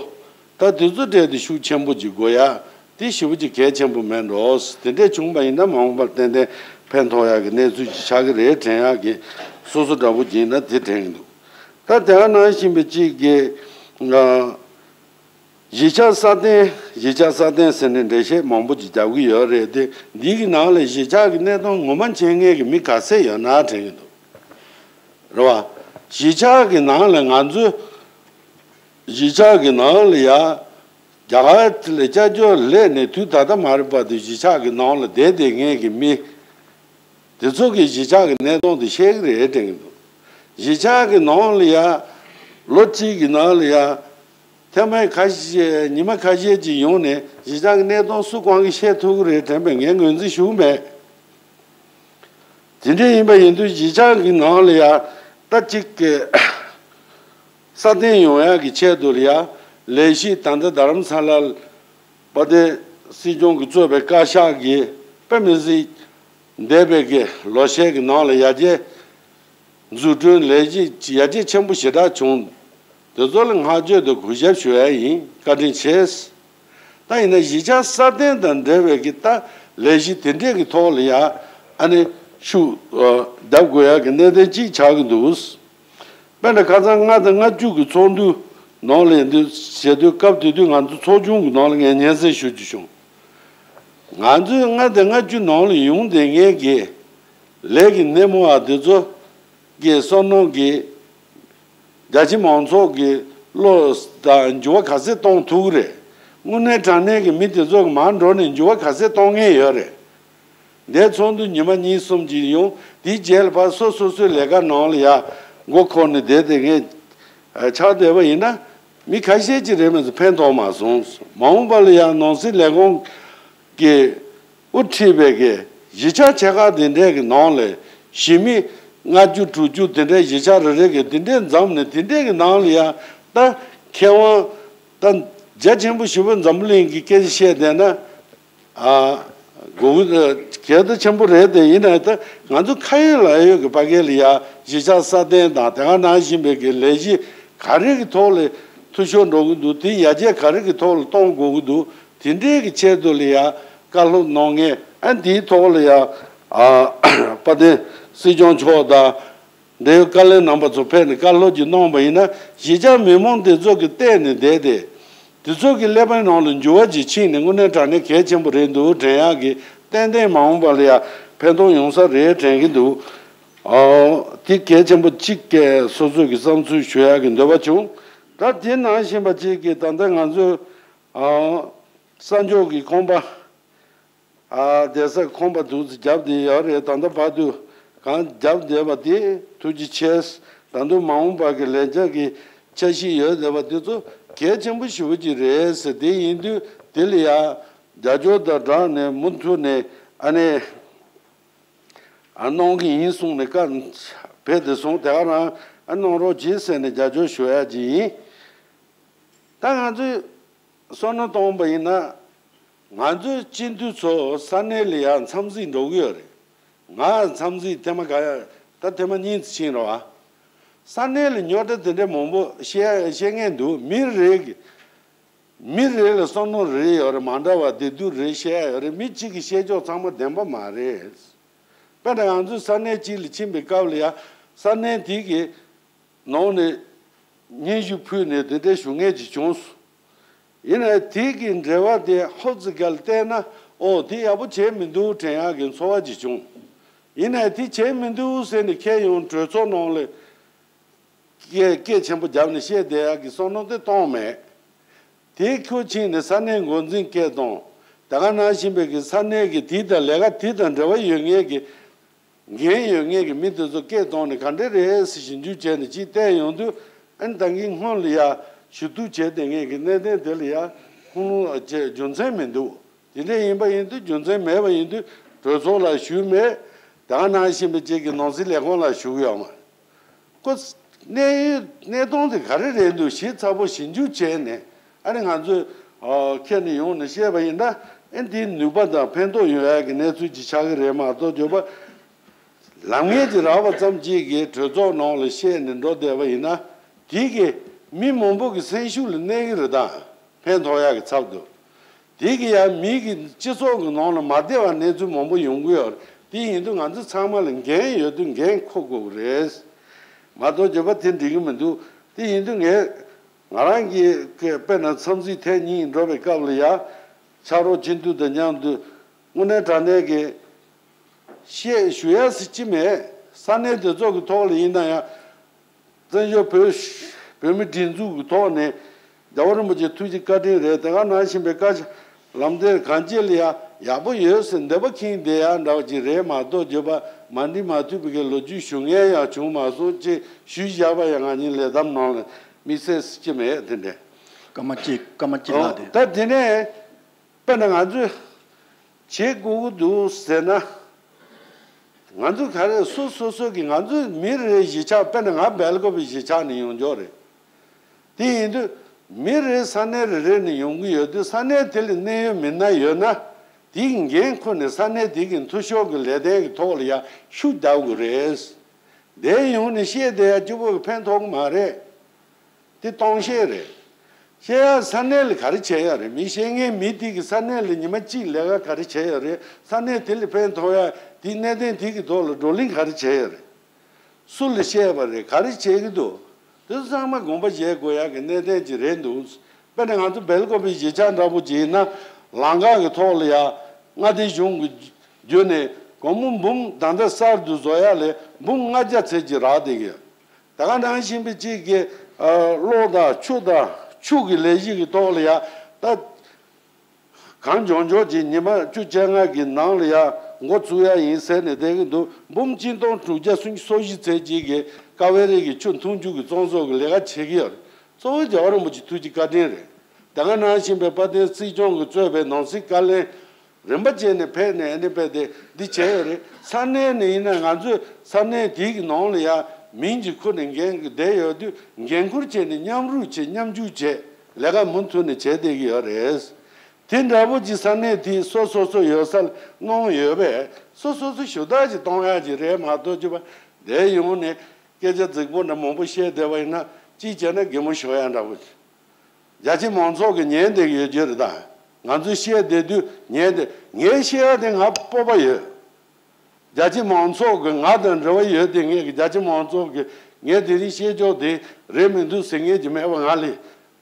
ད་དེ་ཚོ་སྤྲད་དེ་ཤུགས་ཆེན་པོ་ཅིག་དགོས་ཡ་དེ་ཞེ་པོ་ཅིག་གལ་ཆེན་པོ་མེད་འགྲོ། དེ་འདྲས་བྱུང་པ་ཡིན་ན་མ་འོངས་པར་ཏན་ཏན་ཕན་ཐོགས་ཡག་གི་གནས་ཚུལ་ཅིག་ཆགས་ཀྱི་རེད་དྲན་ཡག་གི་སོ་སོ་འདྲ་པོ་ཅིག་ཡིན་ན་དེ་དྲན་གྱི་འདུག་ད་དེ་ག་ནང་བཞིན་པའི་གཅིག་གི་ང་གཞིས་ཆགས་སྲ་བརྟན་གཞིས་ཆགས་སྲ་བརྟན་ཟེར་ནས་འགྲེལ་བཤད་མང་པོ་ཅིག་རྒྱབ་ཀྱི་ཡོད་རེད་དེ། འདི་གི་ནང་ལ་གཞིས་ཆགས་ཀྱི་གནས་སྟངས་ངོ་མ་མཁྱེན་མཁན་གྱི་མི་ག་ཚད་ཡོད་ན་དྲན་གྱི་འདུག་རེད་བ། གཞིས་ཆགས་ཀྱི་ནང་ལ་ང་ཚོ་གཞིས་ཆགས་ཀྱི་ནང་ལ་ཡ་རྒྱ་གར་ལ་སྐྱབས་བཅོལ་སླེབས་ནས་དུས་ད་ལྟ་མ་རེད་པ་དེ་གཞིས་ཆགས་ཀྱི་ནང་ལ་བསྡད་བསྡད་མཁན་གྱི་མི། དེ་ཚོ་གིས་གཞིས་ཆགས་ཀྱི་གནས་སྟངས་དེ་ཤེས་ཀྱི་རེད་དྲན་གྱི་འདུག་གཞིས་ཆགས་ཀྱི་ནང་ལ་ཡ་ལོ་གཅིག་གི་ནང་ལ་ཡ་ཐེངས་མ་ཁ་ཤས་ཉི་མ་ཁ་ཤས་ཅིག་ཡོང་ནས་གཞིས་ཆགས་ཀྱི་གནས་སྟངས་སུ་གང་གིས་ཤེས་ཐུབ་ཀྱི་རེད་དྲན་པའི་ངས་ངོས་འཛིན་ཞུ་གི་མེད། དེ་འདྲ་ཡིན་པ་ཡིན་དུས་གཞིས་ཆགས་ཀྱི་ནང་ལ་ཡ་ད་གཅིག་གི་སྲ་བརྟན་ཡོང་ཡག་གི་ཆེད་དུ་ལ་ཡ་ལས་གཞི་ད་ལྟ་རྡ་རམ་ས་ལ་དཔལ་ལྡན་སྲིད་སྐྱོང་གིས་གཙོས་པའི་བཀའ་ཤག་གིས་དཔེ་མི་སྲིད་འདས་པའི་གི་ལོ་ཤས་ཀྱི་ནང་ལ་ཡར་རྒྱས་འཛུགས་སྐྲུན་ལས་གཞི་ཡར་རྒྱས་ཆེན་པོ་ཞེ་དྲག་བྱུང་། དེ་ཚོ་ལ་བསྔགས་བརྗོད་དང་གུས་ཞབས་ཞུ་ཡ་ཡིན། བཀའ་དྲིན་ཆེ། ད་ཡིན་ན་གཞིས་ཆགས་སྲ་བརྟན་དང་འབྲེལ་བའི་གི་ད་ལས་གཞི་དེ་འདྲས་ཀྱི་ཐོག་ལ་ཡ་ཨ་ནི་ཤུགས་རྒྱབ་དགོས་ཡ་གི་གནད་དོན་གཅིག་ཆགས་ཀྱི་འདུག་དཔེར་ན་ཁ་སང་ལྔ་དང་ལྔ་བཅུ་གི་ཚོགས་འདུ་ནང་ལ་ཡིན་དུས་བྱེད་དུས་སྐབས་དེ་དུས་ང་ཚོ་ཚོགས་ཆུང་གི་ནང་ལ་ངས་སྙན་སེང་ཞུ་རྒྱུ་བྱུང་། ང་ཚོའི་ལྔ་དང་ལྔ་བཅུ་ནང་ལ་ཡོང་བསྡད་མཁན་གྱི་ལས་ཀྱི་སྣེ་མོ་བ་དེ་ཚོ་གི་བསམ་མནོ་གི་རྒྱ་ཆེ་མང་ཚོགས་ཀྱི་བློ་དང་འགྱུར་བ་ག་ཚད་གཏོང་ཐུབ་ཀྱི་རེད། དངོས་གནས་དྲང་གནས་ཀྱི་མི་དེ་ཚོ་གི་མར་འགྲོ་ནས་འགྱུར་བ་ག་ཚད་གཏོང་མཁན་ཡོད་རེད། འདས་ཚོགས་འདུ་ཉི་མ་གཉིས་གསུམ་ཅིག་ཡོང་དེའི་རྗེས་ལ་ཕར་སོ་སོ་སོའི་ལས་ཀ་ནང་ལ་ཡ་མགོ་འཁོར་ནས་བསྡད་དེ་ངས་ཆགས་བསྡད་པ་ཡིན་ན་མི་ཁ་ཤས་ཅིག་རེད་མ་གཏོགས་ཕན་ཐོགས་མ་སོང་། མ་འོངས་པ་ལ་ཡང་ནང་སྲིད་ལས་ཁུངས་ཀྱི་དབུ་ཁྲིད་པའི་གི་གཞིས་ཆགས་ཆེ་ཁག་དེ་འདྲས་ཀྱི་ནང་ལ་གཞིས་མི་ལྔ་བཅུ་དྲུག་ཅུ་དེ་འདྲས་གཞིས་ཆགས་རེ་རེ་གི་དེ་འདྲས་འཛོམས་ནས་དེ་འདྲས་ཀྱི་ནང་ལ་ཡང་ད་མཁས་དབང་ད་རྒྱ་ཆེན་པོ་ཞེ་པོ་འཛམ་བུ་གླིང་གི་སྐད་ཆ་བཤད་བསྡད་ན་ཨ་དགོས་གལ་ད་ཆེན་པོ་རེད་དེ། ཡིན་ན་ད་ང་ཚོ་ཁ་ཡོད་ལག་ཡོད་ཀྱི་ཕ་གི་ལ་ཡང་གཞིས་ཆགས་སྲ་བརྟན་དང་དེ་ག་ནང་བཞིན་པའི་གི་ལས་གཞི་ག་རེ་གི་ཐོག་ལ་འཐུས་ཤོར་འགྲོ་གི་འདུག་དེ་ཡར་རྒྱས་ག་རེ་གི་ཐོག་ལ་གཏོང་དགོས་ཀྱི་འདུག་དེ་འདྲའི་གི་ཆེད་དུ་ལ་ཡ་བཀའ་སློབ་གནང་མཁན་ཨ་འདིའི་ཐོག་ལ་ཡ་ཨ་དཔལ་ལྡན་སྲིད་སྐྱོང་མཆོག་དང་འབྲེལ་ཡོད་བཀའ་བློན་རྣམ་པ་ཚོ་ཕེབས་ནས་བཀའ་སློབ་ཅིག་གནང་བ་ཡིན་ན་གཞིས་ཆགས་མི་མང་དེ་ཚོ་གི་བལྟས་ནས་བསྡད་དེ་དེ་ཚོ་གི་ཀླད་པའི་ནང་ལ་འགྱུར་བ་ཅིག་ཕྱིན་ནས་དངོས་གནས་དྲང་གནས་གལ་ཆེན་པོ་རེད་འདུག་དྲན་ཡག་གི་ཏན་ཏན་མ་འོངས་པ་ལ་ཡ་ཕན་ཐོགས་ཡོང་ས་རེད་དྲན་གྱི་འདུག་ཨོ་དེ་གལ་ཆེན་པོ་གཅིག་གི་སོ་སོ་གི་བསམ་ཚུལ་ཞུ་ཡག་གི་འདོད་པ་བྱུང་། ད་དེ་ནང་བཞིན་པ་གཅིག་གི་ད་ལྟ་ང་ཚོས་ཨོ་གསར་འཇོག་གི་ཁང་པ་ཨ་བསྡད་ས་ཁང་པ་འདུག་སེ་བརྒྱབ་བསྡད་ཡོད་རེད། ད་ལྟ་བར་དུ་གང་བརྒྱབ་བསྡད་པ་དེ་ཐུགས་རྗེ་ཆེ། ད་དུང་མ་འོངས་པ་གི་ལས་འཆར་གྱི་འཆར་གཞི་ཡོད་བསྡད་པ་དེ་ཚོ་གལ་ཆེན་པོ་ཞེ་པོ་ཅིག་རེད་ཟེར། དེ་ཡིན་དུས་དེ་ལ་ཡ་རྒྱབ་སྐྱོར་དང་སྦྲགས་ནས་མུ་མཐུད་ནས་ཨ་ནེ། ཨ་གནང་གི་ཡིན་གསུངས་ནས་བཀའ་ཕེབས་ཏེ་སོང་། དེ་ག་རང་ཨ་གནང་རོགས་གྱིས་ཟེར་ནས་རྒྱབ་སྐྱོར་ཞུ་ཡ་ཅིག་ཡིན། ད་ང་ཚོས་བསམ་བློ་གཏོང་བ་ཡིན་ན་ང་ཚོའི་སྤྱི་འཐུས་ཚོ་ས་གནས་ལ་ཡང་འཚམས་གཟིགས་འགྲོ་གི་ཡོད་རེད། ང་འཚམས་གཟིགས་ཐེངས་མ་ག་ཡ་ད་ཐེངས་མ་གཉིས་ཙམ་ཕྱིན་རེད་བ། ས་གནས་ལ་རྙོག་དྲ་དེ་འདྲ་མང་པོ་བཤད་བཤད་མཁན་འདུག་མི་རེ་གི་མི་རེ་ལ་བསམ་བློ་རེ་ཡོད་རེད། མ་འདྲ་བ་བདེ་སྡུག་རེ་བཤད་ཡ་ཡོད་རེད། མི་གཅིག་གི་བཤད་ཕྱོགས་ཚང་མ་བདེན་པ་མ་རེད། དཔེར་ན་ང་ཚོས་ས་གནས་གཅིག་ལ་ཕྱིན་པའི་སྐབས་ལ་ཡ་ས་གནས་དེ་གི་ ནང་ནས་སྙན་ཞུ་ཕུལ་ནས་དེ་འདྲའི་ཞུ་མཁན་ཅིག་བྱུང་སོང་། ཡིན་ནའི་དེ་གི་འབྲེལ་བ་དེ་ཧོབ་ཙི་གལ་བལྟས་ན། ཨོ་དེ་ཡག་པོ་བྱས་མི་འདུག་དྲན་ཡག་གི་ཚོར་བ་ཅིག་བྱུང་། ཡིན་ནའི་དེ་བྱས་མི་འདུག་ཟེར་ནས་ཁྱེད་ཡང་གྲོས་ཚོགས་ནང་ལ་སྐད་སྐད་ཆེན་པོ་བརྒྱབ་ནས་བཤད་བསྡད་ཡག་གི་བསམ་བློ་དེ་བཏང་མེད། དེ་ཁུལ་ཕྱིན་ནས་ས་གནས་འགོ་འཛིན་སྐད་བཏང་། ད་ག་ནང་བཞིན་པའི་གི་ས་གནས་ཀྱི་དེ་དང་ལས་ཀ་དེ་དང་འབྲེལ་བ་ཡོད་མཁན་གྱི་འགན་ཡོད་མཁན་གྱི་མི་དེ་ཚོ་སྐད་བཏང་ནས་ག་འདྲ་རེད་ཟེར་ཞིབ་འཇུག་བྱས་ནས་ཅིག་བལྟས་ཡོང་དུས། ཨ་ནི་ད་གིན་སྔོན་ལ་ཡ་ཞུ་གཏུག་བྱས་བསྡད་མཁན་གྱི་གནད་དོན་དེ་ལ་ཡ་ཁུངས་ལུང་བྱས་རྒྱུ་མཚན་མི་འདུག་དེ་འདྲ་ཡིན་པ་ཡིན་དུས་རྒྱུ་མཚན་མེད་པ་ཡིན་དུས་གྲོས་ཚོགས་ལ་ཞུས་མེད། ད་ག་ནང་བཞིན་པའི་ཅིག་གི་ནང་སྲིད་ལས་ཁུངས་ལ་ཞུ་གི་ཡོད་མ་རེད། ཁོ་གནས་ཡུལ་གནས་སྟངས་དེ་ག་རེ་རེད་འདུག་ཞིབ་ཚགས་པོ་ཞིབ་འཇུག་བྱས་ནས། ཨ་ནི་ང་ཚོས་ཨ་ཁྱེད་ནས་ཡོང་ནས་བཤད་པ་ཡིན་ན། ཨེ་འདིའི་ནུས་པ་དང་ཕན་ཐོགས་ཡོང་ཡག་གི་གནས་ཚུལ་ཅིག་ཆགས་ཀྱི་རེད་མ་གཏོགས། བརྗོད་པ་ལམ་ངན་ཅིག་རག་པ་ཙམ་གཅིག་གིས་གྲོས་ཚོགས་ནང་ལ་བཤད་ནས་འགྲོ་བསྡད་པ་ཡིན་ན། དེ་གིས་མི་མང་པོ་གི་སེམས་ཤུགས་ལ་གནས་ཀྱི་རེད་ད། ཕན་ཐོགས་ཡག་གི་ཚབ་ཏུ། དེ་གི་ཡང་མི་གི་སྤྱི་ཚོགས་ཀྱི་ནང་ལ་མ་བདེ་བ་གནས་ཚུལ་མང་པོ་ཡོང་གི་ཡོད་རེད། དེ་ཡིན་དུས་ང་ཚོ་ཚང་མ་ལ་འགན་ཡོད་དུས་འགན་འཁུར་དགོས་ཀྱི་རེད། མ་གཏོགས་བརྗོད་པ་དེ་འགྲིག་གི་མི་འདུག་དེ་ཡིན་དུས་ངས་ང་རང་གི་གི་དཔེར་ན་འཚམས་གཟིགས་ཐེངས་གཉིས་འགྲོ་བའི་སྐབས་ལ་ཡ། ཕྱག་རོགས་སྤྱི་འཐུས་དང་མཉམ་དུ་དངོས་གནས་དྲང་གནས་ཀྱི་བཤད་ཞུ་ཡ་ཟེར་ཅི་མེད། ས་གནས་དེ་ཚོ་གི་ཐོག་ལ་ཡིན་ན་ཡང་། བཙན་བྱོལ་བོད་བོད་མི་སྒྲིག་འཛུགས་ཀྱི་ཐོག་ནས་རྒྱལ་བ་རིན་པོ་ཆེ་ཐུགས་རྗེ་བཀའ་དྲིན་རེད། དེ་ག་ནང་བཞིན་པའི་བཀའ་ལམ་སྟོན་གང་ཅི་ལ་ཡ་ཡག་པོ་ཡོད་ཟེར་འདོད་པ་ཁེངས་བསྡད་ཡ་འདྲ་བ་ཅིག་རེད་མ་གཏོགས། བརྗོད་པ་མ་འགྲིག་མ་ཐུག་པའི་གི་ལོ་རྒྱུས་ཞུ་མཁན་ཡང་བྱུང་མ་སོང་ཅེས་ཞུས་བཞག་པ་ཡང་ང་གཉིས་ལས་དམ་ནང་ལ་དམིགས་བསལ་ཅི་མེད་དེ་འདྲ། སྐར་མ་གཅིག་སྐར་མ་གཅིག་ལྷག་དེ། ད་དེ་ནས། དཔེར་ན་ང་ཚོས་བྱེད་དགོས་ཀྱི་འདུག་ཟེར་ན། ང་ཚོ་ག་རེ་སོ་སོ་སོ་གི་ང་ཚོའི་མི་རེ་གཞིས་ཆགས། དཔེར་ན་ང་སྦེལ་ཀོབ་གཞིས་ཆགས་ནས་ཡོང་ཆོག་རེད། དེ་ཡིན་དུས་མི་རེ་ས་གནས་རེ་རེ་ནས་ཡོང་གི་ཡོད་དུས། ས་གནས་དེ་ལ་གནད་ཡོད་མི་སྣ་ཡོད་ན། དེའི་འགན་ཁུར་ནས་ས་གནས་དེ་གི་འཐུས་ཤོར་གྱི་ལས་དོན་གྱི་ཐོག་ལ་ཡང་ཤུགས་རྒྱག་དགོས་རེད། འདིར་ཡོང་ནས་བཤད་བསྡད་ཡ་གཅིག་པོ་གི་ཕན་ཐོགས་ཀྱི་མ་རེད། དེ་སྟོང་བཤད་རེད། བཤད་ཡ་ས་གནས་ལ་ག་རེ་བྱས་ཡོད་རེད། མི་བཤད་མཁན་མི་དེ་གིས་ས་གནས་ལ་ཉི་མ་གཅིག་ལས་ཀ་ག་རེ་བྱས་ཡོད་རེད། ས་གནས་དེ་ལ་ཕན་ཐོགས་ཡ་དེའི་གནད་དོན་དེ་གི་ཐོག་ལ་བགྲོ་གླེང་ག་རེ་བྱས་ཡོད་རེད། སུ་ལ་བཤད་པ་རེད། ག་རེ་བྱེད་ཀྱི་འདུག་དེ་ཚོ་ཚང་མ་དགོངས་པ་བཞེས་དགོས་ཡ་གི་གནད་དོན་ཅིག་རེད་འདུག་དཔེར་ན་ང་ཚོ་སྦེལ་ཀོབ་པའི་གཞིས་ཆགས་འདྲ་པོ་ཅིག་ཡིན་ན། ལམ་ཁ་གི་ཐོག་ལ་ཡ་མངའ་སྡེ་གཞུང་གི་བརྒྱུད་ནས་སྒོར་མོ་འབུམ། ད་ལྟ་གསར་དུ་བཟོ་ཡ་ལས་འབུམ་ལྔ་བརྒྱ་ཚད་ཅིག་རག་བསྡད་ཀྱི་ཡོད། ད་ག་ནང་བཞིན་པའི་གཅིག་གི་ཨ་གློག་དང་ཆུ་དང་ཆུ་གི་ལས་གཞི་གི་ཐོག་ལ་ཡ། ད་གང་མགྱོགས་མགྱོགས་ཀྱི་ཉི་མ་བཅུ་བཅོ་ལྔ་གི་ནང་ལ་ཡ་འགོ་ཚུགས་ཡ་ཡིན་ཟེར་ནས་བསྡད་ཀྱི་འདུག་འབུམ་གཅིག་སྟོང་དྲུག་བརྒྱ་སུམ་ཅུ་སོ་བཞི་ཚད་ཅིག་གི་ཀ་ཝེ་རི་གི་ཆུ་འཐུང་རྒྱུ་གི་བཙོང་བཟོ་གི་ལས་ཀ་བྱེད་ཀྱི་ཡོད་རེད། གཙོ་བོ་རྒྱལ་བ་རིན་པོ་ཆེ་ཐུགས་ཀྱི་བཀའ་དྲིན་རེད། ད་ག་ནང་བཞིན་པའི་དཔལ་ལྡན་སྲིད་སྐྱོང་གིས་གཙོས་པའི་ནང་སྲིད་བཀའ་བློན་རིམ་པ་བྱས་ནས་ཕེབས་ནས། ཨ་ནི་དཔེ་དེ་འདི་བྱས་ཡོད་རེད། ས་གནས་ནས་ཡིན་ན་ང་ཚོས་ས་གནས་དེའི་གི་ནང་ལ་ཡ་མིང་ཅིག་ཁུར་ནས་འགན་གི་བསྡད་ཡོད་དུས། འགན་ཁུར་བྱས་ནས་མཉམ་རུབ་བྱས། མཉམ་ཞུགས་བྱས། ལས་ཀ་མུ་མཐུད་ནས་བྱས་བསྡད་ཀྱི་ཡོད་རེད། དེ་འདྲ་པོ་ཅིག་ས་གནས་དེ་སོ་སོ་སོ་ཡོད་ས་ལ་གནང་ཡོད་པས། སོ་སོ་སོ་ཞུ་དག་ཅིག་གཏོང་ཡག་ཅིག་རེད་མ་གཏོགས། བརྗོད་པ་འདིར་ཡོང་ནས་སྐད་ཆ་རྫིག་པོ་འདྲ་མང་པོ་བཤད་བསྡད་པ་ཡིན་ན། གཅིག་བྱས་ན་གད་མོ་ཤོར་ཡག་འདྲ་པོ་ཅིག་རྒྱ་ཆེ་མང་ཚོགས་ཀྱིས་ཉན་བསྡད་ཀྱི་ཡོད་རྒྱུ་རེད་ད། ང་ཚོས་བཤད་བསྡད་དུས་ཉན་བསྡད། ངས་བཤད་ཡ་དེ་ང་སྤོབས་པ་ཡོད། རྒྱ་ཆེ་མང་ཚོགས་ཀྱིས་ང་དང་འབྲེལ་བ་ཡོད་དེ། ངས་རྒྱ་ཆེ་མང་ཚོགས་ཀྱིས་ངས་དེ་རིང་བཤད་ཕྱོགས་དེ་རེད་མི་འདུག་ཟེར་མཁན་ཅིག་མེད་པ་ང་ལ་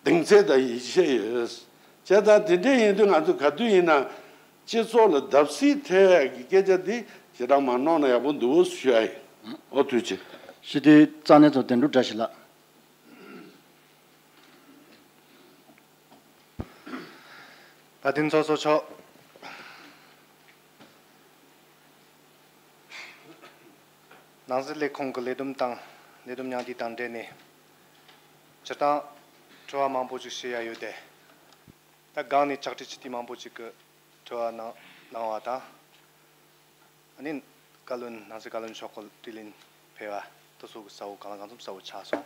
གདེང་ཚོད་དང་ཡིད་ཆེས་ཡོད། བྱས་ཙང་དེ་འདྲ་ཡིན་དུས་ང་ཚོ་ག་དུས་ཡིན་ན་སྤྱི་ཚོགས་ལ་བརྡབ་གསིག་ཐེབས་ཡ་གི་སྐད་ཆ་དེ་ཞེ་དྲག་མ་གནང་ན་ཡག་པོ་འདུག་ཞུ་ཡ་ཡིན། ཨོ་ཐུགས་རྗེ་ཆེ། ཞི་བདེའི་རྩ་གནད་ཚོ་དོན་གྲུབ་བཀྲ་ཤིས་ལགས། བཀའ་དྲིན་ཚོགས་གཙོ་མཆོག་ནང་སྲིད་ལས་ཁུངས་ཀྱི་ལས་བསྡོམས་དང་། ལས་བསྡོམས་མཉམ་བསྡུས་དང་འབྲེལ་ནས་སྤྱིར་བཏང་དྲི་བ་མང་པོ་ཅིག་ཞུ་ཡ་ཡོད་དེ། ད་སྒང་ནས་ཕྱག་བྲིས་སྤྱི་འཐུས་མང་པོ་ཅིག་གིས་དྲི་བ་གནང་གནང་བ་དང་། ཨ་ནི་བཀའ་བློན། ནང་སྲིད་བཀའ་བློན་མཆོག་གི་དྲི་ལན་ཕེབས་པ་དེ་ཚོ་གི་གསལ་བོ། གང་ལ་གང་འཚམ་གསལ་བོ་ཆགས་སོང་།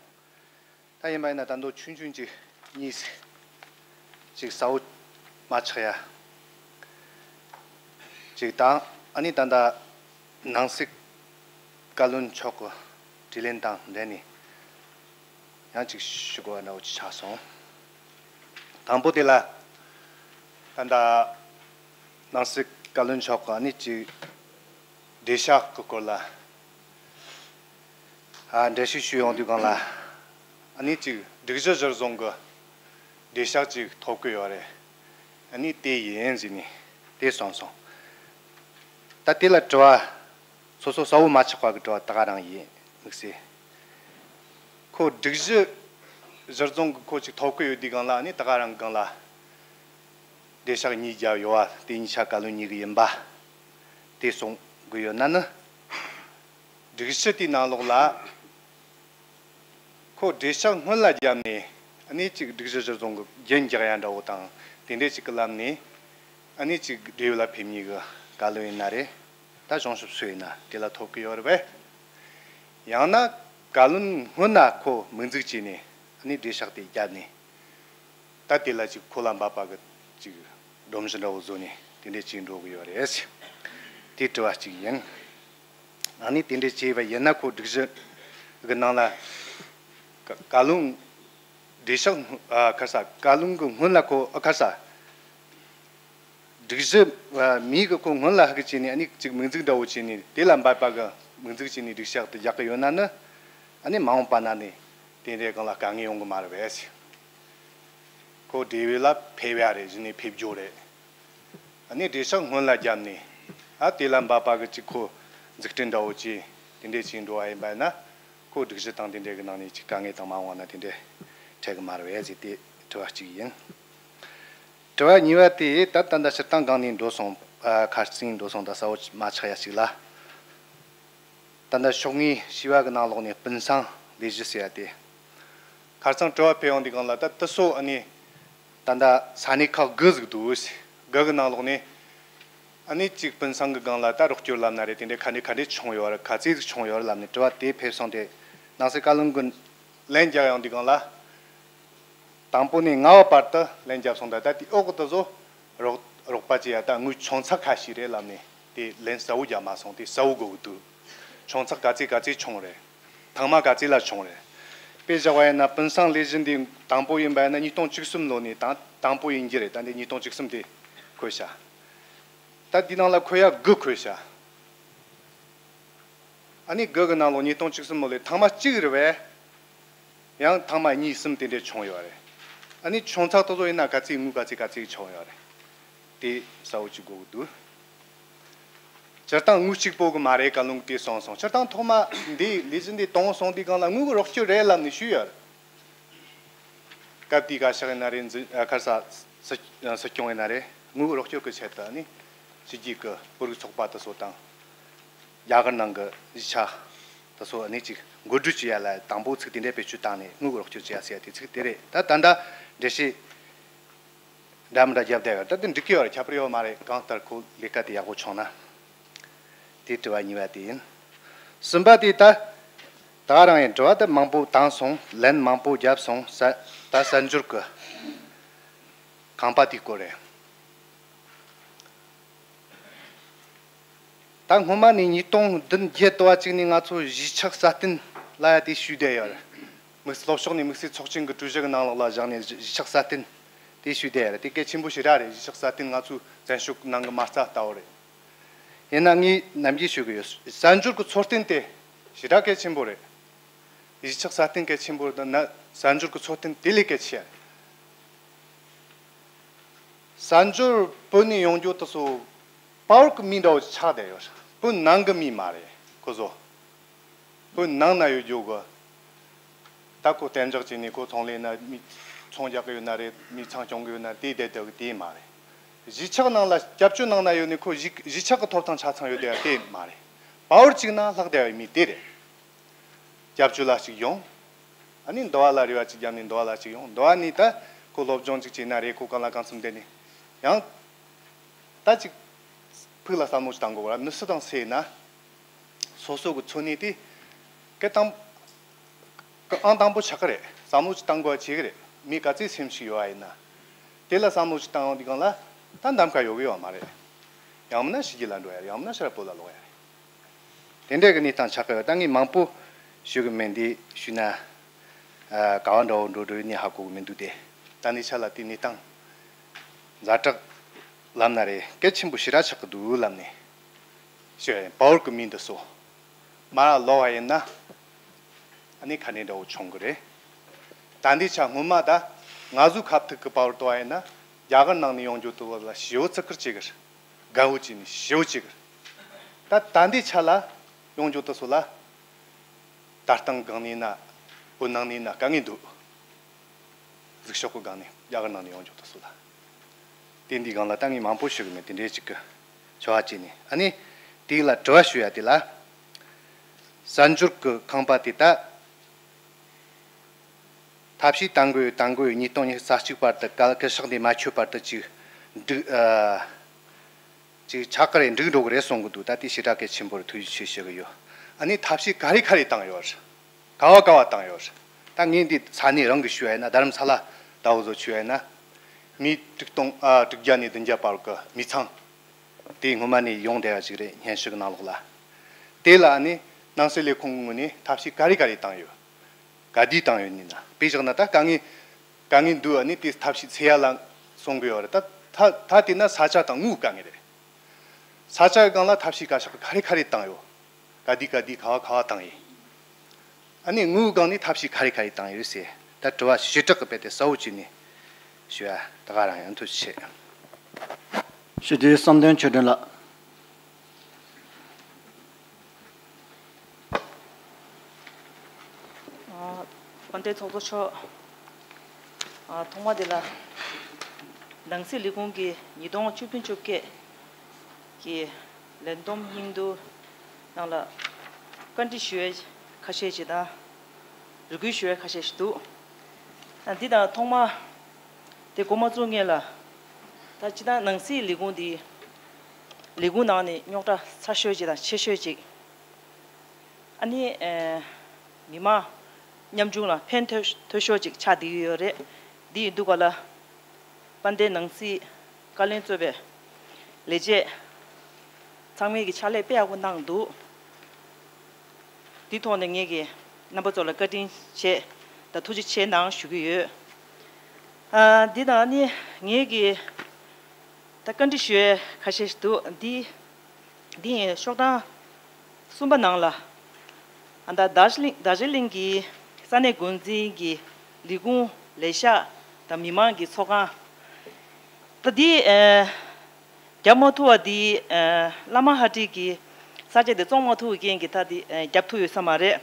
ད་ཡིན་པ་ཡིན་ན་ད་མདོ་ཆུང་ཆུང་ཅིག་གཉིས་ཅིག་གསལ་བོ་མ་ཆགས་ཡ་ཅིག་དང་། ཨ་ནི་ད་ལྟ་ནང་སྲིད་བཀའ་བློན་མཆོག་གི་དྲི་ལན་དང་འབྲེལ་ནས་ཡང་ཅིག་ཞུ་དགོས་པ་འདྲ་བོ་ཅིག་ཆགས་སོང་། དང་པོ་དེ་ལ་ད་ལྟ་ནང་སྲིད་བཀའ་བློན་མཆོག་གིས་ཨ་ནི་ཅིག་འགྲེལ་བཤད་ཀྱི་སྐོར་ལ། ཨ། འགྲེལ་བཤད་ཞུ་ཡོང་དུས་སྒང་ལ། ཨ་ནི་ཅིག་སྒྲིག་གཞི་གཞིར་བཟུང་གི་འགྲེལ་བཤད་ཅིག་ཐོབ་གི་ཡོད་རེད། ཨ་ནི་དེ་ཡིན་ཟེར་ནས་དེ་གསུངས་སོང་། ད་དེ་ལ་དྲི་བ་སོ་སོ་གསལ་བོ་མ་ཆགས་པ་གི་དྲི་བ་ད་ག་རང་ཡིན་དམིགས་བསལ། ཁོ་སྒྲིག་གཞི་གཞིར་བཟུང་གི་ཁོ་ཅིག་ཐོབ་གི་ཡོད་དུས་སྒང་ལ། ཨ་ནི་ད་ག་རང་སྒང་ལ་འགྲེལ་བཤད་གཉིས་བརྒྱབ་ཡོད་པ་དེ་གཉིས་ཆ་བཀའ་བློན་གཉིས་ཀྱི་ཡིན་པ་དེ་གསུང་གི་ཡོད་ན་ནི། སྒྲིག་གཞི་དེའི་ནང་ལོགས་ལ་ཁོ་འགྲེལ་བཤད་སྔོན་ལ་བརྒྱབ་ནས། ཨ་ནི་ཅིག་སྒྲིག་གཞི་གཞིར་བཟུང་གི་རྒྱན་རྒྱག་ཡ་འདྲ་བོ་དང་དེ་འདྲས་ཅིག་གི་ལམ་ནས། ཨ་ནི་ཅིག་འབྲེལ་ཡོད་ལ་ཕེབས་མཁན་གྱི་བཀའ་བློན་ཡིན་ན་རེད། ད་གཞུང་ཞབས་སུ་ཡིན་ན་དེ་ལ་ཐོབ་ཀྱི་ཡོད་རེད་པས། ཡང་ན་བཀའ་བློན་སྔོན་ན་ཁོ་དམིགས་འཛུགས་བྱས་ནས། ཨ་ནི་འགྲེལ་བཤད་དེ་བརྒྱབ་ནས། ད་དེ་ལ་ཅིག་ཁོ་ལ་འབབ་པ་གི་ཅིག་སྒྲོམ་གཞི་འདྲ་བོ་བཟོས་ནས་དེ་འདྲས་ཅིག་འགྲོ་གི་ཡོད་རེད། དེ་དྲི་བ་གཅིག་ཡིན། ཨ་ནི་དེ་འདྲས་བྱས་པ་ཡིན་ན་ཁོ་སྒྲིག་གཞི་གི་ནང་ལ་བཀའ་བཀའ་བློན་འགྲེལ་བཤད། ཨ་ཁ་ས་བཀའ་བློན་གི་སྔོན་ལ་ཁོ། ཨ་ཁ་ས་སྒྲིག་གཞི་མིའི་གི་ཁོ་སྔོན་ལ་ཧ་གི་བྱས་ནས། ཨ་ནི་ཅིག་དམིགས་འཛུགས་འདྲ་བོ་བྱས་ནས་དེ་ལ་འབབ་པ་གི་དམིགས་འཛུགས་བྱས་ནས་སྒྲིག་གཞི་དེ་རྒྱག་གི་ཡོད་ན་ནི། ཨ་ནི་མ་འོངས་པ་ན་ནི་དེ་འདྲའི་སྒང་ལ་དཀའ་ངལ་ཡོང་གི་མ་རེད་པས། ཁོ་འབྲེལ་ཡོད་ལ་ཕེབས་ཡ་རེད། གཞི་ནས་ཕེབས་རྒྱུ་རེད། ཨ་ནི་འགྲེལ་བཤད་སྔོན་ལ་བརྒྱབ་ནས། ཨ་དེ་ལ་འབབ་པ་གི་ཅིག་ཁོ་འཛུགས་སྐྲུན་འདྲ་བོ་བྱས། དེ་འདྲས་བྱས་འགྲོ་བ་ཡིན་པ་ཡིན་ན། ཁོ་སྒྲིག་གཞི་དང་དེ་འདྲའི་གི་ནང་ནས་ཅིག་དཀའ་ངལ་དང་མ་འོངས་པ་ན་དེ་འདྲས་འཕྲད་གི་མ་རེད་པས་ཟེར། དེ་དྲི་བ་གཅིག་ཡིན། དྲི་བ་གཉིས་པ་དེ་ད་ད་ལྟ་སྤྱིར་བཏང་སྒང་ནས་འགྲོ་སོང་། ཨ་ཁ་རྩང་འགྲོ་སོང་། ད་གསལ་བོ་མ་ཆགས་ཡ་ཞིག་ལ། ད་ལྟ་ཕྱོགས་སྔའི་བྱ་བ་གི་ནང་ལོགས་ནས་སྤུན་སྲུང་ལས་གཞི་ཟེར་ཡ་དེ། ཁ་རྩང་དྲི་བ་ཕེབས་ཡོང་དུས་སྒང་ལ། ད་དེ་ཚོ་ཨ་ནི་ད་ལྟ་ས་གནས་ཁག་དགུ་ཟིག་འདུག་དགུ་གི་ནང་ལོགས་ནས་ཨ་ནི་གཅིག་སྤུན་སྲུང་གི་སྒང་ལ་ད་རོགས་སྐྱོར་ལབ་ན་རེད། དེ་འདྲའི་ག་འདྲ་ག་འདྲ་བྱུང་ཡོད་རེད། ག་ཚད་ཟིག་བྱུང་ཡོད་རེད་ལབ་ནས་དྲི་བ་དེ་ཕེབས་སོང་སྟེ། ནང་སྲིད་བཀའ་བློན་གྱིས་ལན་རྒྱག་ཡོང་དུས་སྒང་ལ། དང་པོ་ནས་ལྔ་བ་བར་དུ་ལན་རྒྱབ་སོང་། ད་ད་དེའི་འོག་གི་དེ་ཚོ་རོགས་རོགས་པ་བྱེད་ཡ་ད་དངུལ་ཆུང་ཚག་ཁ་ཤས་རེད་ལབ་ནས་དེ་ལན་གསལ་བོ་རྒྱབ་མ་སོང་། དེ་གསལ་བོ་དགོས་ཀྱི་འདུག་ཆུང་ཚག་ག་ཚད་ག་ཚད་བྱུང་རེད། ཐེངས་མ་ག་ཚད་ལ་བྱུང་རེད། དཔེ་བཞག་པ་ཡིན་ན་སྤུན་སྲུང་ལས་གཞི་འདི་དང་པོ་ཡིན་པ་ཡིན་ན་ཉིས་སྟོང་བཅུ་གསུམ་ལོ་ནས་དང་དང་པོ་ཡིན་གྱི་རེད། ད་འདི་ཉིས་སྟོང་བཅུ་གསུམ་དེ་འཁོད་ཤག་ད་འདི་ནང་ལ་འཁོད་ཡ་དགུ་འཁོད་ཤག་ཨ་ནི་དགུ་གི་ནང་ལོགས་ཉིས་སྟོང་བཅུ་གསུམ་ལོ་ལས་ཐེངས་མ་གཅིག་རེད་པས། ཡང་ཐེངས་མ་གཉིས་གསུམ་དེ་འདྲས་བྱུང་ཡོད་རེད། ཨ་ནི་ཆུང་ཚག་དེ་ཚོ་ཡིན་ན་ག་ཚད་དངུལ་ག་ཚད་ག་ཚད་བྱུང་ཡོད་རེད། དེ་གསལ་བོ་ཅིག་དགོས་ཀྱི་འདུག་སྤྱིར་བཏང་དངུལ་གཅིག་པོ་གི་མ་རེད། བཀའ་བློན་དེ་གསུངས་སོང་། སྤྱིར་བཏང་ཐོག་མ་འདི་ལས་གཞི་འདི་གཏོང་སོང་དུས་སྒང་ལ་དངུལ་གི་རོགས་སྐྱོར་རེད་ལབ་ནས་ཞུས་ཡོད་རེད། སྐབས་དེའི་བཀའ་ཤག་ཡིན་ན་རེད། འཛིན་ཨ་ཁ་ས་སྲིད་སྲིད་སྐྱོང་ཡིན་ན་རེད། དངུལ་གི་རོགས་སྐྱོར་གི་ཆེད་དུ་ནི་ཕྱི་རྒྱལ་གི་བོད་རིགས་ཚོགས་པ་དེ་ཚོ་དང་། རྒྱ་གར་ནང་གི་གཞིས་ཆགས་དེ་ཚོ་ནི་ཅིག་འགོ་ཁྲིད་བྱེད་ཡ་ལ་དང་པོ་ཚིག་དེ་འདྲའི་བེད་སྤྱོད་བཏང་ནས་དངུལ་གི་རོགས་སྐྱོར་བྱེད་ཡ་ཟེར་ཡ་དེ་ཚིག་དེ་རེད། ད་ད་ལྟ་འགྲེལ་བཤད་འདྲ་མི་འདྲ་བརྒྱབ་བསྡད་ཡོད། ད་དེ་འགྲིག་གི་ཡོད་རེད། ཁྱད་པར་ཡོད་མ་རེད། གང་ལྟར་ཁོ་ལས་ཀ་དེ་ཡག་པོ་བྱུང་ན། དེ་དྲི་བ་གཉིས་པ་དེ་ཡིན། གསུམ་པ་དེ་ད་ད་ག་རང་ཡིན། དྲི་བ་ད་མང་པོ་བཏང་སོང་། ལན་མང་པོ་བརྒྱབ་སོང་། ས་ད་གསར་འབྱོར་གི་ཁང་པ་དེའི་སྐོར་རེད། ད་སྔོན་མ་ནས་ཉིས་སྟོང་བདུན་བརྒྱད་དུ་བ་གཅིག་ནས་ང་ཚོ་གཞིས་ཆགས་སྲ་བརྟན་ལབ་ཡ་དེ་ཞུས་བསྡད་ཡོད་རེད། དམིགས་ལྷོ་ཕྱོགས་ནས་དམིགས་བསལ་ཚོགས་ཆེན་གྱི་གྲོས་གཞི་གི་ནང་ལོགས་ལ་བཞག་ནས་གཞི་གཞིས་ཆགས་སྲ་བརྟན་དེ་ཞུས་བསྡད་ཡོད་རེད། དེ་གལ་ཆེན་པོ་ཞེ་དྲག་རེད། གཞིས་ཆགས་སྲ་བརྟན་ང་ཚོའི་བཙན་ཤོག་ནང་གི་མ་རྩ་ལྟ་བུ་རེད། ཡིན་ན་ངས་ནམ་རྒྱུན་ཞུ་གི་ཡོད། གསར་འབྱོར་གྱི་འཚོ་རྟེན་དེ་ཞེ་དྲག་གལ་ཆེན་པོ་རེད། གཞིས་ཆགས་སྲ་བརྟན་གལ་ཆེན་པོ་རེད། ན་གསར་འབྱོར་གྱི་འཚོ་རྟེན་དེ་ལས་གལ་ཆེ་རེད། གསར་འབྱོར་བོད་ནས་ཡོང་རྒྱུ་དེ་ཚོ་དཔའ་བོ་གི་མི་འདྲ་བོ་ཆགས་བསྡད་ཡོད་རེད། བོད་ནང་གི་མི་མ་རེད་ཁོ་ཚོ། བོད་ནང་ན་ཡོད་རྒྱུ་གི། ད་ཁོ་གཏན་འཇགས་བྱས་ནས་ཁོ་ཚོང་ལས་ན་མི་ཚོང་རྒྱག་གི་ཡོད་ན་རེད། མི་ཚང་སྐྱོང་གི་ཡོད་ན་དེ་བསྡད་བསྡད་གི་དེ་མ་རེད། གཞིས་ཆགས་ནང་ལ་སྐྱབས་བཅོལ་ནང་ན་ཡོད་ནས་ཁོ་གཞིས་གཞིས་ཆགས་ཀྱི་ཐོབ་ཐང་ཆ་ཚང་ཡོད་བསྡད་ཡ་དེ་མ་རེད། དཔའ་བོ་གཅིག་ན་ལྷག་བསྡད་ཡ་མི་དེ་རེད། སྐྱབས་བཅོལ་ལ་གཅིག་ཡོང་། ཨ་ནི་འདི་བ་ལ་རེ་བ་གཅིག་བརྒྱབ་ནས་འདི་བ་ལ་གཅིག་ཡོང་། འདི་བ་ནས་ད་ཁོ་སློབ་སྦྱོང་གཅིག་བྱས་ན་རེད། ཁོ་གང་ལ་གང་འཚམ་བསྡད་ནས་ཡང་ད་ཅིག་ཕུགས་ལ་བསམ་བློ་ཅིག་བཏང་དགོས་པ་ར། མི་སུ་དང་སུ་ཡིན་ན་སོ་སོ་གི་འཚོ་གནས་དེ་སྐད་དང་། ཨང་དང་པོ་ཆགས་ཀྱི་རེད། བསམ་བློ་ཅིག་བཏང་དགོས་པ་བྱེད་ཀྱི་རེད། མི་ག་ཚོད་སེམས་ཤུགས་ཡོད་པ་ཡིན་ན། དེ་ལ་བསམ་བློ་ཅིག་བཏང་ཡོང་དུས་སྒང་ལ་ད་གདམ་ག་ཡོད་ཀྱི་ཡོད་མ་རེད། ཡང་མིན་ན་ཕྱི་རྒྱལ་ལ་འགྲོ་ཡ་རེད། ཡང་མིན་ན་ཕྱི་ར་བོད་ལ་ལོག་ཡ་རེད། དེ་འདྲའི་གི་གནས་སྟངས་ཆགས་ཀྱི་ཡོད། ད་ངས་མང་པོ་ཞུ་གི་མེད། འདི་ཞུས་ན་ཨ་ག་བ་འདྲ་བོ་འགྲོ་འགྲོ་ཡིན་ནི་ཧ་གོ་གི་མི་འདུག་སྟེ། ད་ནི་ཆ་ལ་དེ་གནས་སྟངས་ཛ་དྲག་ལབ་ན་རེད། གལ་ཆེན་པོ་ཞེ་དྲག་ཆགས་ཀྱི་འདུག་ལབ་ནས་ཞུ་ཡ་ཡིན། དཔའ་བོ་གི་མི་འདི་ཚོ། མར་ལོག་པ་ཡིན་ན་ཨ་ནི་ག་ནས་འདྲ་བོ་བྱུང་གི་རེད། ད་འདི་ཆ་སྔོན་མ་ད་ང་ཚོའི་ཁ་ཐུག་གི་པ་བར་དོ་ཡིན་ན་རྒྱ་གར་ནང་ནས་ཡོང་རྒྱུ་དུ་བ་ལ་ཞེ་བོ་ཚིག་ཁུར་བྱེད་གི་རེད། དགའ་བོ་བྱས་ནས་ཞེ་བོ་བྱེད་གི་རེད། ད་ད་འདི་ཆ་ལ་ཡོང་རྒྱུ་དུ་སོ་ལ། ད་ལྟ་སྒང་ནས་ན་བོད་ནང་ནས་ན་དཀའ་ངལ་འདུག་གཟིགས་ཕྱོགས་ཀྱི་སྒང་ནས་རྒྱ་གར་ནང་ནས་ཡོང་རྒྱུ་དུ་སོ་ལ། དེ་འདི་སྒང་ལ་ད་ངས་མང་པོ་ཞུ་གི་མེད། དེ་འདྲའི་ཅིག་གི་ཆོ་བ་བྱས་ནས་ཨ་ནི་དེ་ལ་དྲི་བ་ཞུ་ཡ་དེ་ལ། གསར་འབྱོར་གྱི་ཁང་པ་དེ་ད། ཐབས་ཤེས་བཏང་དགོས་བཏང་དགོས། ཉིས་སྟོང་ཉི་ཤུ་རྩ་གཅིག་བར་དུ་གལ་སྐུ་ཞག་འདི་མ་ཆོད་བར་དུ་ཅིག་འགྲིག་ཨ། ཅིག་ཆག་གི་རེད། འགྲིག་འགྲོ་གི་རེད་གསུང་གི་འདུག་ད་དེ་ཞེ་དྲག་གལ་ཆེན་པོ་རེད། ཐུགས་རྗེ་ཆེ་ཞུ་གི་ཡོད། ཨ་ནི་ཐབས་ཤེས་ག་རེ་ག་རེ་བཏང་ཡོད་རེད། ག་བ་ག་བ་བཏང་ཡོད་རེད། ད་ངས་འདི་ས་གནས་རང་གི་ཞུ་ཡ་ཡིན་ན་རྡ་རམ་ས་ལ་ལྟ་བུ་བཟོ་ཞུ་ཡ་ཡིན་ན། མི་དྲུག་སྟོང་ཨ་དྲུག་བརྒྱ་ནས་བདུན་བརྒྱ་བར་གྱི་མི་ཚང་། དེ་སྔོན་མ་ནས་ཡོང་བསྡད་ཡ་ཞིག་རེད། སྙན་ཞུ་གི་ནང་ལོགས་ལ། དེ་ལ་ཨ་ནི་ནང་སྲིད་ལས་ཁུངས་ངོས་ནས་ཐབས་ཤེས་ག་རེ་ག་རེ་བཏང་ཡོད། ག་དུས་བཏང་ཡོད་ནི་ན། དཔེ་བཞག་ན་ད་དཀའ་ངལ་དཀའ་ངལ་འདུག་ཨ་ནི་དེ་ཐབས་ཤེས་འཚོལ་ཡ་ལ་གསུང་གི་ཡོད་རེད། ད་ད་ད་དེ་ན་ས་ཆ་དང་དངུལ་དཀའ་ངལ་རེད། ས་ཆ་གི་སྒང་ལ་ཐབས་ཤེས་བཀའ་ཤག་ག་རེ་ག་རེ་བཏང་ཡོད། ག་དུས་ག་དུས་ག་བ་ག་བ་བཏང་ཡོད། ཨ་ནི་དངུལ་སྒང་ནས་ཐབས་ཤེས་ག་རེ་ག་རེ་བཏང་ཡོད་ཟེར། ད་དྲི་བ་ཞེ་དྲག་གི་དཔེ་དེ་གསལ་བོ་བྱས་ནས་ཞུ་ཡ་ད་ག་རང་ཡང་ཐུགས་རྗེ་ཆེ། ཞུ་དེ་བསམ་གཏན་ཆོས་སྒྲོན་ལགས། ཨ། དཔལ་ལྡན་ཚོགས་གཙོ་མཆོག་ཨ། ཐོག་མ་དེ་ལ་ནང་སྲིད་ལས་ཁུངས་ཀྱི་ཉིས་སྟོང་བཅུ་བདུན་བཅོ་བརྒྱད་ཀྱི་ལས་བསྡོམས་སྙིང་བསྡུས་ནང་ལ་བཀའ་འདྲི་ཞུ་ཡས་ཁ་ཤས་ཤིག་དང་རེ་སྐུལ་ཞུ་ཡས་ཁ་ཤས་ཤིག་འདུག་ཨ། འདི་དང་ཐོག་མ་དེ་འགོ་མ་བཙུགས་སྔོན་ལ་ད་སྤྱིར་བཏང་ནང་སྲིད་ལས་ཁུངས་འདི་ལས་ཁུངས་ནང་ནས་རྙོག་དྲ་ཚ་ཤོས་ཅིག་དང་ཆེ་ཤོས་ཅིག་ཨ་ནི་ཨེ། མི་མང་ཉམ་ཆུང་ལ་ཕན་ཐོགས་ཐོགས་ཤོས་ཅིག་ཆགས་བསྡད་ཀྱི་ཡོད་རེད། འདི་ཡིན་དུས་ག་ལ་དཔལ་ལྡན་ནང་སྲིད་བཀའ་བློན་གཙོས་པའི་ལས་བྱེད་ཚང་མས་ཀྱི་ཕྱག་ལས་དཔེ་ཡག་པོ་གནང་འདུག་འདི་ཐོག་ནས་ངེད་ཀྱིས་རྣམ་པ་ཚོ་ལ་བཀའ་དྲིན་ཆེ་དང་ཐུགས་རྗེ་ཆེ་གནང་ཞུ་གི་ཡོད། ཨ། འདི་དང་ནི་ངེད་ཀྱིས་ད་བཀའ་འདྲི་ཞུ་ཡས་ཁ་ཤས་ཤིག་འདུག་འདི་འདི་ཡིན་ཤོག་གྲངས་གསུམ་པ་ནང་ལ་ཨ། ད་རྡོ་རྗེ་གླིང་རྡོ་རྗེ་གླིང་གི་ས་གནས་འགོ་འཛིན་གྱི་ལས་ཁུངས་ལས་ཤག་དང་མི་མང་གི་ཚོགས་ཁང་། ད་འདི་ཨ། རྒྱབ་མ་ཐུབ་པ་འདི་ཨ། བླ་མ་ཧ་ཏི་གི་ས་ཆ་དེ་བཙོང་མ་ཐུབ་པའི་རྐྱེན་གྱིས་ད་འདི་ཨ། རྒྱབ་ཐུབ་ཡོད་ས་མ་རེད།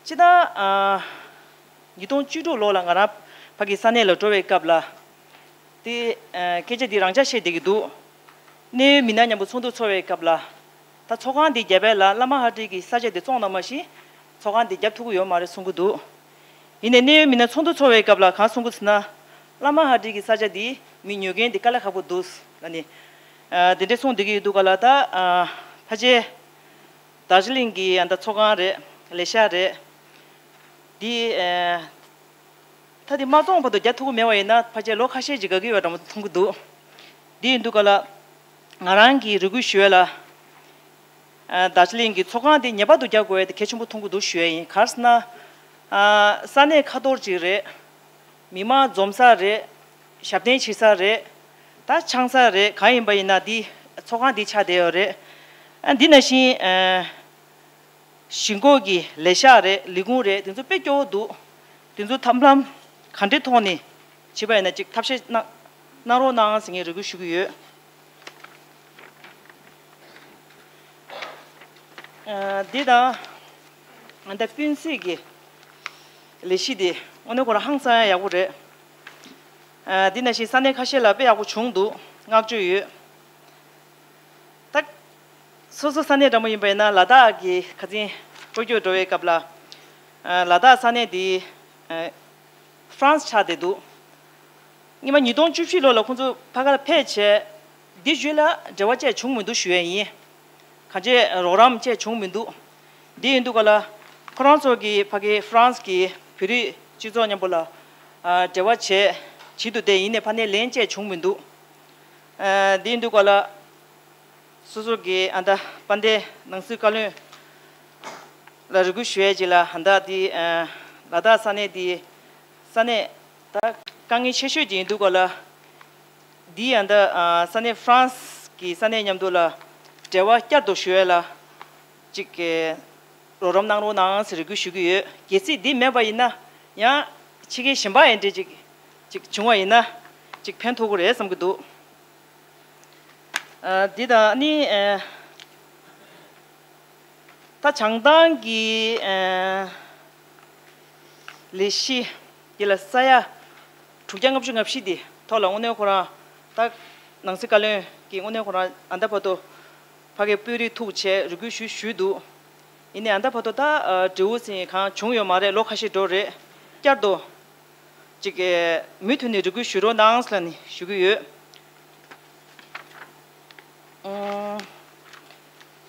སྤྱིར་བཏང་ཨ། ཉིས་སྟོང་བཅུ་དྲུག་ལོ་ལ་ང་རང་ཕ་གི་ས་གནས་ལ་འགྲོ་བའི་སྐབས་ལ། དེ་ཨ། སྐད་ཆ་འདི་རང་འཇགས་བཤད་བསྡད་ཀྱི་འདུག་གནད་ཡོད་མི་སྣ་མཉམ་པོ་ཚོགས་འདུ་ཚོགས་པའི་སྐབས་ལ། ད་ཚོགས་ཁང་འདི་རྒྱབ་པ་ལ་བླ་མ་ཧ་ཏི་གི་ས་ཆ་འདི་བཙོང་བཏང་མ་གཞི་ཚོགས་ཁང་འདི་རྒྱབ་ཐུབ་ཀྱི་ཡོད་མ་རེད་གསུང་གི་འདུག་ཡིན་ནའི་གནད་ཡོད་མི་སྣ་ཚོགས་འདུ་ཚོགས་པའི་སྐབས་ལ་གང་གསུང་གི་ཟེར་ན། བླ་མ་ཧ་ཏི་གི་ས་ཆ་འདི་མི་ཉོ་མཁན་འདི་དཀའ་ལས་ཁག་པོ་འདུག་ལབ་ནས། ཨ། དེ་འདྲས་གསུངས་བསྡད་ཀྱི་ཡོད་འདུག་ག་ལ། ད་ཨ། ཕལ་ཆེར་རྡོ་རྗེ་གླིང་གི་ཨ། ད་ཚོགས་ཁང་རེད། ལས་ཤག་རེད། འདི་ཨ། ད་དེ་མ་བཙོང་བར་དུ་རྒྱག་ཐུབ་ཀྱི་མེད་པ་ཡིན་ན་ཕལ་ཆེར་ལོ་ཁ་ཤས་ཅིག་འགོར་གྱི་ཡོད་པ་འདྲ་མཐོང་གི་འདུག་འདི་ཡིན་དུས་ག་ལ་ང་རང་གིས་རེ་སྐུལ་ཞུ་ཡས་ལ། ཨ། རྡོ་རྗེ་གླིང་གི་ཚོགས་ཁང་དེ་ངེས་པར་དུ་རྒྱག་དགོས་ཡས་དེ་གལ་ཆེན་པོ་མཐོང་གི་འདུག་ཞུ་ཡས་ཡིན། ག་རེ་ཟེར་ན། ཨ། ས་གནས་ཁ་ཐོར་ཅིག་རེད། མི་མང་འཛོམས་ས་རེད། ཞབས་བརྟན་བྱེད་ས་རེད། ད་ཆང་ས་རེད། གང་ཡིན་པ་ཡིན་ན་འདི་ཚོགས་ཁང་འདི་ཆགས་བསྡད་ཡོད་རེད། ཨ། འདི་ནང་བཞིན་ཨ། གཞིས་འགོ་གི་ལས་ཤག་རེད། ལས་ཁུངས་རེད། དེ་ཚོ་དཔེ་སྐྱོ་བོ་འདུག་དེ་ཚོ་ཐབས་ལམ་ག་འདྲའི་ཐོག་ནས་བྱེད་པ་ཡིན་ན་ཅིག་ཐབས་ཤེས་གནང་གནང་རོགས་གནང་ཟེར་ངས་རེ་སྐུལ་ཞུ་གི་ཡོད། ཨ། འདི་དང་ཨ། ད་ཀུན་གཟིགས་ཀྱི་ལས་གཞི་དེ་དངོས་གནས་ཁོ་རང་ཧང་སང་ཡག་པོ་རེད། ཨ། འདི་ནང་བཞིན་ས་གནས་ཁ་ཤས་ལ་དཔེ་ཡག་པོ་བྱུང་འདུག་བསྔགས་བརྗོད་ཡོད། ད་སོ་སོ་ས་གནས་འདྲ་མོ་ཡིན་པ་ཡིན་ན་ལ་དྭགས་ཀྱི་ཁ་སང་སྤོ་སྐྱོད་འགྲོ་བའི་སྐབས་ལ། ཨ། ལ་དྭགས་ས་གནས་འདི་ཨ། ཧྥ་རན་སི་ཆགས་བསྡད་འདུག་སྔོན་མ་ཉིས་སྟོང་བཅུ་བཞི་ལོ་ལ་ཁོང་ཚོ་ཕ་གར་ཕེབས་བྱས། འདི་བརྒྱུད་ལ་འབྲེལ་བ་བཅས་བྱུང་མི་འདུག་ཞུ་ཡས་ཡིན། གང་ཅི་རོགས་རམ་བཅས་བྱུང་མི་འདུག་འདི་ཡིན་དུས་ག་ལ་ཁོ་རང་ཚོ་གི་ཕ་གི་ཧྥ་རན་སི་གི་བོད་རིགས་སྤྱི་ཚོགས་མཉམ་པོ་ལ་ཨ། འབྲེལ་བ་བྱས་བྱེད་དུ་བསྡད་ཡིན་ནའི་ཕ་ནས་ལན་བཅས་བྱུང་མི་འདུག་ཨ། འདི་ཡིན་དུས་ག་ལ་སོ་སོ་གི་ཨ། ད་དཔལ་ལྡན་ནང་སྲིད་བཀའ་བློན་ལ་རེ་སྐུལ་ཞུ་ཡས་ཅིག་ལ། ཨ། ད་འདི་ཨ། ལ་དྭགས་ས་གནས་འདི་ས་གནས་ད་དཀའ་ངལ་ཆེ་ཤོས་ཅིག་ཡིན་དུས་ག་ལ། འདི་ཡང་ད་ཨ། ས་གནས་ཧྥ་རན་སི་གི་ས་གནས་མཉམ་དུ་ལ་འབྲེལ་བ་བསྐྱར་དུ་ཞུ་ཡས་ལ་ཅིག་གི་རོགས་རམ་གནང་རོགས་གནང་ཟེར་རེ་སྐུལ་ཞུ་གི་ཡོད། གལ་སྲིད་འདི་མེད་པ་ཡིན་ན་ཡང་ ཕྱི་རྒྱལ་གཞན་པ་ཡང་འདྲ་ཅིག་ཅིག་བྱུང་བ་ཡིན་ན་ཅིག་ཕན་ཐོགས་ཀྱི་རེད་བསམ་གྱི་འདུག་ཨ། འདི་དང་ནི་ཨ། ད་བྱང་ཐང་གི་ཨ། ལས་གཞི་འདི་ལ་ས་ཡ་དྲུག་བརྒྱ་ལྔ་བཅུ་ང་བཞི་འདི་ཐོག་ལ་དངོས་གནས་ཁོ་རང་ད་ནང་སྲིད་བཀའ་བློན་གྱིས་དངོས་གནས་ཁོ་རང་ཨ་ད་བར་དུ་ཕ་གིར་དཔོན་རིགས་ཐུག་བྱས་རེ་སྐུལ་ཞུས་ཞུས་འདུག་ཡིན་ནའི་ཨ་ད་བར་དུ་ད་ཨ། འབྲས་བུ་ཟེར་མཁན་གང་བྱུང་ཡོད་མ་རེད། ལོ་ཁ་ཤས་འགྲོ་རེད། བསྐྱར་དུ་ཅིག་ཨ། མུ་མཐུད་ནས་རེ་སྐུལ་ཞུ་རོགས་གནང་ཟེར་ནས་ཞུ་གི་ཡོད། ཨང་།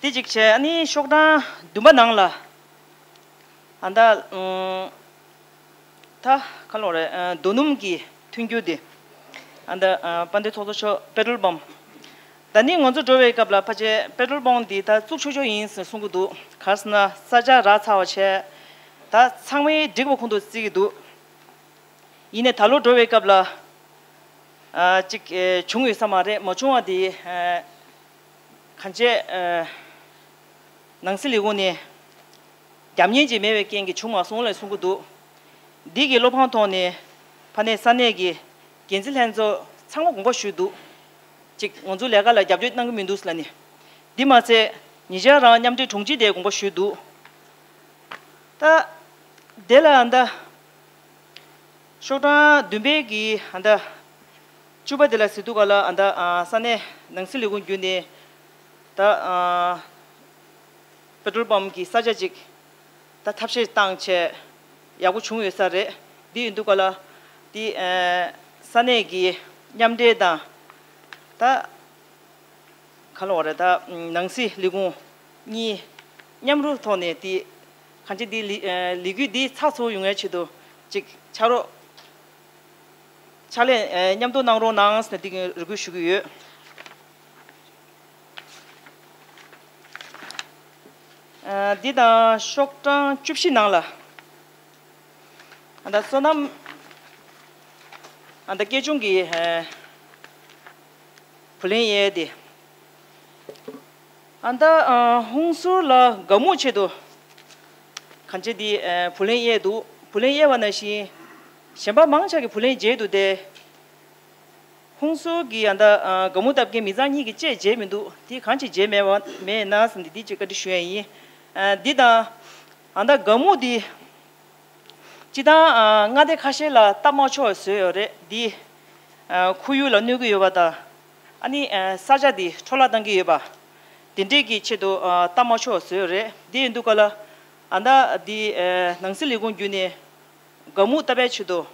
དེ་གཅིག་བྱས། ཨ་ནི་ཤོག་གྲངས་བདུན་པ་ནང་ལ་ཨ་ད་ཨང་། ད་ག་ལོ་རེད། ཨ། རྡོ་སྣུམ་གྱི་མཐུན་འགྱུར་དེ་ཨ་ད་ཨ། དཔལ་ལྡན་ཚོགས་གཙོ་མཆོག་པེ་ཊོལ་པམ། ད་ནི་ང་ཚོ་འགྲོ་བའི་སྐབས་ལ་ཕལ་ཆེར་པེ་ཊོལ་པམ་འདི་ད་བཙུགས་ཆོག་ཆོག་ཡིན་ཟེར་གསུང་གི་འདུག་གང་ཟེར་ན་ས་ཆ་རག་ཚར་བ་བྱས་ད་ཚང་མས་འགྲིག་པ་ཁོང་དུ་བརྩི་གི་འདུག་ཡིན་ནའི་ད་ལོ་འགྲོ་བའི་སྐབས་ལ་ཨ། ཅིག་ཨ། བྱུང་ཡོད་ས་མ་རེད། མ་བྱུང་བ་དེ་ཨ། གང་བྱས་ཨ། ནང་སྲིད་ལས་ཁུངས་ནས་རྒྱབ་གཉེར་ཅིག་མེད་པའི་རྐྱེན་གྱིས་བྱུང་མ་སོང་ལབ་གསུང་གི་འདུག་འདི་གི་བློ་ཕམ་ཐོག་ནས་ཕ་ནས་ས་གནས་ཀྱི་འགན་འཛིན་ལྷན་ཚོགས་ཚང་མ་དགོངས་པ་ཞུས་འདུག་ཅིག་ང་ཚོ་ལས་ཀ་ལ་རྒྱབ་སྐྱོར་གནང་གི་མི་འདུག་ཟེར་ལབ་ནས། འདི་མ་ཚད་ཉེ་ཆར་རང་མཉམ་འབྲེལ་དྲུང་ཆེ་དེ་དགོངས་པ་ཞུས་འདུག་ད་དེ་ལ་ཨ་ད། ཤོག་གྲངས་བདུན་པའི་གི་ཨ་ད་བཅུ་པ་དེ་ལ་ཟེར་དུས་ག་ལ་ཨ་ད་ཨ། ས་གནས་ནང་སྲིད་ལས་ཁུངས་བརྒྱུད་ནས་ད་ཨ། པེ་ཊོལ་པམ་གྱི་ས་ཆ་ཅིག་ད་ཐབས་ཤེས་བཏང་བྱས་ཡག་པོ་བྱུང་ཡོད་ས་རེད། འདི་ཡིན་དུས་ག་ལ་འདི་ཨ། ས་གནས་ཀྱི་མཉམ་འབྲེལ་དང་ད། ག་ལ་བ་རེད། ད་ནང་སྲིད་ལས་ཁུངས་གཉིས་མཉམ་རུབ་ཐོག་ནས་དེ་གང་ཅི་དེ་ལས་ལས་འགུལ་འདི་ཚགས་ཚུད་ཡོང་ཡའི་ཆེད་དུ་ཅིག་ཕྱག་རོགས་ཕྱག་ལས་མཉམ་དུ་གནང་རོགས་གནང་ཟེར་ནས་འདི་རེ་སྐུལ་ཞུ་གི་ཡོད། འདི་དང་ཤོག་གྲངས་བཅུ་བཞི་ནང་ལ་ཨ་ད་སོ་ནམ་ཨ་ད་སྐྱེ་ཆུང་གི་བུ་ལོན་གཡར་ཏེ། ཨ་ད་ཧུན་སུར་ལ་དགའ་མོ་ཆེད་དུ་གང་ཅི་དེ་བུ་ལོན་གཡར་འདུག་བུ་ལོན་གཡར་བ་ནང་བཞིན་གཞན་པ་མང་ཆེ་གི་བུ་ལོན་བརྗེད་འདུག་སྟེ། ཧུན་སུར་གྱི་ཨ་ད་དགའ་མོ་བཏབ་མཁན་མི་ཚང་གཉིས་ཀྱི་ཅེས་བརྗེད་མི་འདུག་དེ་གང་ཅི་བརྗེད་མེད་པ་མེད་ན་ཟེར་ནས་དེ་ཅིག་བཀའ་འདྲི་ཞུ་ཡ་ཡིན། འདི་དང་ཨ་ད་དགའ་མོ་དེ། སྤྱིར་བཏང་མངའ་སྡེ་ཁ་ཤས་ལ་སྟབས་མ་ཆོག་བཟོས་ཡོད་རེད། འདི་ཁོར་ཡུག་ལ་གནོད་ཀྱི་ཡོད་པ་དང་། ཨ་ནི་ས་ཆ་འདི་འཕྲོ་བརླག་བཏང་གི་ཡོད་པ། དེ་འདྲས་ཀྱི་ཆེད་དུ་སྟབས་མ་ཆོག་བཟོས་ཡོད་རེད། འདི་ཡིན་དུས་ག་ལ་ཨ་ད་འདི་ནང་སྲིད་ལས་ཁུངས་བརྒྱུད་ནས་དགའ་མོ་བཏབ་པའི་ཆེད་དུ་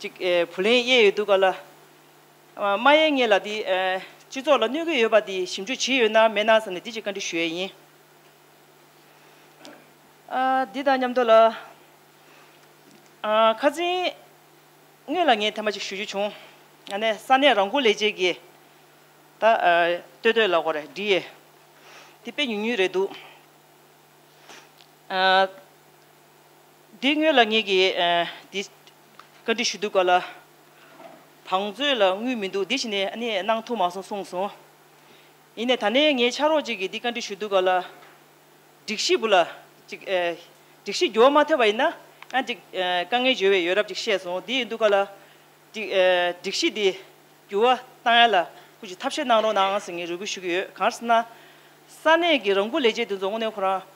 ཅིག་བུ་ལོན་གཡར་ཡོད་དུས་ག་ལ་མ་གཡར་སྔོན་ལ་འདི་སྤྱི་ཚོགས་ལ་གནོད་ཀྱི་ཡོད་པ་འདི་ཞིབ་འཇུག་བྱས་ཡོད་ན་མེད་ན་ཟེར་ནས་འདི་ཅིག་བཀའ་འདྲི་ཞུ་ཡས་ཡིན། ཨ། འདི་དང་མཉམ་དུ་ལ། ཨ། ཁ་སང་སྔོན་ལ་ངས་ཐེངས་མ་གཅིག་ཞུ་རྒྱུ་བྱུང་། ཨ་ནི་ས་གནས་རང་སྐྱོང་ལས་བྱེད་ཀྱི་ད་ཨ་ལྟོས་ལྟོས་ལབ་དགོས་རེད། ཌི་ཨེ་དེ་དཔེ་ཉུང་ཉུང་རེད་འདུག་ཨ། འདི་སྔོན་ལ་ངེད་ཀྱིས་ཨ་འདི་བཀའ་འདྲི་ཞུ་དུས་ག་ལ་བང་མཛོད་ལ་དངུལ་མི་འདུག་འདི་བྱས་ནས་ཨ་ནི་གནང་ཐུབ་མ་སོང་གསུངས་སོང་། ཡིན་ནའི་ད་ནས་ངའི་ཕྱག་རོགས་ཅིག་གིས་འདི་བཀའ་འདྲི་ཞུ་དུས་ག་ལ་སྒྲིག་གཞི་བུ་ལ་ཅིག་ཨ་སྒྲིག་གཞི་འགྱུར་བ་མ་ཐེབས་པ་ཡིན་ན་ཨ་ཅིག་ཨ་དཀའ་ངལ་འབྱོར་བའི་ཡོད་རབས་ཅིག་བཤད་སོང་། འདི་ཡིན་དུས་ག་ལ་ཅིག་ཨ་སྒྲིག་གཞི་འདི་འགྱུར་བ་བཏང་ཡ་ལ་ཁུ་ཅིག་ཐབས་ཤེས་གནང་རོགས་གནང་ཟེར་ངས་རེ་སྐུལ་ཞུ་གི་ཡོད། གང་ཟེར་ན་ས་གནས་ཀྱི་རང་སྐྱོང་ལས་བྱེད་དེ་ཚོ་དངོས་གནས་ཁོ་རང་།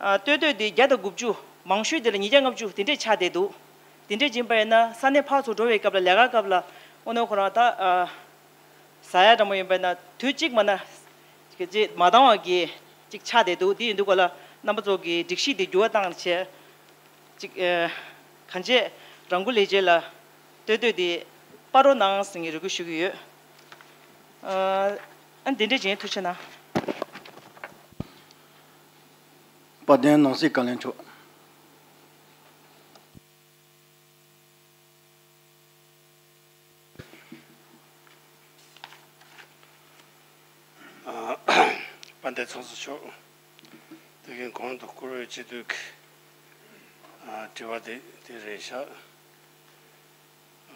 ཨ། ལྟོས་ལྟོས་དེ་བརྒྱ་དང་དགུ་བཅུ། མང་ཤོས་དེ་ལ་ཉིས་བརྒྱ་ལྔ་བཅུ་དེ་འདྲས་ཆགས་བསྡད་འདུག་དེ་འདྲས་ཡིན་པ་ཡིན་ན་ས་གནས་ཕར་ཚུར་འགྲོ་བའི་སྐབས་ལ་ལས་ཀ་སྐབས་ལ་དངོས་གནས་ཁོ་རང་ད་ཨ་ཟ་ཡ་འདྲ་མོ་ཡིན་པ་ཡིན་ན་དུས་གཅིག་མ་ན་ཅིག་མ་འདང་བ་གི་ཅིག་ཆགས་བསྡད་འདུག་དེ་ཡིན་དུས་ག་ལ་རྣམ་པ་ཚོ་གི་སྒྲིག་གཞི་དེ་འགྱུར་བ་བཏང་བྱས་ཅིག་ཨ་གང་བྱས་རང་སྐྱོང་ལས་བྱེད་ལ་ལྟོས་ལྟོས་དེ་སྤར་རོགས་གནང་ཟེར་ངས་རེ་སྐུལ་ཞུ་གི་ཡོད། ཨ་ཨ་འདི་འདྲས་བྱས། ཐུགས་རྗེ་གནང་། དཔལ་ལྡན་ནང་སྲིད་བཀའ་བློན་མཆོག་ཨ། དཔལ་ལྡན་ཚོགས་གཙོ་མཆོག་དེ་གིན་གོང་དུ་བཀུར་འོས་སྤྱི་འཐུས་ཀྱི་ཨ་དྲི་བ་དེ་དེ་རེད་ཤག་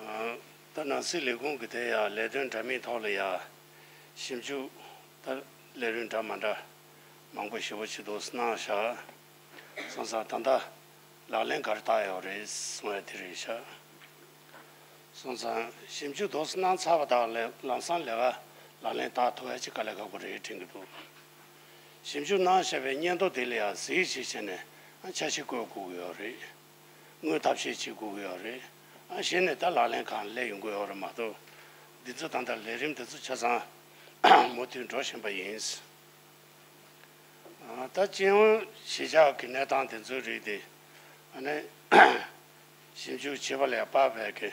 ཨ། ད་ནང་སྲིད་ལས་ཁུངས་ཀྱི་དེ་ཡ་ལས་དོན་འདྲ་མིན་ཐོག་ལ་ཡ་ཞིབ་འཇུག་ད་ལས་རིམ་འདྲ་མ་འདྲ་མང་པོ་ཞེ་པོ་ཅིག་འདུག་སེ་གནང་ཤག་སོང་ཙང་ད་ལྟ་ ལག་ལེན་ག་རེ་བསྟར་ཡོད་རེད་གསུང་ཡ་དེ་རེད་ཤག་སོང་ཙང་ཞིབ་འཇུག་འདུག་སེ་གནང་ཚར་བ་དང་ལེ་ལམ་སང་ལས་ཀ་ལག་ལེན་བསྟར་ཐུབ་ཡ་ཅིག་དཀའ་ལས་ཁག་པོ་རེད་དྲན་གྱི་འདུག་ཞིབ་འཇུག་གནང་བཞག་པའི་སྙན་ཐོ་དེ་ལ་ཡང་གཟིགས་ཞིབ་བྱས་ནས་འཆར་གཞི་བཀོད་དགོས་ཀྱི་ཡོད་རེད། དངུལ་ཐབས་ཤེས་བྱེད་དགོས་ཀྱི་ཡོད་རེད། གཞི་ནས་ད་ལག་ལེན་གང་སླེབས་ཡོང་གི་ཡོད་རེད་མ་གཏོགས། འདི་ཚོ་ད་ལྟ་ལས་རིམ་འདི་ཚོ་ཆ་ཚང་མུ་མཐུད་འགྲོ་བཞིན་པ་ཡིན། ད་སྤྱི་ཡོངས་གཞིས་ཆགས་ཀྱི་གནས་སྟངས་དེ་ཚོའི་རིགས་དེ་ཨ་ནི་ཞིབ་འཇུག་བྱེད་པ་ལས་དཔག་པའི་གི་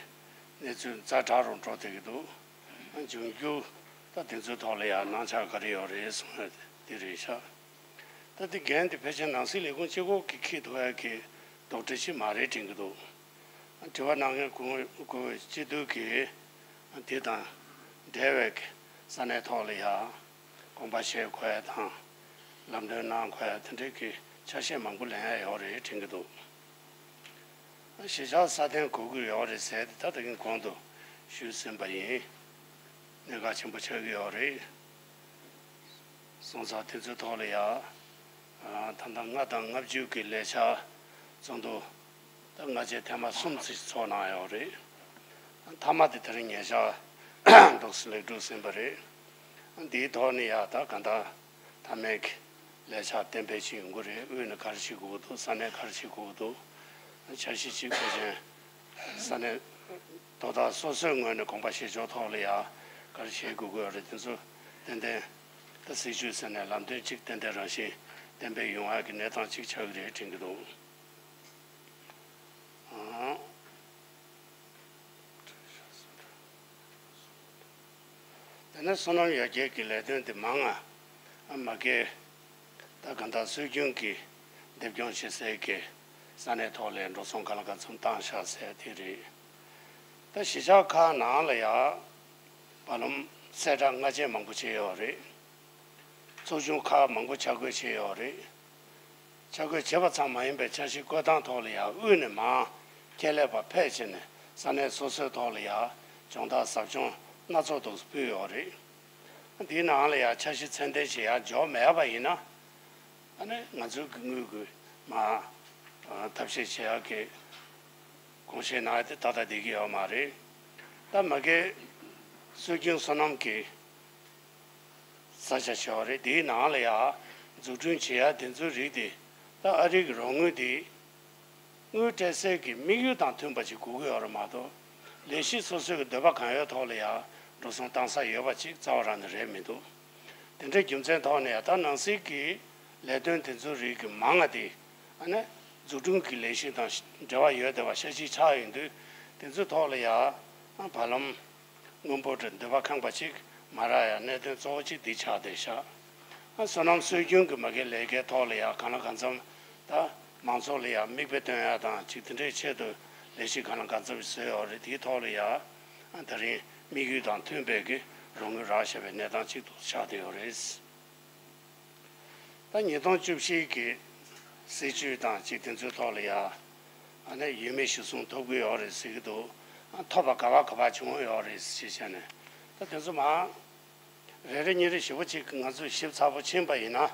གནས་ཚུལ་ཛ་དྲག་རུ་འགྲོ་བསྡད་ཀྱི་འདུག་འབྱུང་འགྱུར་ད་དེ་ཚོའི་ཐོག་ལ་ཡང་སྣང་ཆ་ག་རེ་ཡོད་རེད་གསུངས་ཡ་དེ་རེད་ཤག་ད་དེ་འགན་དེ་ཕལ་ཆེར་ནང་སྲིད་ལས་ཁུངས་གཅིག་པོ་གིས་འཁྱེར་ཐུབ་ཡ་གི་དོགས་འདྲི་ཞིག་མ་རེད་དྲན་གྱི་འདུག་དྲི་བ་གནང་མཁན་གོང་གོང་སྤྱི་འཐུས་ཀྱིས་དེ་དང་འབྲེལ་བའི་ས་གནས་ཐོག་ལ་ཡང་དགོངས་པ་བཞེས་དགོས་ཡ་དང་ལམ་སྟོན་གནང་དགོས་ཡ་དེ་འདྲའི་གི་ཆ་ཤས་མང་པོ་ལེན་ཡ་ཡོད་རེད་དྲན་གྱི་འདུག་གཞིས་ཆགས་སྲ་བརྟན་དགོས་ཀྱི་ཡོད་རེད་ཟེར་ཏེ་ད་ལྟ་གིན་གོང་དུ་ཞུས་ཟིན་པ་ཡིན། གནད་འགག་ཆེན་པོ་ཆགས་ཀྱི་ཡོད་རེད། སོང་ཙང་དེ་ཚོའི་ཐོག་ལ་ཡ། ད་ལྟ་ལྔ་དང་ལྔ་བཅུ་གི་ལས་འཆར་ཚོགས་འདུ་ད་སྔ་རྗེས་ཐེངས་མ་གསུམ་ཙམ་ཚོགས་གནང་ཡོད་རེད། མཐའ་མ་དེ་དེ་རིང་ཉེ་ཆར་འདུག་སེ་ལེགས་གྲུབ་ཟིན་པ་རེད། འདིའི་ཐོག་ནས་ཡ་ད་ག་འདྲ་མཐའ་མའི་གི་ལས་འཆར་གཏན་འབེབས་བྱེད་ཡོང་གི་རེད། དབུས་ནས་ག་རེ་བྱེད་དགོས་ཀྱི་འདུག་ས་གནས་ག་རེ་བྱེད་དགོས་ཀྱི་འདུག་འཆར་གཞི་གཅིག་ཕལ་ཆེར་ས་གནས་དོ་བདག་སོ་སོའི་ངོས་ནས་དགོངས་པ་བཞེས་ཕྱོགས་ཐོག་ལ་ཡ་ག་རེ་བྱེད་དགོས་ཀྱི་ཡོད་རེད། དེ་ཚོ་ཏན་ཏན་ད་སྲིད་ཇུས་ཟེར་ནས་ལམ་སྟོན་གཅིག་ཏན་ཏན་རང་བཞིན་གཏན་འབེབས་ཡོང་ཡག་གི་གནས་སྟངས་གཅིག་ཆགས་ཀྱི་རེད་དྲན་གྱི་འདུག་ཨང་། དེ་ནས་སོ་ནམ་ཡར་རྒྱས་ཀྱི་ལས་དོན་དེ་མང་ང་མ་གི་ད་ག་འདྲ་སྲོལ་རྒྱུན་གྱི་འདེབས་སྐྱོང་བྱེད་སའི་གི་ས་གནས་ཐོག་ལ་འགྲོ་སོང་གང་ལ་གང་འཚམ་བཏང་བཞག་ཟེར་དེ་རེད། ད་གཞིས་ཆགས་ཁག་ནང་ལ་ཡ་བར་ལམ་གསལ་བསྒྲགས་སྔ་རྗེས་མང་པོ་བྱས་ཡོད་རེད། ཚོགས་ཆུང་ཁག་མང་པོ་ཆ་བགོས་བྱས་ཡོད་རེད། ཆ་བགོས་བྱས་པ་ཙམ་མ་ཡིན་པའི་འཆར་གཞི་བཀོད་སྟངས་ཐོག་ལ་ཡང་དབུས་ནས་མར་ཁྱད་ལས་པ་ཕེབས་བྱས་ནས་ས་གནས་སོ་སོའི་ཐོག་ལ་ཡང་སྦྱོང་བརྡར་ཟབ་སྦྱོང་སྣ་ཚོགས་འདུག་སྤེལ་ཡོད་རེད། འདིའི་ནང་ལ་ཡང་འཆར་གཞི་ཚད་ལྡན་ཞིག་ཡང་འཇོག་མེད་པ་ཡིན་ན། ཨ་ནི་ང་ཚོའི་གི་དངུལ་གྱི་མར་ཐབས་ཤེས་བྱེད་ཡག་གི་དགོངས་བཞེས་གནང་ཡ་དེ་ཏག་ཏག་བསྡད་ཀྱི་ཡོད་མ་རེད། ད་མ་གི་སྲོལ་རྒྱུན་སོ་ནམ་གྱི་ས་ཆ་ཞིག་ཡོད་རེད། དེའི་ནང་ལ་ཡང་འཛུགས་སྐྲུན་བྱེད་ཡ་དེ་ཚོའི་རིགས་དེ་ད་ཨ་རི་གི་རོགས་དངུལ་དེ་དངུལ་སྤྲད་སའི་གི་དམིགས་ཡུལ་དང་མཐུན་པ་ཅིག་དགོས་ཀྱི་ཡོད་རེད་མ་གཏོགས། ལས་གཞི་སོ་སོའི་གི་འདོད་པ་གང་ཡོད་ཐོག་ལ་ཡང་འགྲོ་སོང་བཏང་ས་ཡོད་པ་ཅིག་རྩ་བ་རང་ནས་རེད་མི་འདུག་དེ་འདྲའི་རྒྱུ་མཚན་ཐོག་ནས་ཡང་ད་ནང་སྲིད་ཀྱི་ལས་དོན་དེ་ཚོའི་རིགས་ཀྱི་མང་ང་དེ་ཨ་ནི་འཛུགས་སྐྲུན་གྱི་ལས་གཞི་དང་འབྲེལ་བ་ཡོད་བསྡད་པ་ཤ་ཤེད་ཆགས་ཡོང་དུས། དེ་ཚོའི་ཐོག་ལ་ཡང་བར་ལམ། སྔོན་པོ་འདྲ་འདོད་པ་ཁེངས་པ་ཅིག་མ་རག་ཡ་གནད་དོན་གཙོ་བོ་གཅིག་འདི་ཆགས་བསྡད་ཤག་ཨ་སོ་ནམ་སྲོལ་རྒྱུན་གྱི་མ་གི་ལས་ཀའི་ཐོག་ལ་ཡ་གང་ལ་གང་འཚམ་ད་མང་ཚོགས་ལ་ཡ་མིག་དཔེ་སྟོན་ཡ་དང་ཅིག་དེ་འདྲའི་ཆེད་དུ་ལས་གཞི་གང་ལ་གང་འཚམ་བཟོས་ཡོད་རེད། དེའི་ཐོག་ལ་ཡ་ཨ་ད་རིང་དམིགས་ཡུལ་དང་མཐུན་པའི་གི་རོགས་དངུལ་རག་བཞག་པའི་གནས་སྟངས་གཅིག་ཏུ་ཆགས་བསྡད་ཡོད་རེད། ད་ཉིས་སྟོང་བཅུ་བཞི་གི་སྲིད་ཇུས་དང་ཅིག་དེ་ཚོའི་ཐོག་ལ་ཡ་ཨ་ནི་ཡུལ་མི་གཞི་བཟུང་ཐོབ་ཀྱི་ཡོད་རེད་ཟེར་གྱི་འདུག་ཨ་ཐོབ་པ་ག་བ་ག་བ་བྱུང་ཡོད་རེད་ཞེས་བྱས་ནས་ད་དེ་ཚོ་མ་རེ་རེ་གཉིས་རེ་ཞིབ་པོ་ཅིག་ང་ཚོས་ཞིབ་ཚགས་པོ་ཕྱིན་པ་ཡིན་ན་ཨ་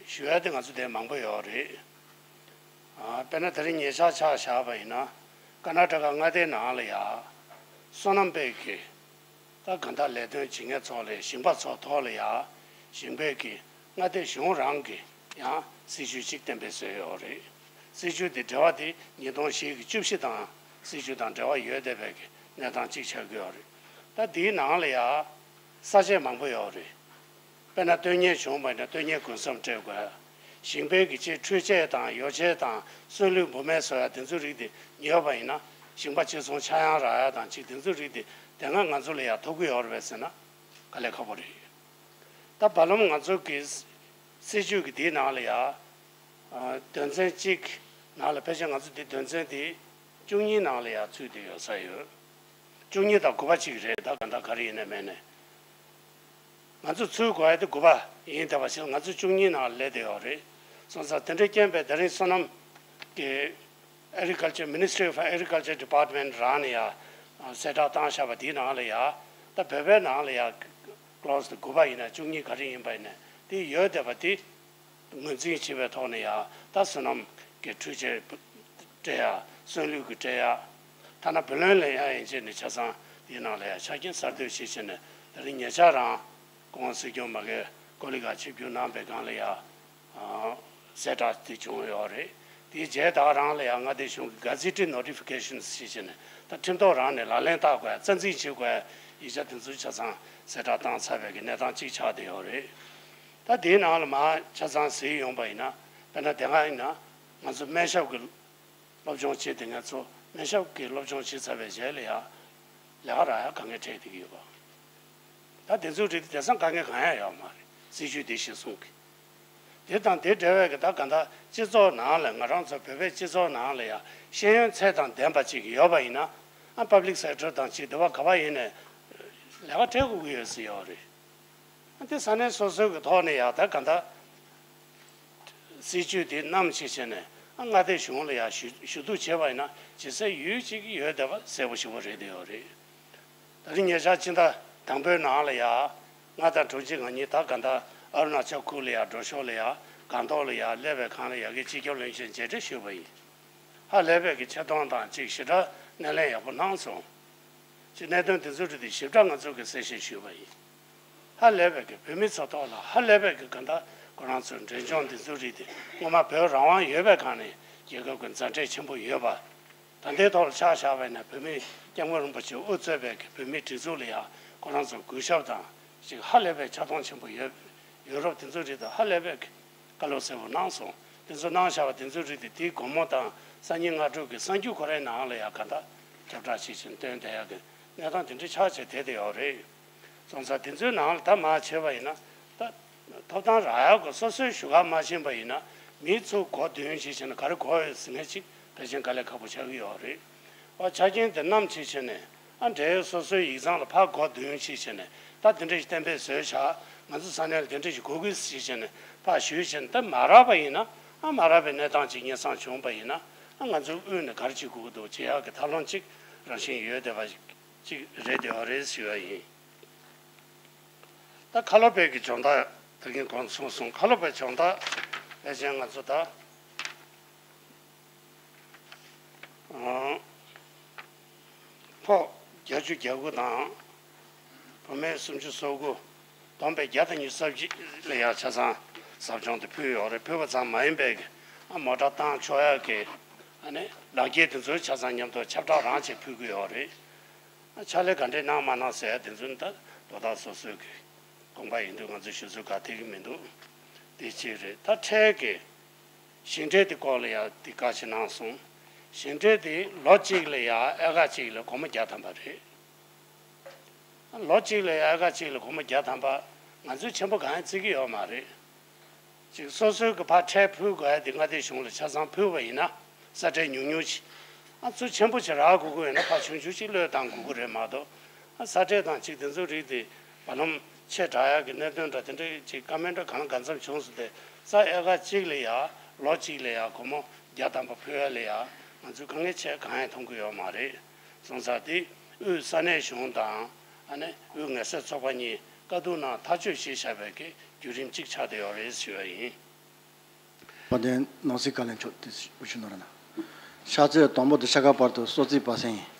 ཞུ་ཡ་དེ་ང་ཚོ་དེ་མང་པོ་ཡོད་རེད། ཨ་དཔེར་ན་དེ་རིང་ཉེ་ཆར་ཆ་བཞག་པ་ཡིན་ན་ཀར་ནཱ་ཊ་ཀ་མངའ་སྡེའི་ནང་ལ་ཡ་སོ་ནམ་པའི་གི་ད་གང་ལྟར་ལས་དོན་བྱེད་མཁན་ཚོ་ལས་ཞིང་པ་ཚོ་ཐོག་ལ་ཡ་ཞིང་པའི་གི་མངའ་སྡེ་གཞུང་རང་གི་ཡང་སྲིད་ཇུས་གཅིག་གཏན་འབེབས་བཟོས་ཡོད་རེད། སྲིད་ཇུས་དེ་འབྲེལ་བ་དེ་ཉིས་སྟོང་བཞི་གི་བཅུ་བཞི་དང་སྲིད་ཇུས་དང་འབྲེལ་བ་ཡོད་བསྡད་པའི་གི་གནས་སྟངས་གཅིག་ཆགས་ཀྱི་ཡོད་རེད། ད་དེའི་ནང་ལ་ཡ་ས་བཅད་མང་པོ་ཡོད་རེད། དཔེར་ན་སྟོན་ཉེས་བྱུང་བ་ཡིན་ན་སྟོན་ཉེས་གུན་གསབ་སྤྲད་དགོས། ཞིང་པའི་གི་ཆེད་འཕྲུལ་ཆས་དང་ཡོ་བྱད་དང་སོན་ལུད་འབུ་སྨན་བཟོ་ཡ་དེ་ཚོའི་རིགས་དེ་ཉོས་པ་ཡིན་ན་ཞིང་པ་ཕྱིར་ཚོང་ཆག་ཡང་རག་ཡ་དང་ཅིག་དེ་ཚོའི་རིགས་དེ་དེ་སྔ་ང་ཚོ་ལ་ཡ་ཐོབ་ཀྱི་ཡོད་རེད་པས་ཟེར་ན་དཀའ་ལས་ཁག་པོ་རེད། ད་བར་ལམ་ང་ཚོ་གི་སྲིད་ཇུས་ཀྱི་དེའི་ནང་ལ་ཡ་དོན་ཚན་གཅིག་ནང་ལ་ཕལ་ཆེར་ང་ཚོ་དེ་དོན་ཚན་དེ་བཅུ་གཉིས་ནང་ལ་ཡ་ཚུད་བསྡད་ཡོད་ས་ཡོད། བཅུ་གཉིས་དང་དགུ་པ་གཅིག་རེད། ད་ག་འདྲ་ག་རེ་ཡིན་ནའི་མེད་ནའི། ང་ཚོ་ཚུར་དགོས་ཡ་དེ་དགུ་པ་ཡིན་བསྡད་པ་ཞིག་ང་ཚོ་བཅུ་གཉིས་ནང་སླེབས་བསྡད་ཡོད་རེད། སོང་ཙང་དེ་འདྲའི་རྐྱེན་པས་དེ་རིང་སོ་ནམ་གྱི་Agriculture Ministry of Agriculture Department རང་ནས་ཡང་གསལ་བསྒྲགས་བཏང་བཞག་པ་དེའི་ནང་ལ་ཡང་ད་བོད་པའི་ནང་ལ་ཡང་clause དེ་དགུ་པ་ཡིན་ན་བཅུ་གཉིས་ག་རེ་ཡིན་པ་ཡིན་ན་དེ་ཡོད་བསྡད་པ་དེ་ངོས་འཛིན་བྱེད་པའི་ཐོག་ནས་ཡང་ད་སོ་ནམ་ གི་འཕྲུལ་ཆས་སྤྲད་ཡག་སོན་ལུད་ཀྱི་སྤྲད་ཡག་ཐ་ན་བུ་ལོན་ལེན་ཡག་ཡན་ཆད་ནས་ཆ་ཚང་དེའི་ནང་ལ་ཡང་ཆ་རྐྱེན་གསར་གཏོད་བྱེད་བྱས་ནས་ད་རིང་ཉེ་ཆར་རང་སྐུ་ངོ་སྲིད་སྐྱོང་མ་གིར་ཀོ་ལི་གྷལ་ཆིབས་བསྒྱུར་གནང་པའི་སྒང་ལ་ཡང་གསལ་བསྒྲགས་དེ་བྱུང་ཡོད་རེད། དེའི་རྗེས་ད་ག་རང་ལ་ཡང་མངའ་སྡེ་གཞུང་གི་Gazetted Notifications་ཞེས་བྱས་ནས་ད་ཁྲིམས་ཐོག་རང་ནས་ལག་ལེན་བསྟར་དགོས་ཡག་རྩ་འཛིན་བྱེད་དགོས་ཡག་ཡིག་ཆ་དེ་ཚོ་ཆ་ཚང་གསལ་བསྒྲགས་བཏང་ཚར་བའི་གི་གནས་སྟངས་གཅིག་ཆགས་བསྡད་ཡོད་རེད། ད་དེའི་ནང་ལ་མར་ཆ་ཚང་གཟིགས་ཡོང་པ་ཡིན་ན་དཔེར་ན་དེ་སྔ་ཡིན་ན་ང་ཚོ་སྨན་ཞབས་ཀྱི་སློབ་སྦྱོང་བྱེད་དེ་ང་ཚོ་སྨན་ཞབས་ཀྱི་སློབ་སྦྱོང་བྱེད་ཚར་བའི་རྗེས་ལ་ཡང་ལས་ཀ་རག་ཡག་དཀའ་ངལ་འཕྲད་བསྡད་ཀྱི་ཡོད་པ། ད་དེ་ཚོའི་རིགས་དེ་དེང་སང་དཀའ་ངལ་གང་ཡང་ཡོད་མ་རེད། སྲིད་ཇུས་དེ་བཞིན་གསུངས་ཀྱི། དེ་དང་དེ་འབྲེལ་བའི་གི་ད་ག་ད་སྤྱི་ཚོགས་ནང་ལ་ང་རང་ཚོ་བོད་པའི་སྤྱི་ཚོགས་ནང་ལ་ཡང་ཤེས་ཡོན་ཚད་དང་ལྡན་པ་ཅིག་ཡོད་པ་ཡིན་ན་ཨ་Public Sector་དང་ཅིག་དེ་བ་ག་བ་ཡིན་ནས་ལས་ཀ་སྤྲད་དགོས་ཀྱི་ཡོད་ཟེར་ཡོད་རེད། ཨ་དེ་ས་གནས་སོ་སོའི་གི་ཐོག་ནས་ཡང་ད་ག་ད་སྲིད་ཇུས་དེ་བསྣམས་བྱས་བྱས་ནས་ཨ་མངའ་སྡེ་གཞུང་ལ་ཡང་ཞུ་ཞུ་གཏུག་བྱས་པ་ཡིན་ན་ཇེ་གསལ་ཡོད་ཅིག་ཡོད་བསྡད་པ་གསལ་པོ་ཞེ་པོ་རེད་བསྡད་ཡོད་རེད། ད་རིང་ཉེ་ཆར་སྤྱི་ཟླ་དང་པོའི་ནང་ལ་ཡ། ང་དང་དྲུང་ཆེ་ང་གཉིས་ད་ག་ད་ཨ་རུ་ན་ཅལ་ཁུལ་ལ་ཡ་འགྲོ་ཞོར་ལ་ཡ་སྒང་ཏོག་ལ་ཡ་སླེབས་པའི་སྒང་ལ་ཡ་གི་སྤྱི་ཁྱབ་བློན་ཆེན་མཇལ་འཕྲད་ཞུས་པ་ཡིན། ཧ་ལས་པའི་གི་ཆེ་མཐོང་དང་ཅིག་ཞེ་དྲག་སྣེ་ལེན་ཡག་པོ་གནང་སོང་། ཅིག་གནད་དོན་དེ་ཚོ་རིགས་དེ་ཞིབ་ཕྲ་ང་ཚོ་གི་གསལ་བཤད་ཞུས་པ་ཡིན། ཧ་ལས་པའི་གི་བོད་མི་ཚོ་ཐོག་ལ་ཧ་ལས་པའི་གི་ག་ད་ཁོ་རང་ཚོའི་འབྲས་ལྗོངས་དེ་ཚོ་རིགས་དེ་སྔོན་མ་བོད་རང་དབང་ཡོད་པའི་སྒང་ནས་རྒྱལ་ཁབ་ཀྱི་མཛའ་འབྲེལ་ཆེན་པོ་ཡོད་པ། ད་ལྟའི་ཐོག་ལ་ཆ་བཞག་པ་ཡིན་ན་བོད་མི་སྐྱབས་མགོན་རིན་པོ་ཆེ་དབུ་གཙོས་པའི་བོད་མིའི་སྒྲིག་འཛུགས་ལ་ཡང་ཁོ་རང་ཚོ་གུས་ཞབས་དང་ཅིག་ཧ་ལས་པའི་ཆ་མཐོང་ཆེན་པོ་ཡོད་ཡོད་རབས་དེ་ཚོ་རིགས་དང་ཧ་ལས་པའི་བཀའ་སློབ་གསལ་པོ་གནང་སོང་། དེ་ཚོ་གནང་བཞག་པ་དེ་ཚོ་རིགས་དེ་དེའི་དགོང་མོ་དང་སང་ཉིན་སྔ་དྲོ་གི་གསར་འགྱུར་ཁོ་རའི་ནང་ལ་ཡང་ག་ད་ཁྱབ་བསྒྲགས་བྱེད་བཞིན་སྟོན་བསྡད་ཡག་གི་གནས་སྟངས་དེ་འདྲའི་ཆགས་བྱས་བསྡད་དེ་ཡོད་རེད། སོང་ཙང་དེ་ཚོའི་ནང་ལ་ད་མར་བྱས་པ་ཡིན་ན་ད་ཐོབ་ཐང་རག་ཡག་གི་སོ་སོའི་ཞུ་ག་མ་ཕྱིན་པ་ཡིན་ན་མི་ཚོ་མགོ་འདོན་བྱེད་བྱས་ན་ག་རེ་དགོས་ཡོད་ཟེར་མཁན་ཅིག་ཕལ་ཆེར་དཀའ་ལས་ཁག་པོ་ཆགས་ཀྱི་ཡོད་རེད། ཨ་ཆ་རྐྱེན་དེ་བསྣམས་བྱེད་བྱས་ནས་ཨ་འབྲེལ་ཡོད་སོ་སོའི་ཡིག་ཚང་ལ་ཕར་མགོ་འདོན་བྱེད་བྱས་ནས་ད་དེ་འདྲ་ཞིག་གཏན་འབེབས་བཟོས་བཞག་ང་ཚོ་ས་གནས་ལ་དེ་འདྲ་ཞིག་དགོས་ཀྱི་ཟེར་བྱས་ནས་ཕར་ཞུས་བྱས་ནས་ད་མ་རག་པ་ཡིན་ན་ཨ་མ་རག་པའི་གནས་སྟངས་ཅིག་སྙན་སེང་བྱུང་བ་ཡིན་ན་ཨ་ང་ཚོའི་དབུས་ནས་ག་རེ་བྱེད་དགོས་ཀྱི་འདུག་བྱེད་ཡག་གི་ཐབས་ལམ་ཅིག་རང་བཞིན་ཡོད་བསྡད་པ་ཅིག་རེད་བསྡད་པ་རེད་ཞུ་བ་ཡིན། ད་ཁ་ལོ་པའི་གི་སྦྱོང་བརྡར་ད་གིན་གོང་གསུངས་སོང་། ཁ་ལོ་པའི་སྦྱོང་བརྡར་ཕལ་ཆེར་ང་ཚོ་ད་ཨང་ཕོ་བརྒྱད་ཅུ་གྱ་དགུ་དང་བུད་མེད་སུམ་ཅུ་སོ་དགུ་བསྡོམས་པས་བརྒྱ་དང་ཉི་ཤུ་རྩ་གཅིག་ལ་ཡང་ཆ་ཚང་ཟབ་སྦྱོང་དེ་ཕུལ་ཡོད་རེད། ཕུལ་བ་ཙམ་མ་ཡིན་པའི་གི་ཨ་མོ་ཊ་བཏང་ཆོག་ཡག་གི་ཨ་ནི་ལག་འཁྱེར་དེ་ཚོའི་ཆ་ཚང་མཉམ་དུ་ཁྱབ་བསྒྲགས་རང་བྱས་ཕུལ་གི་ཡོད་རེད། ཕྱག་ལས་ག་འདྲས་གནང་མ་གནང་ཟེར་ཡ་དེ་ཚོ་ནི་ད་དོ་བདག་སོ་སོའི་གི་དགོངས་པ་ཡིན་དུས་ང་ཚོས་ཞུ་ཚོད་ག་ཐེག་གི་མི་འདུག་དེ་གཅིག་རེད། ད་འཕྲལ་གི་ཞིང་འབྲེལ་དེ་སྐོར་ལ་ཡ་དེ་བཀའ་ཆད་གནང་སོང་། ཞིང་འབྲེལ་དེ་ལོ་གཅིག་ལ་ཡ་ཨེ་ཀར་གཅིག་ལ་སྒོར་མོ་བརྒྱ་ཐམ་པ་རེད། ལོ་གཅིག་ལ་ཡ་ཨེ་ཀར་གཅིག་ལ་སྒོར་མོ་བརྒྱ་ཐམ་པ་ང་ཚོས་ཆེན་པོ་གང་ཡང་བརྩི་གི་ཡོད་མ་རེད། ཅིག་སོ་སོའི་གི་ཕར་ཁྲལ་ཕུལ་དགོས་ཡ་དེ་མངའ་སྡེ་གཞུང་ལ་ཆ་ཚང་ཕུལ་བ་ཡིན་ན་ས་ཁྲལ་ཉུང་ཉུང་ཅིག་ཨ་ཚུར་ཆེན་པོ་ཅིག་རག་དགོས་ཀྱི་ཡོད་ན་ཕར་ཆུང་ཆུང་ཅིག་བློས་བཏང་དགོས་ཀྱི་རེད་མ་གཏོགས། ཨ་ས་ཁྲལ་དང་ཅིག་དེ་ཚོ་རིགས་དེ་བར་ལམ་ཆེ་དྲགས་ཡ་གི་གནད་དོན་འདྲ་དེ་འདྲ་ཅིག་བཀའ་མོལ་འདྲ་གང་ལ་གང་འཚམ་བྱུང་སོང་སྟེ་ས་ཨེ་ཀར་གཅིག་ལ་ཡ་ལོ་གཅིག་ལ་ཡ་སྒོར་མོ་བརྒྱ་ཐམ་པ་ཕུལ་ཡ་ལ་ཡ་ང་ཚོས་དཀའ་ངལ་ཆེ་གང་ཡང་མཐོང་གི་ཡོད་མ་རེད། སོང་ཙང་དེ་དབུས་ས་གནས་གཞུང་དང་ཨ་ནི་དབུས་ངལ་སེལ་ཚོགས་པ་གཉིས་བཀའ་བསྡུར་ནང་ཐག་གཅོད་བྱས་བཞག་པའི་གི་བརྒྱུད་རིམ་གཅིག་ཆགས་བསྡད་ཡོད་རེད་ཞུ་བ་ཡིན། དཔལ་ལྡན་ནང་སྲིད་བཀའ་བློན་མཆོག་དེ་དབུ་བཞུགས་གནང་རོགས་གནང་། ཕྱག་ཚོད་དང་པོ་དེ་ཤ་ཁ་བར་དུ་གསོལ་ཚིགས་པ་སེང་ཡིན།